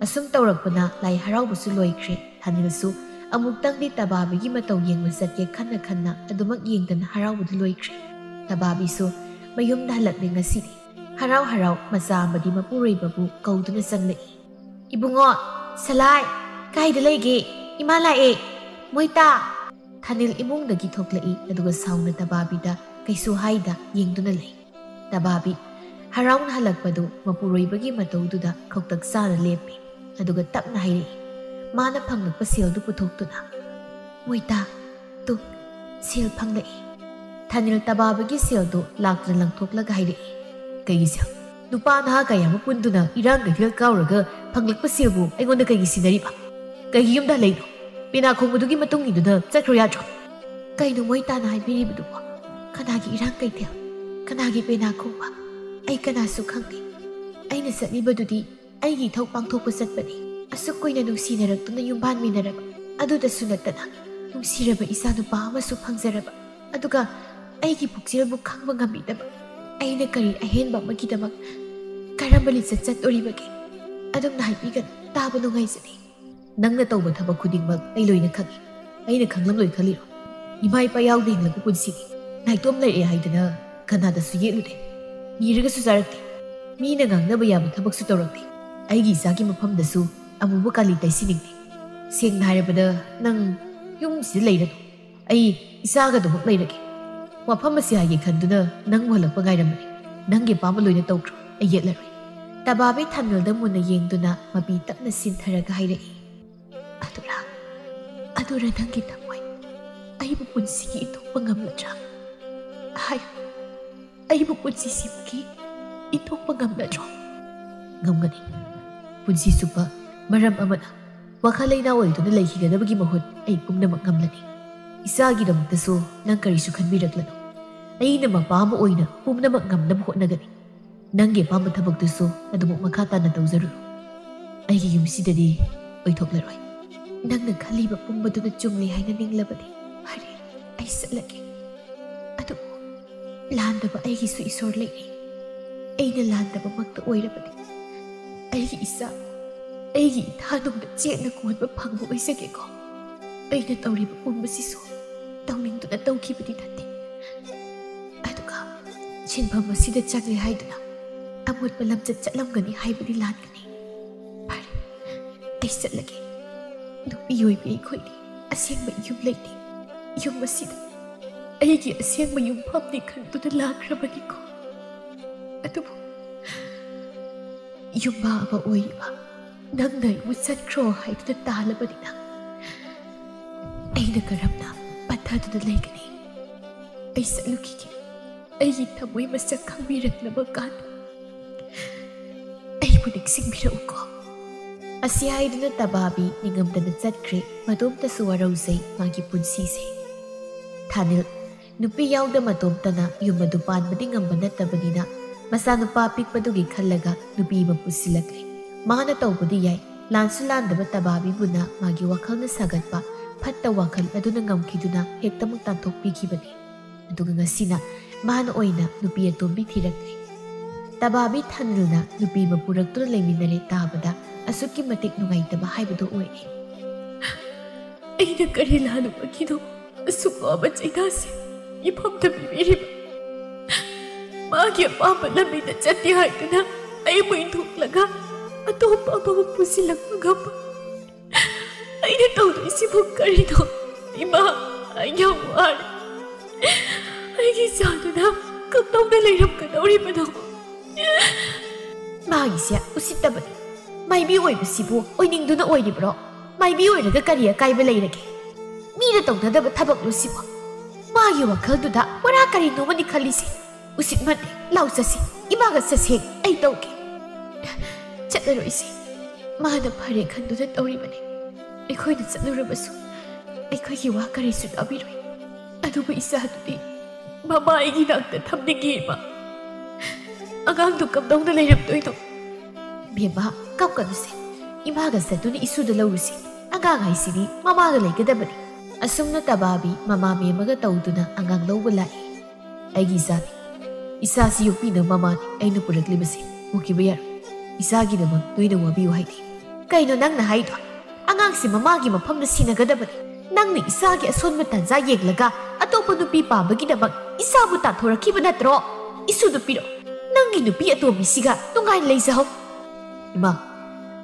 ꯑꯁꯨꯝ ꯇꯧꯔꯛꯄꯅ ꯂꯥꯏ ꯍꯔꯥꯎꯕꯁꯨ ꯂꯣꯏꯈ꯭ꯔꯦ꯫ ꯊꯥꯅꯤꯜꯁꯨ ꯑꯃꯨꯛꯇꯪꯗꯤ ꯇꯕꯥꯕꯤꯒꯤ ꯃꯇꯧ ꯌꯦꯡꯕ ꯆꯠꯀꯦ ꯈꯟꯅ ꯈꯟꯅ ꯑꯗꯨꯃꯛ ꯌꯦꯡꯗꯅ ꯍꯔꯥꯎꯕꯗꯨ ꯂꯣꯏꯈ꯭ꯔꯦ꯫ ꯇꯕꯥꯕꯤꯁꯨ ꯃꯌꯨꯝꯗ ꯍꯜꯂꯛꯂꯦ ꯉꯁꯤꯗꯤ꯫ ꯍꯔꯥꯎ ꯍꯔꯥꯎ ꯃꯆꯥ ꯑꯃꯗꯤ ꯃꯄꯨꯔꯣꯏꯕꯕꯨ ꯀꯧꯗꯨꯅ ꯆꯪꯂꯛꯏ꯫ "ꯏꯕꯨꯡꯉꯣ, ꯁꯂꯥꯏ, ꯀꯥꯏꯗ ꯂꯩꯒꯦ? ꯏꯃꯥ ꯂꯥꯛꯑꯦ꯫ ꯃꯣꯏꯇꯥ!" ꯊꯥꯅꯤꯜ ꯏꯃꯨꯡꯗꯒꯤ ꯊꯣꯛꯂꯛꯏ, ꯑꯗꯨꯒ ꯁꯥꯎꯅ ꯇꯕꯥꯕꯤꯗ ꯀꯩꯁꯨ ꯍꯥꯏꯗ ꯌꯦꯡꯗꯨꯅ ꯂꯩ꯫ ꯇꯕꯥꯕꯤ ꯍꯔꯥꯎꯅ ꯍꯜꯂꯛꯄꯗꯨ ꯃꯄꯨꯔꯣꯏꯕꯒꯤ ꯃꯇꯧꯗꯨꯗ ꯈꯧꯇꯛ ꯆꯥꯅ ꯂꯦꯞꯄꯤ, ꯑꯗꯨꯒ ꯇꯞꯅ ꯍꯥꯏꯔꯛꯏ, ꯃꯥꯅ ꯐꯪꯂꯛꯄ ꯁꯦꯜꯗꯨ ꯄꯨꯊꯣꯛꯇꯨꯅ꯫ "ꯃꯣꯏꯇꯥ, ꯇꯨ, ꯁꯦꯜ ꯐꯪꯂꯛꯏ꯫" ꯊꯥꯅꯤꯜ ꯇꯕꯥꯕꯤꯒꯤ ꯁꯦꯜꯗꯨ ꯂꯥꯛꯇꯅ ꯂꯪꯊꯣꯛꯂꯒ ꯍꯥꯏꯔꯛꯏ, "ꯀꯩꯒꯤ ꯁꯦꯜ? ꯅꯨꯄꯥ ꯅꯍꯥ ꯀꯌꯥ ꯑꯃ ꯄꯨꯟꯗꯨꯅ ꯏꯔꯥꯡ ꯀꯩꯊꯦꯜ ꯀꯥꯎꯔꯒ ꯐꯪꯂꯛꯄ ꯁꯦꯜꯕꯨ ꯑꯩꯉꯣꯟꯗ ꯀꯩꯒꯤ ꯁꯤꯟꯅꯔꯤꯕ? ꯀꯩꯒꯤ ꯌꯨꯝꯗ ꯍꯜꯂꯛꯏꯅꯣ? ꯄꯦꯅꯥ ꯈꯣꯡꯕꯗꯨꯒꯤ ꯃꯇꯨꯡ ꯏꯟꯗꯨꯅ ꯆꯠꯈ꯭ꯔꯣ ꯌꯥꯗ꯭ꯔꯣ?" "ꯀꯩꯅꯣ ꯃꯣꯏꯇꯥꯅ ꯍꯥꯏꯕꯤꯔꯤꯕꯗꯨꯕꯣ? ꯀꯅꯥꯒꯤ ꯏꯔꯥꯡ ꯀꯩꯊꯦꯜ? ꯀꯅꯥꯒꯤ ꯄꯦꯅꯥ ꯈꯣꯡꯕ? ꯑꯩ ꯀꯅꯥꯁꯨ ꯈꯪꯗꯦ꯫ ꯑꯩꯅ ꯆꯠꯂꯤꯕꯗꯨꯗꯤ ꯑꯩꯒꯤ ꯏꯊꯧ ꯄꯥꯡꯊꯣꯛꯄ ꯆꯠꯄꯅꯤ꯫ ꯑꯁꯨꯛ ꯀꯨꯏꯅ ꯅꯨꯡꯁꯤꯅꯔꯛꯇꯨꯅ ꯌꯨꯝꯕꯥꯟꯃꯤꯟꯅꯔꯕ ꯑꯗꯨꯗꯁꯨ ꯅꯠꯇꯅ ꯅꯨꯡꯁꯤꯔꯕ ꯏꯆꯥ ꯅꯨꯄꯥ ꯑꯃꯁꯨ ꯐꯪꯖꯔꯕ, ꯑꯗꯨꯒ ꯑꯩꯒꯤ ꯄꯨꯛꯆꯦꯜꯕꯨ ꯈꯪꯕ ꯉꯝꯕꯤꯗꯕ ꯑꯩꯅ ꯀꯔꯤ ꯑꯍꯦꯟꯕ ꯑꯃꯒꯤꯗꯃꯛ ꯀꯔꯝꯕ ꯂꯤꯆꯠ ꯆꯠꯇꯣꯔꯤꯕꯒꯦ? ꯑꯗꯨꯝꯅ ꯍꯥꯏꯕꯤꯒꯅꯨ, ꯇꯥꯕ ꯅꯨꯡꯉꯥꯏꯖꯗꯦ꯫" "ꯅꯪꯅ ꯇꯧꯕ ꯊꯕꯛ ꯈꯨꯗꯤꯡꯃꯛ ꯑꯩ ꯂꯣꯏꯅ ꯈꯪꯏ꯫ ꯑꯩꯅ ꯈꯪꯂꯝꯂꯣꯏ ꯈꯜꯂꯤꯔꯣ? ꯏꯃꯥ ꯏꯄꯥ ꯌꯥꯎꯗ ꯍꯤꯡꯂꯛꯄ ꯄꯨꯟꯁꯤꯅꯤ꯫ ꯅꯥꯏꯇꯣꯝ ꯂꯩꯔꯛꯑꯦ ꯍꯥꯏꯗꯅ ꯀꯅꯥꯗꯁꯨ ꯌꯦꯠꯂꯨꯗꯦ꯫ ꯅꯤꯔꯒꯁꯨ ꯆꯥꯔꯛꯇꯦ꯫ ꯃꯤꯅ ꯉꯥꯡꯅꯕ ꯌꯥꯕ ꯊꯕꯛꯁꯨ ꯇꯧꯔꯛꯇꯦ꯫ ꯑꯩꯒꯤ ꯏꯆꯥꯒꯤ ꯃꯐꯝꯗꯁꯨ ꯑꯃꯨꯕ ꯀꯥꯂꯤ ꯇꯩꯁꯤꯟꯅꯤꯡꯗꯦ꯫ ꯁꯦꯡꯅ ꯍꯥꯏꯔꯕꯗ, ꯅꯪ ꯌꯨꯝꯁꯤꯗ ꯂꯩꯔꯅꯨ꯫ ꯑꯩ ꯏꯆꯥꯒꯗꯨꯃꯛ ꯂꯩꯔꯒꯦ꯫ ꯋꯥꯐꯝ ꯑꯁꯤ ꯍꯥꯏꯒꯦ ꯈꯟꯗꯨꯅ ꯅꯪꯕꯨ ꯍꯜꯂꯛꯄ ꯉꯥꯏꯔꯝꯕꯅꯤ꯫ ꯅꯪꯒꯤ ꯑꯄꯥꯝꯕ ꯂꯣꯏꯅ ꯇꯧꯈ꯭ꯔꯣ, ꯑꯩ ꯌꯦꯠꯂꯔꯣꯏ꯫ ꯇꯕꯥꯕꯤ ꯊꯥꯅꯤꯜꯗ ꯃꯨꯟꯅ ꯌꯦꯡꯗꯨꯅ ꯃꯄꯤ ꯇꯞꯅ ꯁꯤꯟꯊꯔꯒ ꯍꯥꯏꯔꯛꯏ, "ꯑꯗꯨꯔ, ꯑꯗꯨꯔ ꯅꯪꯒꯤ ꯊꯃꯣꯏ ꯑꯩꯕꯨ ꯄꯨꯟꯁꯤꯒꯤ ꯏꯟꯊꯣꯛꯄ ꯉꯝꯂꯗ꯭ꯔꯥ? ꯍꯥꯏꯌꯨ, ꯑꯩꯕꯨ ꯄꯨꯟꯁꯤꯁꯤꯃꯒꯤ ꯏꯟꯊꯣꯛꯄ ꯉꯝꯂꯗ꯭ꯔꯣ?" "ꯉꯝꯒꯅꯤ꯫ ꯄꯨꯟꯁꯤ ꯆꯨꯞꯄ ꯃꯔꯝ ꯑꯃꯅ ꯋꯥꯈꯜ ꯂꯩꯅꯥ ꯑꯣꯏꯗꯨꯅ ꯂꯩꯈꯤꯒꯗꯕꯒꯤ ꯃꯍꯨꯠ ꯑꯩ ꯄꯨꯝꯅꯃꯛ ꯉꯝꯂꯅꯤ꯫ ꯏꯆꯥꯒꯤꯗꯃꯛꯇꯁꯨ ꯅꯪ ꯀꯔꯤꯁꯨ ꯈꯟꯕꯤꯔꯛꯂꯅꯨ꯫ ꯑꯩꯅ ꯃꯄꯥ ꯑꯃ ꯑꯣꯏꯅ ꯄꯨꯝꯅꯃꯛ ꯉꯝꯅꯕ ꯍꯣꯠꯅꯒꯅꯤ꯫ ꯅꯪꯒꯤ ꯑꯄꯥꯝꯕ ꯊꯕꯛꯇꯨꯁꯨ ꯑꯗꯨꯃꯛ ꯃꯈꯥ ꯇꯥꯅ ꯇꯧꯖꯔꯨꯔꯣ꯫ ꯑꯩꯒꯤ ꯌꯨꯝꯁꯤꯗꯗꯤ ꯑꯣꯏꯊꯣꯛꯂꯔꯣꯏ꯫ ꯅꯪꯅ ꯈꯜꯂꯤꯕ ꯄꯨꯝꯕꯗꯨꯅ ꯆꯨꯝꯂꯦ ꯍꯥꯏꯅ ꯅꯤꯡꯂꯕꯗꯤ ꯐꯔꯦ, ꯑꯩ ꯆꯠꯂꯒꯦ꯫ ꯑꯗꯨꯕꯨ ꯂꯥꯟꯗꯕ ꯑꯩꯒꯤꯁꯨ ꯏꯁꯣꯔ ꯂꯩꯔꯤ꯫ ꯑꯩꯅ ꯂꯥꯟꯗꯕꯃꯛꯇ ꯑꯣꯏꯔꯕꯗꯤ ꯑꯩꯒꯤ ꯏꯆꯥ, ꯑꯩꯒꯤ ꯏꯊꯥꯅꯨꯡꯗ ꯆꯦꯠꯅ ꯀꯣꯟꯕ ꯐꯪꯕ ꯑꯣꯏꯖꯒꯦꯀꯣ꯫ ꯑꯩꯅ ꯇꯧꯔꯤꯕ ꯄꯨꯝꯕꯁꯤꯁꯨ ꯇꯧꯅꯤꯡꯗꯨꯅ ꯇꯧꯈꯤꯕꯗꯤ ꯅꯠꯇꯦ꯫ ꯑꯗꯨꯒ ꯁꯤꯟꯐꯝ ꯑꯁꯤꯗ ꯆꯪꯂꯦ ꯍꯥꯏꯗꯨꯅ ꯑꯃꯣꯠꯄ ꯂꯝꯆꯠ ꯆꯠꯂꯝꯒꯅꯤ ꯍꯥꯏꯕꯗꯤ ꯂꯥꯟꯒꯅꯤ꯫ ꯐꯔꯦ, ꯑꯩ ꯆꯠꯂꯒꯦ꯫ ꯅꯨꯄꯤ ꯑꯣꯏꯕꯤ ꯑꯩꯈꯣꯏꯗꯤ ꯑꯁꯦꯡꯕ ꯌꯨꯝ ꯂꯩꯇꯦ꯫ ꯌꯨꯝ ꯑꯁꯤꯗ ꯑꯩꯒꯤ ꯑꯁꯦꯡꯕ ꯌꯨꯝꯐꯝꯅꯤ ꯈꯟꯗꯨꯅ ꯂꯥꯛꯈ꯭ꯔꯕꯅꯤꯀꯣ꯫ ꯑꯗꯨꯕꯨ ꯌꯨꯝꯕꯥ ꯑꯃ ꯑꯣꯏꯔꯤꯕ ꯅꯪꯅ ꯑꯩꯕꯨ ꯆꯠꯈ꯭ꯔꯣ ꯍꯥꯏꯗꯨꯅ ꯇꯥꯜꯂꯕꯅꯤꯅ ꯑꯩꯅ ꯀꯔꯝꯅ ꯄꯟꯊꯗꯨꯅ ꯂꯩꯒꯅꯤ? ꯑꯩ ꯆꯠꯂꯨꯈꯤꯒꯦ꯫ ꯑꯩꯒꯤ ꯊꯃꯣꯏ ꯃꯁꯛ ꯈꯪꯕꯤꯔꯛꯅꯕ ꯀꯥꯟꯗ ꯑꯩꯕꯨ ꯅꯤꯡꯁꯤꯡꯕꯤꯔꯛꯎꯀꯣ꯫ ꯑꯁꯤ ꯍꯥꯏꯗꯨꯅ ꯇꯕꯥꯕꯤ ꯅꯤꯡꯉꯝꯗꯅ ꯆꯠꯈ꯭ꯔꯦ꯫ ꯃꯇꯣꯝꯇꯁꯨ ꯋꯥꯔꯧꯖꯩ ꯃꯥꯒꯤ ꯄꯨꯟꯁꯤꯁꯦ꯫ ꯊꯥꯅꯤꯜ ꯅꯨꯄꯤ ꯌꯥꯎꯗ ꯃꯇꯣꯝꯇꯅ ꯌꯨꯝ ꯑꯗꯨ ꯄꯥꯟꯕꯗꯤ ꯉꯝꯕ ꯅꯠꯇꯕꯅꯤꯅ, ꯃꯆꯥꯅꯨꯄꯥ ꯑꯄꯤꯛꯄꯗꯨꯒꯤ ꯈꯜꯂꯒ ꯅꯨꯄꯤ ꯑꯃ ꯄꯨꯁꯤꯜꯂꯛꯂꯦ꯫ ꯃꯥꯅ ꯇꯧꯕꯗꯤ ꯌꯥꯏ, ꯂꯥꯟꯁꯨ ꯂꯥꯟꯗꯕ ꯇꯕꯥꯕꯤꯕꯨꯅ ꯃꯥꯒꯤ ꯋꯥꯈꯜꯅ ꯁꯥꯒꯠꯄ ꯐꯠꯇ ꯋꯥꯈꯜ ꯑꯗꯨꯅ ꯉꯝꯈꯤꯗꯨꯅ ꯍꯦꯛꯇꯃꯛ ꯇꯥꯟꯊꯣꯛꯄꯤꯈꯤꯕꯅꯤ꯫ ꯑꯗꯨꯒ ꯉꯁꯤꯅ ꯃꯥꯅ ꯑꯣꯏꯅ ꯅꯨꯄꯤ ꯑꯇꯣꯝꯕꯤ ꯊꯤꯔꯛꯂꯦ꯫ ꯇꯕꯥꯕꯤ ꯊꯥꯅꯤꯜꯅ ꯅꯨꯄꯤ ꯑꯃ ꯄꯨꯔꯛꯇꯨꯅ ꯂꯩꯃꯤꯟꯅꯔꯦ ꯇꯥꯕꯗ ꯑꯁꯨꯛꯀꯤ ꯃꯇꯤꯛ ꯅꯨꯡꯉꯥꯏꯇꯕ ꯍꯥꯏꯕꯗꯨ ꯑꯣꯏꯔꯦ꯫ ꯑꯩꯅ ꯀꯔꯤ ꯂꯥꯜꯂꯨꯕꯒꯤꯅꯣ ꯑꯁꯨꯛ ꯋꯥꯕ ꯆꯩꯅꯥꯁꯦ ꯃꯤꯐꯝꯗ ꯄꯤꯕꯤꯔꯤꯕ? ꯃꯥꯒꯤ ꯑꯄꯥꯝꯕ ꯂꯝꯕꯤꯗ ꯆꯠꯇꯦ ꯍꯥꯏꯗꯨꯅ ꯑꯩꯕꯨ ꯏꯟꯊꯣꯛꯂꯒ ꯑꯇꯣꯞꯄ ꯑꯃꯕꯨ ꯄꯨꯁꯤꯜꯂꯛꯄ ꯉꯝꯕ꯫ ꯑꯩꯅ ꯇꯧꯗꯣꯏꯁꯤꯕꯨ ꯀꯔꯤꯅꯣ? ꯏꯃꯥ, ꯑꯩ ꯌꯥꯝ ꯋꯥꯔꯦ꯫ ꯑꯩꯒꯤ ꯏꯆꯥꯗꯨꯅ ꯀꯝꯗꯧꯅ ꯂꯩꯔꯝꯒꯗꯧꯔꯤꯕꯅꯣ? ꯃꯥꯒꯤꯁꯦ ꯎꯁꯤꯠꯇꯕꯅꯤ꯫ ꯃꯥꯏꯕꯤ ꯑꯣꯏꯕꯁꯤꯕꯨ ꯑꯣꯏꯅꯤꯡꯗꯨꯅ ꯑꯣꯏꯔꯤꯕ꯭ꯔꯣ? ꯃꯥꯏꯕꯤ ꯑꯣꯏꯔꯒ ꯀꯔꯤ ꯑꯀꯥꯏꯕ ꯂꯩꯔꯒꯦ? ꯃꯤꯅ ꯇꯧꯅꯗꯕ ꯊꯕꯛꯂꯣ ꯁꯤꯕꯣ? ꯃꯥꯒꯤ ꯋꯥꯈꯜꯗꯨꯗ ꯄꯨꯔꯥ ꯀꯔꯤꯅꯣꯃꯅꯤ ꯈꯜꯂꯤꯁꯦ꯫ ꯎꯁꯤꯠꯃꯟꯗꯦ꯫ ꯂꯥꯎ ꯆꯠꯁꯤ꯫ ꯏꯃꯥꯒ ꯆꯠꯁꯦ꯫ ꯑꯩ ꯇꯧꯒꯦ꯫ ꯆꯠꯂꯔꯣꯏꯁꯤ꯫ ꯃꯥꯅ ꯐꯔꯦ ꯈꯟꯗꯨꯅ ꯇꯧꯔꯤꯕꯅꯤ꯫ ꯑꯩꯈꯣꯏꯅ ꯆꯠꯂꯨꯔꯕꯁꯨ ꯑꯩꯈꯣꯏꯒꯤ ꯋꯥ ꯀꯔꯤꯁꯨ ꯇꯥꯕꯤꯔꯣꯏ꯫ ꯑꯗꯨꯕꯨ ꯏꯆꯥꯗꯨꯗꯤ ꯃꯃꯥ ꯑꯩꯒꯤ ꯅꯥꯛꯇ ꯊꯝꯅꯤꯡꯉꯤ, ꯏꯃꯥ꯫ ꯑꯉꯥꯡꯗꯨ ꯀꯝꯗꯧꯅ ꯂꯩꯔꯝꯗꯣꯏꯅꯣ? ꯕꯦꯝꯃ, ꯀꯞꯀꯅꯨꯁꯦ꯫ ꯏꯃꯥꯒ ꯆꯠꯇꯨꯅ ꯏꯁꯨꯗ ꯂꯧꯔꯨꯁꯤ꯫ ꯑꯉꯥꯡ ꯍꯥꯏꯁꯤꯗꯤ ꯃꯃꯥꯒ ꯂꯩꯒꯗꯕꯅꯤ꯫ ꯑꯁꯨꯝꯅ ꯇꯕꯥꯕꯤ ꯃꯃꯥ ꯃꯦꯝꯃꯒ ꯇꯧꯗꯨꯅ ꯑꯉꯥꯡ ꯂꯧꯕ ꯂꯥꯛꯏ꯫ ꯑꯩꯒꯤ ꯏꯆꯥꯅꯤ꯫ ꯏꯆꯥꯁꯤ ꯌꯣꯛꯄꯤꯅꯕ ꯃꯃꯥꯅꯤ ꯑꯩꯅ ꯄꯨꯔꯛꯂꯤꯕꯁꯤ꯫ ꯎꯈꯤꯕ ꯌꯥꯔꯣꯏ꯫ ꯏꯆꯥꯒꯤꯗꯃꯛ ꯅꯣꯏꯅ ꯋꯥꯕꯤꯌꯨ ꯍꯥꯏꯗꯦ꯫ ꯀꯩꯅꯣ ꯅꯪꯅ ꯍꯥꯏꯗꯣ? ꯑꯉꯥꯡꯁꯤ ꯃꯃꯥꯒꯤ ꯃꯐꯝꯗ ꯁꯤꯟꯅꯒꯗꯕꯅꯤ꯫ ꯅꯪꯅ ꯏꯆꯥꯒꯤ ꯑꯁꯣꯟꯕ ꯇꯥꯟꯖꯥ ꯌꯦꯡꯂꯒ ꯑꯇꯣꯞꯄ ꯅꯨꯄꯤ ꯄꯥꯝꯕꯒꯤꯗꯃꯛ ꯏꯆꯥꯕꯨ ꯇꯥꯟꯊꯣꯔꯛꯈꯤꯕ ꯅꯠꯇ꯭ꯔꯣ? ꯏꯁꯨꯗꯨ ꯄꯤꯔꯣ꯫ ꯅꯪꯒꯤ ꯅꯨꯄꯤ ꯑꯇꯣꯝꯕꯤꯁꯤꯒ ꯅꯨꯡꯉꯥꯏꯅ ꯂꯩꯖꯍꯧ꯫ ꯏꯃꯥ,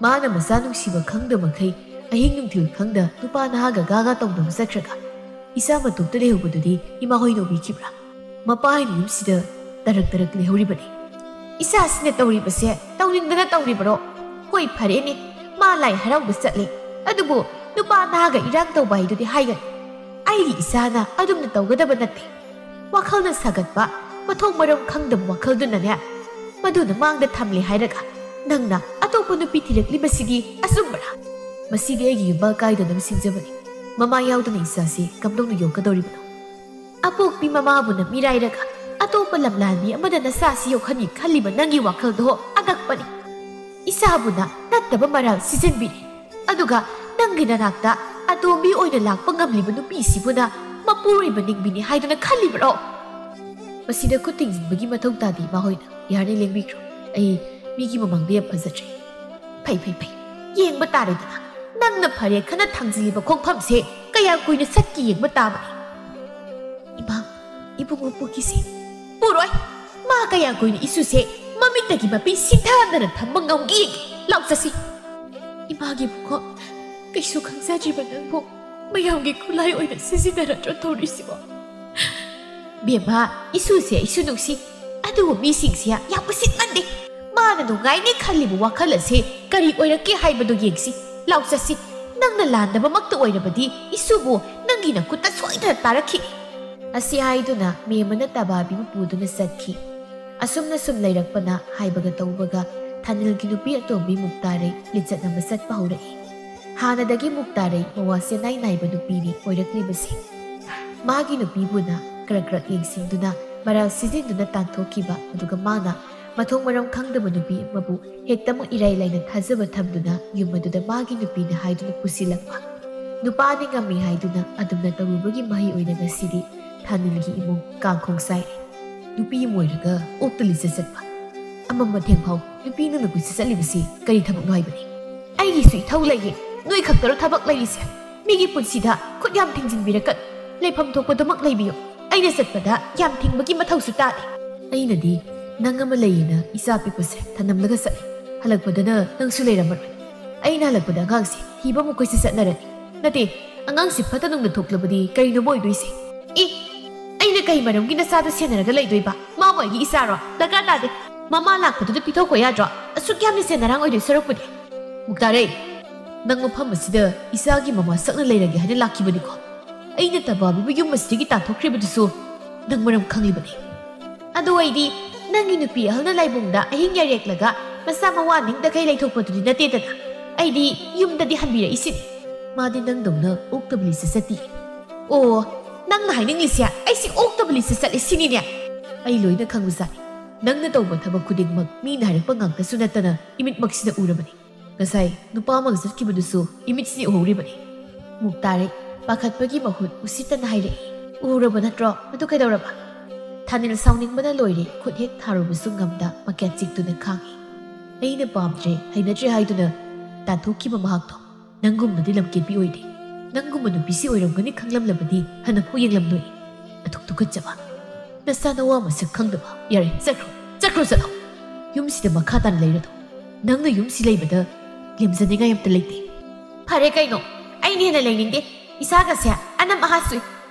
ꯃꯥꯅ ꯃꯆꯥ ꯅꯨꯡꯁꯤꯕ ꯈꯪꯗ ꯃꯈꯩ ꯑꯍꯤꯡ ꯅꯨꯡꯊꯤꯜ ꯈꯪꯗ ꯅꯨꯄꯥ ꯅꯍꯥꯒ ꯒꯥꯒꯥ ꯇꯧꯅꯕ ꯆꯠꯈ꯭ꯔꯒ ꯏꯆꯥ ꯃꯇꯣꯝꯇ ꯂꯩꯍꯧꯕꯗꯨꯗꯤ ꯏꯃꯥ ꯍꯣꯏꯅ ꯎꯕꯤꯈꯤꯕ꯭ꯔꯥ? ꯃꯄꯥ ꯍꯥꯏꯅ ꯌꯨꯝꯁꯤꯗ ꯇꯔꯛ ꯇꯔꯛ ꯂꯩꯍꯧꯔꯤꯕꯅꯤ꯫ ꯏꯆꯥꯁꯤꯅ ꯇꯧꯔꯤꯕꯁꯦ ꯇꯧꯅꯤꯡꯗꯅ ꯇꯧꯔꯤꯕꯔꯣ? ꯍꯣꯏ, ꯐꯔꯦꯅꯦ, ꯃꯥ ꯂꯥꯏ ꯍꯔꯥꯎꯕ ꯆꯠꯂꯦ, ꯑꯗꯨꯕꯨ ꯅꯨꯄꯥ ꯅꯍꯥꯒ ꯏꯔꯥꯡ ꯇꯧꯕ ꯍꯥꯏꯗꯨꯗꯤ ꯍꯥꯏꯒꯅꯤ꯫ ꯑꯩꯒꯤ ꯏꯆꯥꯅ ꯑꯗꯨꯝꯅ ꯇꯧꯒꯗꯕ ꯅꯠꯇꯦ꯫ ꯋꯥꯈꯜꯅ ꯁꯥꯒꯠꯄ, ꯃꯊꯣꯡ ꯃꯔꯝ ꯈꯪꯗꯕ ꯋꯥꯈꯜꯗꯨꯅꯅꯦ, ꯃꯗꯨꯅ ꯃꯥꯡꯗ ꯊꯝꯂꯦ ꯍꯥꯏꯔꯒ ꯅꯪꯅ ꯑꯇꯣꯞꯄ ꯅꯨꯄꯤ ꯊꯤꯔꯛꯂꯤꯕꯁꯤꯗꯤ ꯑꯆꯨꯝꯕꯔꯥ? ꯃꯁꯤꯗꯤ ꯑꯩꯒꯤ ꯌꯨꯝꯕꯥꯜ ꯀꯥꯏꯗꯅꯕ ꯁꯤꯟꯖꯕꯅꯤ꯫ ꯃꯃꯥ ꯌꯥꯎꯗꯅ ꯏꯆꯥꯁꯤ ꯀꯝꯗꯧꯅ ꯌꯣꯛꯀꯗꯧꯔꯤꯕꯅꯣ? ꯑꯄꯣꯛꯄꯤ ꯃꯃꯥꯕꯨꯅ ꯃꯤꯔꯥꯏꯔꯒ ꯑꯇꯣꯞꯄ ꯂꯝꯂꯥꯟꯕꯤ ꯑꯃꯗ ꯅꯆꯥꯁꯤ ꯌꯣꯛꯍꯟꯒꯦ ꯈꯜꯂꯤꯕ ꯅꯪꯒꯤ ꯋꯥꯈꯜꯗꯣ ꯑꯉꯛꯄꯅꯤ꯫ ꯏꯆꯥꯕꯨꯅ ꯅꯠꯇꯕ ꯃꯔꯥꯜ ꯁꯤꯖꯤꯟꯕꯤꯔꯦ꯫ ꯑꯗꯨꯒ ꯅꯪꯒꯤ ꯅꯅꯥꯛꯇ ꯑꯇꯣꯝꯕꯤ ꯑꯣꯏꯅ ꯂꯥꯛꯄ ꯉꯝꯂꯤꯕ ꯅꯨꯄꯤꯁꯤꯕꯨꯅ ꯃꯄꯨꯔꯣꯏꯕ ꯅꯤꯡꯕꯤꯅꯤ ꯍꯥꯏꯗꯨꯅ ꯈꯜꯂꯤꯕꯔꯣ? ꯃꯁꯤꯗ ꯈꯨꯠ ꯊꯤꯡꯖꯤꯟꯕꯒꯤ ꯃꯊꯧ ꯇꯥꯗꯦ, ꯏꯃꯥ ꯍꯣꯏꯅ꯫ ꯌꯥꯔꯅꯤ, ꯂꯦꯡꯕꯤꯈ꯭ꯔꯣ꯫ ꯑꯩ ꯃꯤꯒꯤ ꯃꯃꯥꯡꯗ ꯌꯥꯝ ꯐꯖꯗ꯭ꯔꯦ꯫ ꯐꯩ, ꯐꯩ, ꯐꯩ꯫ ꯌꯦꯡꯕ ꯇꯥꯔꯦꯗꯅ꯫ ꯅꯪꯅ ꯐꯔꯦ ꯈꯟꯅ ꯊꯥꯡꯖꯤꯜꯂꯤꯕ ꯈꯣꯡꯐꯝꯁꯦ ꯀꯌꯥꯝ ꯀꯨꯏꯅ ꯆꯠꯀꯦ ꯌꯦꯡꯕ ꯇꯥꯕꯅꯤ꯫ ꯏꯃꯥ, ꯏꯕꯨꯡꯉꯣ ꯄꯨꯈꯤꯁꯤ꯫ ꯄꯨꯔꯣꯏ꯫ ꯃꯥ ꯀꯌꯥꯝ ꯀꯨꯏꯅ ꯏꯁꯨꯁꯦ ꯃꯃꯤꯠꯇꯒꯤ ꯃꯄꯤ ꯁꯤꯡꯊꯥꯗꯅ ꯊꯝꯕ ꯉꯝꯒꯦ ꯌꯦꯡꯒꯦ꯫ ꯂꯥꯎ ꯆꯠꯁꯤ꯫ ꯏꯃꯥꯒꯤ ꯕꯨꯈꯣ, ꯀꯩꯁꯨ ꯈꯪꯖꯗ꯭ꯔꯤꯕ ꯅꯪꯕꯨ ꯃꯌꯥꯝꯒꯤ ꯈꯨꯠꯂꯥꯏ ꯑꯣꯏꯅ ꯁꯤꯖꯤꯟꯅꯔꯗ꯭ꯔꯣ ꯇꯧꯔꯤꯁꯤꯕꯣ? ꯕꯦꯝꯃ, ꯏꯁꯨꯁꯦ ꯑꯩꯁꯨ ꯅꯨꯡꯁꯤ, ꯑꯗꯨꯕꯨ ꯃꯤꯁꯤꯡꯁꯦ ꯌꯥꯝ ꯎꯁꯤꯠꯃꯟꯗꯦ꯫ ꯃꯥꯅ ꯅꯨꯡꯉꯥꯏꯅꯦ ꯈꯜꯂꯤꯕ ꯋꯥꯈꯜ ꯑꯁꯦ ꯀꯔꯤ ꯑꯣꯏꯔꯛꯀꯦ ꯍꯥꯏꯕꯗꯨ ꯌꯦꯡꯁꯤ꯫ ꯂꯥꯎ ꯆꯠꯁꯤ꯫ ꯅꯪꯅ ꯂꯥꯟꯗꯕꯃꯛꯇ ꯑꯣꯏꯔꯕꯗꯤ ꯏꯁꯨꯕꯨ ꯅꯪꯒꯤ ꯅꯈꯨꯠꯇ ꯁꯣꯏꯗꯅ ꯇꯥꯔꯛꯈꯤꯅꯤ꯫ ꯑꯁꯤ ꯍꯥꯏꯗꯨꯅ ꯃꯦꯝꯃꯅ ꯇꯕꯥꯕꯤꯕꯨ ꯄꯨꯗꯨꯅ ꯆꯠꯈꯤ꯫ ꯑꯁꯨꯝꯅ ꯁꯨꯝ ꯂꯩꯔꯛꯄꯅ ꯍꯥꯏꯕꯒ ꯇꯧꯕꯒ ꯊꯥꯅꯤꯜꯒꯤ ꯅꯨꯄꯤ ꯑꯇꯣꯝꯕꯤ ꯃꯨꯛꯇꯥꯔꯩ ꯂꯤꯆꯠ ꯅꯝꯕ ꯆꯠꯄ ꯍꯧꯔꯛꯏ꯫ ꯍꯥꯟꯅꯗꯒꯤ ꯃꯨꯛꯇꯥꯔꯩ ꯃꯋꯥ ꯁꯦꯅꯥꯏ ꯅꯥꯏꯕ ꯅꯨꯄꯤꯅꯤ ꯑꯣꯏꯔꯛꯂꯤꯕꯁꯦ꯫ ꯃꯥꯒꯤ ꯅꯨꯄꯤꯕꯨꯅ ꯀ꯭ꯔꯛ ꯀ꯭ꯔꯛ ꯌꯦꯡꯁꯤꯟꯗꯨꯅ ꯃꯔꯥꯜ ꯁꯤꯖꯤꯟꯗꯨꯅ ꯇꯥꯟꯊꯣꯛꯈꯤꯕ, ꯑꯗꯨꯒ ꯃꯥꯅ ꯃꯊꯣꯡ ꯃꯔꯝ ꯈꯪꯗꯕ ꯅꯨꯄꯤ ꯑꯃꯕꯨ ꯍꯦꯛꯇꯃꯛ ꯏꯔꯥꯏ ꯂꯥꯏꯅ ꯊꯥꯖꯕ ꯊꯝꯗꯨꯅ ꯌꯨꯝ ꯑꯗꯨꯗ ꯃꯥꯒꯤ ꯅꯨꯄꯤꯅ ꯍꯥꯏꯗꯨꯅ ꯄꯨꯁꯤꯜꯂꯛꯄ꯫ ꯅꯨꯄꯥꯅꯤ ꯉꯝꯃꯤ ꯍꯥꯏꯗꯨꯅ ꯑꯗꯨꯝꯅ ꯇꯧꯔꯨꯕꯒꯤ ꯃꯍꯩ ꯑꯣꯏꯅ ꯉꯁꯤꯗꯤ ꯊꯥꯅꯤꯜꯒꯤ ꯏꯃꯨꯡ ꯀꯥꯡꯈꯣꯡ ꯆꯥꯏꯔꯦ꯫ ꯅꯨꯄꯤ ꯑꯃ ꯑꯣꯏꯔꯒ ꯑꯣꯛꯇ ꯂꯤꯆꯠ ꯆꯠꯄ꯫ ꯑꯃꯝ ꯑꯊꯦꯡ ꯐꯥꯎ ꯅꯨꯄꯤ ꯅꯪꯅ ꯀꯣꯏꯆꯠ ꯆꯠꯂꯤꯕꯁꯤ ꯀꯔꯤ ꯊꯕꯛꯅꯣ ꯍꯥꯏꯕꯅꯤ? ꯑꯩꯒꯤꯁꯨ ꯏꯊꯧ ꯂꯩꯌꯦ, ꯅꯣꯏ ꯈꯛꯇꯔꯣ ꯊꯕꯛ ꯂꯩꯔꯤꯁꯦ? ꯃꯤꯒꯤ ꯄꯨꯟꯁꯤꯗ ꯈꯨꯠ ꯌꯥꯝ ꯊꯤꯡꯖꯤꯟꯕꯤꯔꯛꯀꯅꯨ꯫ ꯂꯩꯐꯝ ꯊꯣꯛꯄꯗꯨꯃꯛ ꯂꯩꯕꯤꯌꯨ꯫ ꯑꯩꯅ ꯆꯠꯄꯗ ꯌꯥꯝ ꯊꯤꯡꯕꯒꯤ ꯃꯊꯧꯁꯨ ꯇꯥꯗꯦ꯫ ꯑꯩꯅꯗꯤ ꯅꯪ ꯑꯃ ꯂꯩꯌꯦꯅ ꯏꯆꯥ ꯄꯤꯛꯄꯁꯦ ꯊꯅꯝꯂꯒ ꯆꯠꯂꯦ꯫ ꯍꯜꯂꯛꯄꯗꯅ ꯅꯪꯁꯨ ꯂꯩꯔꯝꯃꯔꯣꯏ꯫ ꯑꯩꯅ ꯍꯜꯂꯛꯄꯗ ꯑꯉꯥꯡꯁꯦ ꯊꯤꯕ ꯑꯃꯨꯛ ꯀꯣꯏꯆꯠ ꯆꯠꯅꯔꯅꯤ꯫ ꯅꯠꯇꯦ, ꯑꯉꯥꯡꯁꯦ ꯐꯠꯇ ꯅꯨꯡꯗ ꯊꯣꯛꯂꯕꯗꯤ ꯀꯔꯤꯅꯣꯕ ꯑꯣꯏꯗꯣꯏꯁꯦ? ꯑꯦ, ꯑꯩꯅ ꯀꯩ ꯃꯔꯝꯒꯤ ꯅꯆꯥꯗꯣ ꯁꯦꯟꯅꯔꯒ ꯂꯩꯗꯣꯏꯕ? ꯃꯥꯕꯨ ꯑꯩꯒꯤ ꯏꯆꯥꯔꯣ? ꯗꯔꯀꯥꯔ ꯇꯥꯗꯦ꯫ ꯃꯃꯥ ꯂꯥꯛꯄꯗꯨꯗ ꯄꯤꯊꯣꯛꯈꯣ ꯌꯥꯗ꯭ꯔꯣ? ꯑꯁꯨꯛ ꯌꯥꯝꯅ ꯁꯦꯟꯅꯔꯥꯡ ꯑꯣꯏꯗꯣꯏ ꯁꯔꯨꯛꯄꯨꯗꯤ꯫ ꯃꯨꯛꯇꯥꯔꯩ, ꯅꯪ ꯃꯐꯝ ꯑꯁꯤꯗ ꯏꯆꯥꯒꯤ ꯃꯃꯥ ꯁꯛꯅ ꯂꯩꯔꯒꯦ ꯍꯥꯏꯅ ꯂꯥꯛꯈꯤꯕꯅꯤꯀꯣ? ꯑꯩꯅ ꯇꯕꯥꯕꯤꯕꯨ ꯌꯨꯝ ꯑꯁꯤꯗꯒꯤ ꯇꯥꯟꯊꯣꯛꯈ꯭ꯔꯤꯕꯗꯨꯁꯨ ꯅꯪ ꯃꯔꯝ ꯈꯪꯂꯤꯕꯅꯤ꯫ ꯑꯗꯨ ꯑꯩꯗꯤ ꯅꯪꯒꯤ ꯅꯨꯄꯤ ꯑꯍꯜꯅ ꯂꯥꯏꯕꯨꯡꯗ ꯑꯍꯤꯡ ꯌꯥꯔꯦꯛꯂꯒ ꯃꯆꯥ ꯃꯋꯥ ꯅꯤꯡꯗꯈꯩ ꯂꯩꯊꯣꯛꯄꯗꯨꯗꯤ ꯅꯠꯇꯦꯗꯅ꯫ ꯑꯩꯗꯤ ꯌꯨꯝꯗꯗꯤ ꯍꯟꯕꯤꯔꯛꯏꯁꯤꯅꯤ꯫ ꯃꯥꯗꯤ ꯅꯪꯗꯧꯅ ꯑꯣꯛꯇꯕ ꯂꯤꯆꯠ ꯆꯠꯇꯦ꯫ ꯑꯣ, ꯅꯪꯅ ꯍꯥꯏꯅꯤꯡꯂꯤꯁꯦ ꯑꯩꯁꯤ ꯑꯣꯛꯇꯕ ꯂꯤꯆꯠ ꯆꯠꯂꯦ ꯁꯤꯅꯤꯅꯦ? ꯑꯩ ꯂꯣꯏꯅ ꯈꯪꯕꯖꯥꯠꯅꯤ꯫ ꯅꯪꯅ ꯇꯧꯕ ꯊꯕꯛ ꯈꯨꯗꯤꯡꯃꯛ ꯃꯤꯅ ꯍꯥꯏꯔꯛꯄ ꯉꯥꯛꯇꯁꯨ ꯅꯠꯇꯅ ꯏꯃꯤꯠꯃꯛꯁꯤꯅ ꯎꯔꯕꯅꯤ꯫ ꯉꯁꯥꯏ ꯅꯨꯄꯥ ꯑꯃꯒ ꯆꯠꯈꯤꯕꯗꯨꯁꯨ ꯏꯃꯤꯠꯁꯤꯅ ꯎꯍꯧꯔꯤꯕꯅꯤ꯫ ꯃꯨꯛꯇꯥꯔꯩ, ꯄꯥꯈꯠꯄꯒꯤ ꯃꯍꯨꯠ ꯎꯁꯤꯠꯇꯅ ꯍꯥꯏꯔꯛꯏ꯫ ꯎꯔꯕ ꯅꯠꯇ꯭ꯔꯣ? ꯑꯗꯨ ꯀꯩꯗꯧꯔꯕ? ꯊꯥꯅꯤꯜ ꯁꯥꯎꯅꯤꯡꯕꯅ ꯂꯣꯏꯔꯦ, ꯈꯨꯠ ꯍꯦꯛ ꯊꯥꯔꯨꯕꯁꯨ ꯉꯝꯗ ꯃꯀꯌꯥꯠ ꯆꯤꯛꯇꯨꯅ ꯈꯥꯡꯉꯤ꯫ ꯑꯩꯅ ꯄꯥꯝꯗ꯭ꯔꯦ, ꯍꯩꯅꯗ꯭ꯔꯦ ꯍꯥꯏꯗꯨꯅ ꯇꯥꯟꯊꯣꯛꯈꯤꯕ ꯃꯍꯥꯛꯇꯣ ꯅꯪꯒꯨꯝꯕꯗꯤ ꯂꯝꯀꯦꯠꯄꯤ ꯑꯣꯏꯗꯦ꯫ ꯅꯪꯒꯨꯝꯕ ꯅꯨꯄꯤꯁꯤ ꯑꯣꯏꯔꯝꯒꯅꯤ ꯈꯪꯂꯝꯂꯕꯗꯤ ꯍꯟꯅꯐꯥꯎ ꯌꯦꯡꯂꯝꯂꯣꯏ꯫ ꯑꯗꯨꯛ ꯇꯨꯀꯠꯆꯕ꯫ ꯅꯆꯥ ꯅꯋꯥ ꯃꯁꯛ ꯈꯪꯗꯕ꯫ ꯌꯥꯔꯦ, ꯆꯠꯈ꯭ꯔꯣ, ꯆꯠꯈ꯭ꯔꯣ, ꯆꯠꯂꯣ꯫ ꯌꯨꯝꯁꯤꯗ ꯃꯈꯥ ꯇꯥꯅ ꯂꯩꯔꯅꯨ꯫ ꯅꯪꯅ ꯌꯨꯝꯁꯤ ꯂꯩꯕꯗ ꯂꯦꯝꯖꯅꯤꯡꯉꯥꯏ ꯑꯝꯇ ꯂꯩꯇꯦ꯫ ꯐꯔꯦ ꯀꯩꯅꯣ, ꯑꯩꯅ ꯍꯦꯟꯅ ꯂꯩꯅꯤꯡꯗꯦ꯫ ꯏꯁꯥꯒꯁꯦ ꯑꯅꯝ ꯑꯍꯥ ꯁꯨꯏ꯫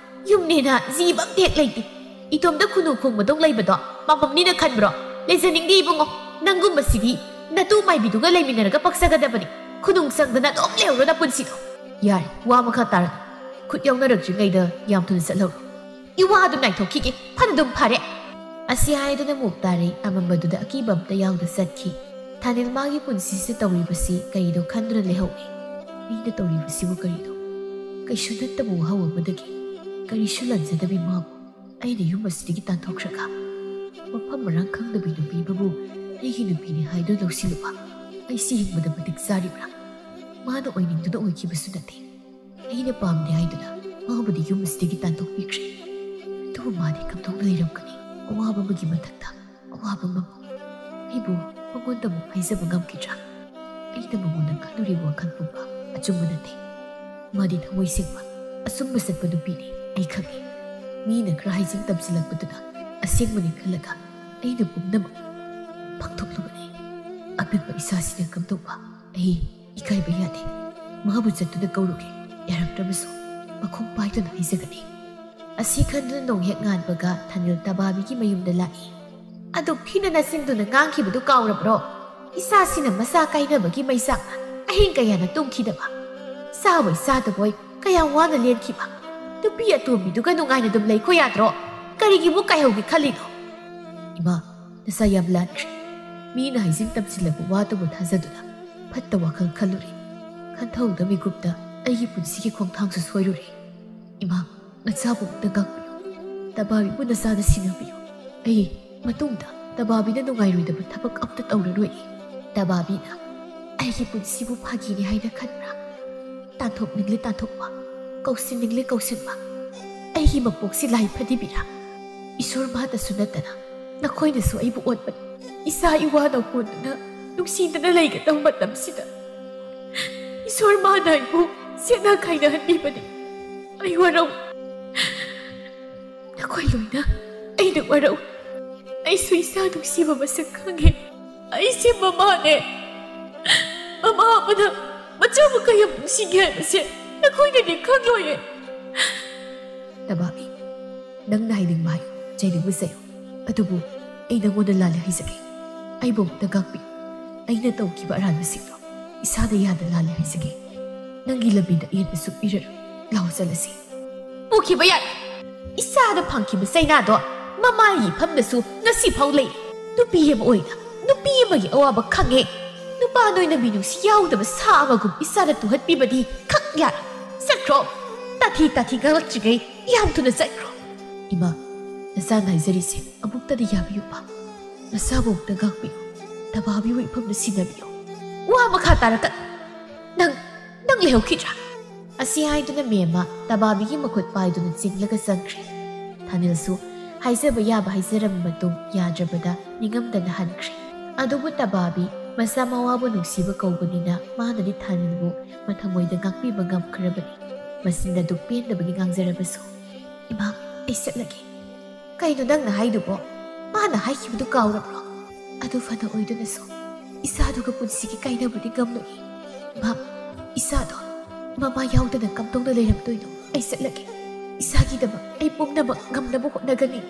ꯌꯨꯝꯅꯦꯅ ꯖꯤꯕ ꯑꯝꯇ ꯍꯦꯛ ꯂꯩꯇꯦ꯫ ꯏꯇꯣꯝꯇ ꯈꯨꯅꯨ ꯈꯣꯡꯕꯗꯧ ꯂꯩꯕꯗꯣ ꯄꯥꯝꯕꯝꯅꯤꯅ ꯈꯟꯕ꯭ꯔꯣ? ꯂꯩꯖꯅꯤꯡꯗꯦ ꯏꯕꯨꯡꯉꯣ꯫ ꯅꯪꯒꯨꯝꯕꯁꯤꯗꯤ ꯅꯇꯨ ꯃꯥꯏꯕꯤꯗꯨꯒ ꯂꯩꯃꯤꯟꯅꯔꯒ ꯄꯛꯆꯒꯗꯕꯅꯤ꯫ ꯈꯨꯅꯨꯡ ꯆꯪꯗꯅ ꯑꯗꯨꯝ ꯂꯩꯍꯧꯔꯣ ꯅꯄꯨꯟꯁꯤꯗꯣ꯫ ꯌꯥꯔꯦ, ꯋꯥ ꯃꯈꯥ ꯇꯥꯔꯅꯨ꯫ ꯈꯨꯠ ꯌꯥꯎꯅꯔꯛꯇ꯭ꯔꯤꯉꯩꯗ ꯌꯥꯝ ꯊꯨꯅ ꯆꯠꯍꯧꯔꯣ꯫ ꯏꯋꯥ ꯑꯗꯨꯝ ꯉꯥꯏꯊꯣꯛꯈꯤꯒꯦ꯫ ꯐꯅꯗꯨꯝ ꯐꯔꯦ꯫ ꯑꯁꯤ ꯍꯥꯏꯗꯨꯅ ꯃꯨꯛꯇꯥꯔꯩ ꯑꯃꯝꯕꯗꯨꯗ ꯑꯀꯤꯕ ꯑꯝꯇ ꯌꯥꯎꯗ ꯆꯠꯈꯤ꯫ ꯊꯥꯅꯤꯜ ꯃꯥꯒꯤ ꯄꯨꯟꯁꯤꯁꯦ ꯇꯧꯔꯤꯕꯁꯤ ꯀꯔꯤꯅꯣ ꯈꯟꯗꯨꯅ ꯂꯩꯍꯧꯏ꯫ ꯑꯩꯅ ꯇꯧꯔꯤꯕꯁꯤꯕꯨ ꯀꯔꯤꯅꯣ? ꯀꯩꯁꯨ ꯅꯠꯇꯕ ꯋꯥꯍꯧ ꯑꯃꯗꯒꯤ ꯀꯔꯤꯁꯨ ꯂꯥꯟꯖꯗꯕꯤ ꯃꯥꯕꯨ ꯑꯩꯅ ꯌꯨꯝ ꯑꯁꯤꯗꯒꯤ ꯇꯥꯟꯊꯣꯛꯈ꯭ꯔꯒ, ꯃꯐꯝ ꯃꯔꯥꯡ ꯈꯪꯗꯕꯤ ꯅꯨꯄꯤ ꯑꯃꯕꯨ ꯑꯩꯒꯤ ꯅꯨꯄꯤꯅꯤ ꯍꯥꯏꯗꯨꯅ ꯂꯧꯁꯤꯜꯂꯨꯕ ꯑꯩꯁꯤ ꯍꯤꯡꯕꯗ ꯃꯇꯤꯛ ꯆꯥꯔꯤꯕ꯭ꯔꯥ? ꯃꯥꯅ ꯑꯣꯏꯅꯤꯡꯗꯨꯅ ꯑꯣꯏꯈꯤꯕꯁꯨ ꯅꯠꯇꯦ꯫ ꯑꯩꯅ ꯄꯥꯝꯗꯦ ꯍꯥꯏꯗꯨꯅ ꯃꯥꯕꯨꯗꯤ ꯌꯨꯝ ꯑꯁꯤꯗꯒꯤ ꯇꯥꯟꯊꯣꯛꯄꯤꯈ꯭ꯔꯦ꯫ ꯑꯗꯨꯕꯨ ꯃꯥꯗꯤ ꯀꯝꯗꯧꯅ ꯂꯩꯔꯝꯒꯅꯤ? ꯑꯋꯥꯕ ꯑꯃꯒꯤ ꯃꯊꯛꯇ ꯑꯋꯥꯕ ꯑꯃꯕꯨ꯫ ꯑꯩꯕꯨ ꯃꯉꯣꯟꯗ ꯑꯃꯨꯛ ꯍꯥꯏꯖꯕ ꯉꯝꯈꯤꯗ꯭ꯔꯥ? ꯑꯩꯅ ꯃꯉꯣꯟꯗ ꯈꯜꯂꯨꯔꯤꯕ ꯋꯥꯈꯜ ꯄꯨꯝꯕ ꯑꯆꯨꯝꯕ ꯅꯠꯇꯦ꯫ ꯃꯥꯗꯤ ꯊꯃꯣꯏ ꯁꯦꯡꯕ, ꯑꯆꯨꯝꯕ ꯆꯠꯄ ꯅꯨꯄꯤꯅꯤ, ꯑꯩ ꯈꯪꯏ꯫ ꯃꯤꯅ ꯈꯔ ꯍꯥꯏꯖꯤꯟ ꯇꯝꯁꯤꯜꯂꯛꯄꯗꯨꯅ ꯑꯁꯦꯡꯕꯅꯤ ꯈꯜꯂꯒ ꯑꯩꯅ ꯄꯨꯝꯅꯃꯛ ꯄꯥꯡꯊꯣꯛꯂꯨꯕꯅꯤ꯫ ꯑꯄꯤꯛꯄ ꯏꯁꯥꯁꯤꯅ ꯀꯝꯗꯧꯕ? ꯑꯩ ꯏꯀꯥꯏꯕ ꯌꯥꯗꯦ꯫ ꯃꯥꯕꯨ ꯆꯠꯇꯨꯅ ꯀꯧꯔꯨꯒꯦ꯫ ꯌꯥꯔꯛꯇ꯭ꯔꯕꯁꯨ ꯃꯈꯣꯡ ꯄꯥꯏꯗꯨꯅ ꯍꯥꯏꯖꯒꯅꯤ꯫ ꯑꯁꯤ ꯈꯟꯗꯨꯅ ꯅꯣꯡ ꯍꯦꯛ ꯉꯥꯟꯕꯒ ꯊꯥꯅꯤꯜ ꯇꯕꯥꯕꯤꯒꯤ ꯃꯌꯨꯝꯗ ꯂꯥꯛꯏ꯫ ꯑꯗꯨꯛ ꯊꯤꯅ ꯅꯆꯤꯟꯗꯨꯅ ꯉꯥꯡꯈꯤꯕꯗꯨ ꯀꯥꯎꯔꯕ꯭ꯔꯣ? ꯏꯆꯥꯁꯤꯅ ꯃꯆꯥ ꯀꯥꯏꯅꯕꯒꯤ ꯃꯩꯆꯥꯛꯅ ꯑꯍꯤꯡ ꯀꯌꯥꯅ ꯇꯨꯝꯈꯤꯗꯕ꯫ ꯆꯥꯕꯣꯏ ꯆꯥꯗꯕꯣꯏ ꯀꯌꯥꯝ ꯋꯥꯅ ꯂꯦꯟꯈꯤꯕ꯫ ꯅꯨꯄꯤ ꯑꯇꯣꯝꯕꯤꯗꯨꯒ ꯅꯨꯡꯉꯥꯏꯅ ꯑꯗꯨꯝ ꯂꯩꯈꯣ ꯌꯥꯗ꯭ꯔꯣ? ꯀꯔꯤꯒꯤꯕꯨ ꯀꯥꯏꯍꯧꯒꯦ ꯈꯜꯂꯤꯅꯣ? ꯏꯃꯥ, ꯅꯆꯥ ꯌꯥꯝ ꯂꯥꯟꯈ꯭ꯔꯦ꯫ ꯃꯤꯅ ꯍꯥꯏꯖꯤꯟ ꯇꯝꯁꯤꯜꯂꯛꯄ ꯋꯥꯗꯨꯕꯨ ꯊꯥꯖꯗꯨꯅ ꯐꯠꯇ ꯋꯥꯈꯜ ꯈꯜꯂꯨꯔꯦ꯫ ꯈꯟꯊꯍꯧꯗ ꯃꯤꯀꯨꯞꯇ ꯑꯩꯒꯤ ꯄꯨꯟꯁꯤꯒꯤ ꯈꯣꯡꯊꯥꯡꯁꯨ ꯁꯣꯏꯔꯨꯔꯦ꯫ ꯏꯃꯥ, ꯃꯆꯥꯕꯨ ꯑꯝꯇ ꯉꯥꯛꯄꯤꯌꯨ꯫ ꯇꯕꯥꯕꯤꯕꯨ ꯅꯆꯥꯗ ꯁꯤꯟꯅꯕꯤꯌꯨ꯫ ꯑꯩ ꯃꯇꯨꯡꯗ ꯇꯕꯥꯕꯤꯅ ꯅꯨꯡꯉꯥꯏꯔꯣꯏꯗꯕ ꯊꯕꯛ ꯑꯝꯇ ꯇꯧꯔꯔꯣꯏ꯫ ꯇꯕꯥꯕꯤꯅ ꯑꯩꯒꯤ ꯄꯨꯟꯁꯤꯕꯨ ꯐꯥꯒꯤꯅꯤ ꯍꯥꯏꯅ ꯈꯟꯕ꯭ꯔꯥ? ꯇꯥꯟꯊꯣꯛꯅꯤꯡꯂꯦ ꯇꯥꯟꯊꯣꯛꯄ, ꯀꯧꯁꯤꯟꯅꯤꯡꯂꯦ ꯀꯧꯁꯤꯟꯕ꯫ ꯑꯩꯒꯤ ꯃꯄꯣꯛꯁꯤ ꯂꯥꯏ ꯐꯗꯤꯕꯤꯔꯥ? ꯏꯁꯣꯔ ꯃꯥꯇꯁꯨ ꯅꯠꯇꯅ ꯅꯈꯣꯏꯅꯁꯨ ꯑꯩꯕꯨ ꯑꯣꯠꯄꯅꯤ꯫ ꯏꯆꯥ ꯏꯋꯥꯅ ꯀꯣꯟꯗꯨꯅ ꯅꯨꯡꯁꯤꯗꯅ ꯂꯩꯒꯗꯕ ꯃꯇꯝꯁꯤꯗ ꯏꯁꯣꯔ ꯃꯥꯅ ꯑꯩꯕꯨ ꯁꯦꯠꯅ ꯈꯥꯏꯅꯍꯟꯕꯤꯕꯅꯤ꯫ ꯑꯩ ꯋꯥꯔꯧ꯫ ꯅꯈꯣꯏ ꯂꯣꯏꯅ ꯑꯩꯅ ꯋꯥꯔꯧꯏ꯫ ꯑꯩꯁꯨ ꯏꯆꯥ ꯅꯨꯡꯁꯤꯕ ꯃꯁꯛ ꯈꯪꯉꯦ꯫ ꯑꯩꯁꯦ ꯃꯃꯥꯅꯦ꯫ ꯃꯃꯥ ꯑꯃꯅ ꯃꯆꯥꯕꯨ ꯀꯌꯥꯝ ꯅꯨꯡꯁꯤꯒꯦ ꯍꯥꯏꯕꯁꯦ ꯅꯈꯣꯏꯅꯗꯤ ꯈꯪꯂꯣꯏꯌꯦ꯫ ꯇꯕꯥꯕꯤ, ꯅꯪꯅ ꯍꯥꯏꯅꯤꯡꯕ ꯍꯥꯏꯌꯨ, ꯆꯩꯅꯤꯡꯕ ꯆꯩꯌꯨ꯫ ꯑꯗꯨꯕꯨ ꯑꯩ ꯅꯪꯉꯣꯟꯗ ꯂꯥꯜꯂꯦ ꯍꯥꯏꯖꯒꯦ꯫ ꯑꯩꯕꯨ ꯑꯃꯨꯛꯇ ꯉꯥꯛꯄꯤꯌꯨ꯫ ꯑꯩꯅ ꯇꯧꯈꯤꯕ ꯑꯔꯥꯟꯕꯁꯤꯡꯗꯣ ꯏꯁꯥꯅ ꯌꯥꯗ ꯂꯥꯜꯂꯦ ꯍꯥꯏꯖꯒꯦ꯫ ꯅꯪꯒꯤ ꯂꯝꯕꯤꯗ ꯑꯍꯦꯟꯕ ꯁꯨꯛ ꯄꯤꯔꯔꯣꯏ꯫ ꯂꯥꯛꯑꯣ ꯆꯠꯂꯁꯤ꯫ ꯄꯨꯈꯤꯕ ꯌꯥꯏ꯫ ꯏꯆꯥꯗ ꯐꯪꯈꯤꯕ ꯆꯩꯅꯥꯗꯣ ꯃꯃꯥꯒꯤ ꯏꯐꯝꯗꯁꯨ ꯉꯁꯤ ꯐꯥꯎ ꯂꯩ꯫ ꯅꯨꯄꯤ ꯑꯃ ꯑꯣꯏꯅ ꯅꯨꯄꯤ ꯑꯃꯒꯤ ꯑꯋꯥꯕ ꯈꯪꯉꯦ꯫ ꯅꯨꯄꯥ ꯅꯣꯏꯅ ꯃꯤꯅꯨꯡꯁꯤ ꯌꯥꯎꯗꯕ ꯁꯥ ꯑꯃꯒꯨꯝ ꯏꯆꯥꯗ ꯇꯨꯍꯠꯄꯤꯕꯗꯤ ꯈꯛ ꯌꯥꯔꯦ꯫ ꯆꯠꯈ꯭ꯔꯣ꯫ ꯇꯥꯊꯤ ꯇꯥꯊꯤ ꯉꯥꯡꯂꯛꯇ꯭ꯔꯤꯉꯩ ꯌꯥꯝ ꯊꯨꯅ ꯆꯠꯈ꯭ꯔꯣ꯫ ꯏꯃꯥ, ꯅꯆꯥꯅ ꯍꯥꯏꯖꯔꯤꯁꯦ ꯑꯃꯨꯛꯇꯗꯤ ꯌꯥꯕꯤꯌꯨ ꯄꯥ꯫ ꯅꯆꯥꯕꯨ ꯑꯃꯨꯛꯇ ꯉꯥꯛꯄꯤꯌꯨ꯫ ꯇꯕꯥꯕꯤꯕꯨ ꯏꯐꯝꯗ ꯁꯤꯟꯅꯕꯤꯌꯨ꯫ ꯋꯥ ꯃꯈꯥ ꯇꯥꯔꯛꯀ-, ꯅꯪ, ꯅꯪ ꯂꯩꯍꯧꯈꯤꯗ꯭ꯔꯥ? ꯑꯁꯤ ꯍꯥꯏꯗꯨꯅ ꯃꯦꯝꯃ ꯇꯕꯥꯕꯤꯒꯤ ꯃꯈꯨꯠ ꯄꯥꯏꯗꯨꯅ ꯆꯤꯡꯂꯒ ꯆꯪꯈ꯭ꯔꯦ꯫ ꯊꯥꯅꯤꯜꯁꯨ ꯍꯥꯏꯖꯕ ꯌꯥꯕ ꯍꯥꯏꯖꯔꯕ ꯃꯇꯨꯡ ꯌꯥꯗ꯭ꯔꯕꯗ ꯅꯤꯡꯉꯝꯗꯅ ꯍꯟꯈ꯭ꯔꯦ꯫ ꯑꯗꯨꯕꯨ ꯇꯕꯥꯕꯤ ꯃꯆꯥ ꯃꯋꯥꯕꯨ ꯅꯨꯡꯁꯤꯕ ꯀꯧꯕꯅꯤꯅ ꯃꯥꯅꯗꯤ ꯊꯥꯅꯤꯜꯕꯨ ꯃꯊꯃꯣꯏꯗ ꯉꯥꯛꯄꯤꯕ ꯉꯝꯈ꯭ꯔꯕꯅꯤ꯫ ꯃꯆꯤꯟ ꯑꯗꯨ ꯄꯦꯟꯗꯕꯒꯤ ꯉꯥꯡꯖꯔꯕꯁꯨ, "ꯏꯃꯥ, ꯑꯩ ꯆꯠꯂꯒꯦ꯫" "ꯀꯩꯅꯣ ꯅꯪꯅ ꯍꯥꯏꯗꯨꯕꯣ? ꯃꯥꯅ ꯍꯥꯏꯈꯤꯕꯗꯨ ꯀꯥꯎꯔꯕ꯭ꯔꯣ?" "ꯑꯗꯨ ꯐꯅ ꯑꯣꯏꯗꯨꯅꯁꯨ ꯏꯆꯥꯗꯨꯒ ꯄꯨꯟꯁꯤꯒꯤ ꯀꯥꯏꯅꯕꯗꯤ ꯉꯝꯂꯣꯏ꯫ ꯏꯃꯥ, ꯏꯆꯥꯗꯣ ꯃꯃꯥ ꯌꯥꯎꯗꯅ ꯀꯝꯗꯧꯅ ꯂꯩꯔꯝꯗꯣꯏꯅꯣ? ꯑꯩ ꯆꯠꯂꯒꯦ꯫ ꯏꯆꯥꯒꯤꯗꯃꯛ ꯑꯩ ꯄꯨꯝꯅꯃꯛ ꯉꯝꯅꯕ ꯍꯣꯠꯅꯒꯅꯤ꯫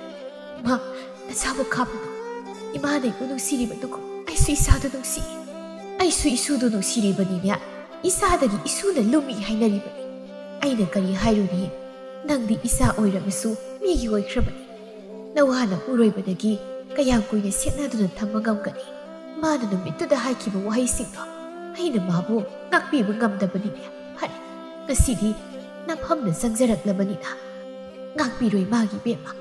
ꯏꯃꯥ, ꯅꯆꯥꯕꯨ ꯈꯥꯝꯃꯨꯅꯨ꯫ ꯏꯃꯥꯅ ꯑꯩꯕꯨ ꯅꯨꯡꯁꯤꯔꯤꯕꯗꯨꯒꯨꯝ ꯑꯩꯁꯨ ꯏꯆꯥꯗꯨ ꯅꯨꯡꯁꯤ꯫ ꯑꯩꯁꯨ ꯏꯁꯨꯗꯨ ꯅꯨꯡꯁꯤꯔꯤꯕꯅꯤꯅꯦ꯫ ꯏꯆꯥꯗꯒꯤ ꯏꯁꯨꯅ ꯂꯨꯝꯃꯤ ꯍꯥꯏꯅꯔꯤꯕꯅꯤ꯫ ꯑꯩꯅ ꯀꯔꯤ ꯍꯥꯏꯔꯨꯅꯤ? ꯅꯪꯗꯤ ꯏꯆꯥ ꯑꯣꯏꯔꯕꯁꯨ ꯃꯤꯒꯤ ꯑꯣꯏꯈ꯭ꯔꯕꯅꯤ꯫ ꯅꯋꯥꯅ ꯎꯔꯣꯏꯕꯗꯒꯤ ꯀꯌꯥꯝ ꯀꯨꯏꯅ ꯁꯦꯠꯅꯗꯨꯅ ꯊꯝꯕ ꯉꯝꯒꯅꯤ?" ꯃꯥꯅ ꯅꯨꯃꯤꯠꯇꯨꯗ ꯍꯥꯏꯈꯤꯕ ꯋꯥꯍꯩꯁꯤꯡꯗꯣ ꯑꯩꯅ ꯃꯥꯕꯨ ꯉꯥꯛꯄꯤꯕ ꯉꯝꯗꯕꯅꯤꯅꯦ꯫ ꯐꯔꯦ, ꯉꯁꯤꯗꯤ ꯅꯐꯝꯗ ꯆꯪꯖꯔꯛꯂꯕꯅꯤꯅ ꯉꯥꯛꯄꯤꯔꯣꯏ ꯃꯥꯒꯤ ꯏꯕꯦꯝꯃ꯫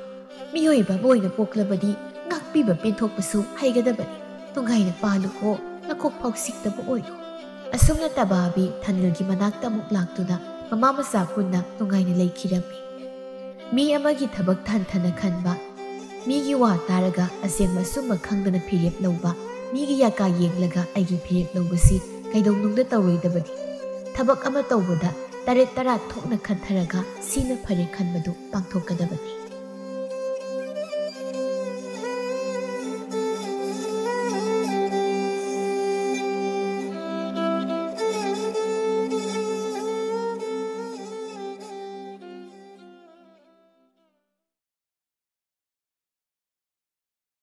ꯃꯤꯑꯣꯏꯕ ꯑꯃ ꯑꯣꯏꯅ ꯄꯣꯛꯂꯕꯗꯤ ꯉꯥꯛꯄꯤꯕ ꯄꯦꯟꯊꯣꯛꯄꯁꯨ ꯍꯩꯒꯗꯕꯅꯤ꯫ ꯅꯨꯡꯉꯥꯏꯅ ꯄꯥꯜꯂꯨꯀꯣ, ꯅꯀꯣꯛ ꯐꯥꯎ ꯁꯤꯛꯇꯕ ꯑꯣꯏꯌꯨ꯫ ꯑꯁꯨꯝꯅ ꯇꯕꯥꯕꯤ ꯊꯥꯅꯤꯜꯒꯤ ꯃꯅꯥꯛꯇ ꯑꯃꯨꯛ ꯂꯥꯛꯇꯨꯅ ꯃꯃꯥ ꯃꯆꯥ ꯄꯨꯟꯅ ꯅꯨꯡꯉꯥꯏꯅ ꯂꯩꯈꯤꯔꯝꯃꯤ꯫ ꯃꯤ ꯑꯃꯒꯤ ꯊꯕꯛ ꯍꯟꯊꯅ ꯈꯟꯕ, ꯃꯤꯒꯤ ꯋꯥ ꯇꯥꯔꯒ ꯑꯁꯦꯡꯕ ꯑꯆꯨꯝꯕ ꯈꯪꯗꯅ ꯐꯤꯔꯦꯞ ꯂꯧꯕ, ꯃꯤꯒꯤ ꯌꯥꯀꯥ ꯌꯦꯡꯂꯒ ꯑꯩꯒꯤ ꯐꯤꯔꯦꯞ ꯂꯧꯕꯁꯤ ꯀꯩꯗꯧꯅꯨꯡꯗ ꯇꯧꯔꯣꯏꯗꯕꯅꯤ꯫ ꯊꯕꯛ ꯑꯃ ꯇꯧꯕꯗ ꯇꯔꯦꯠ ꯇꯔꯥ ꯊꯣꯛꯅ ꯈꯟꯊꯔꯒ ꯁꯤꯅ ꯐꯔꯦ ꯈꯟꯕꯗꯨ ꯄꯥꯡꯊꯣꯛꯀꯗꯕꯅꯤ꯫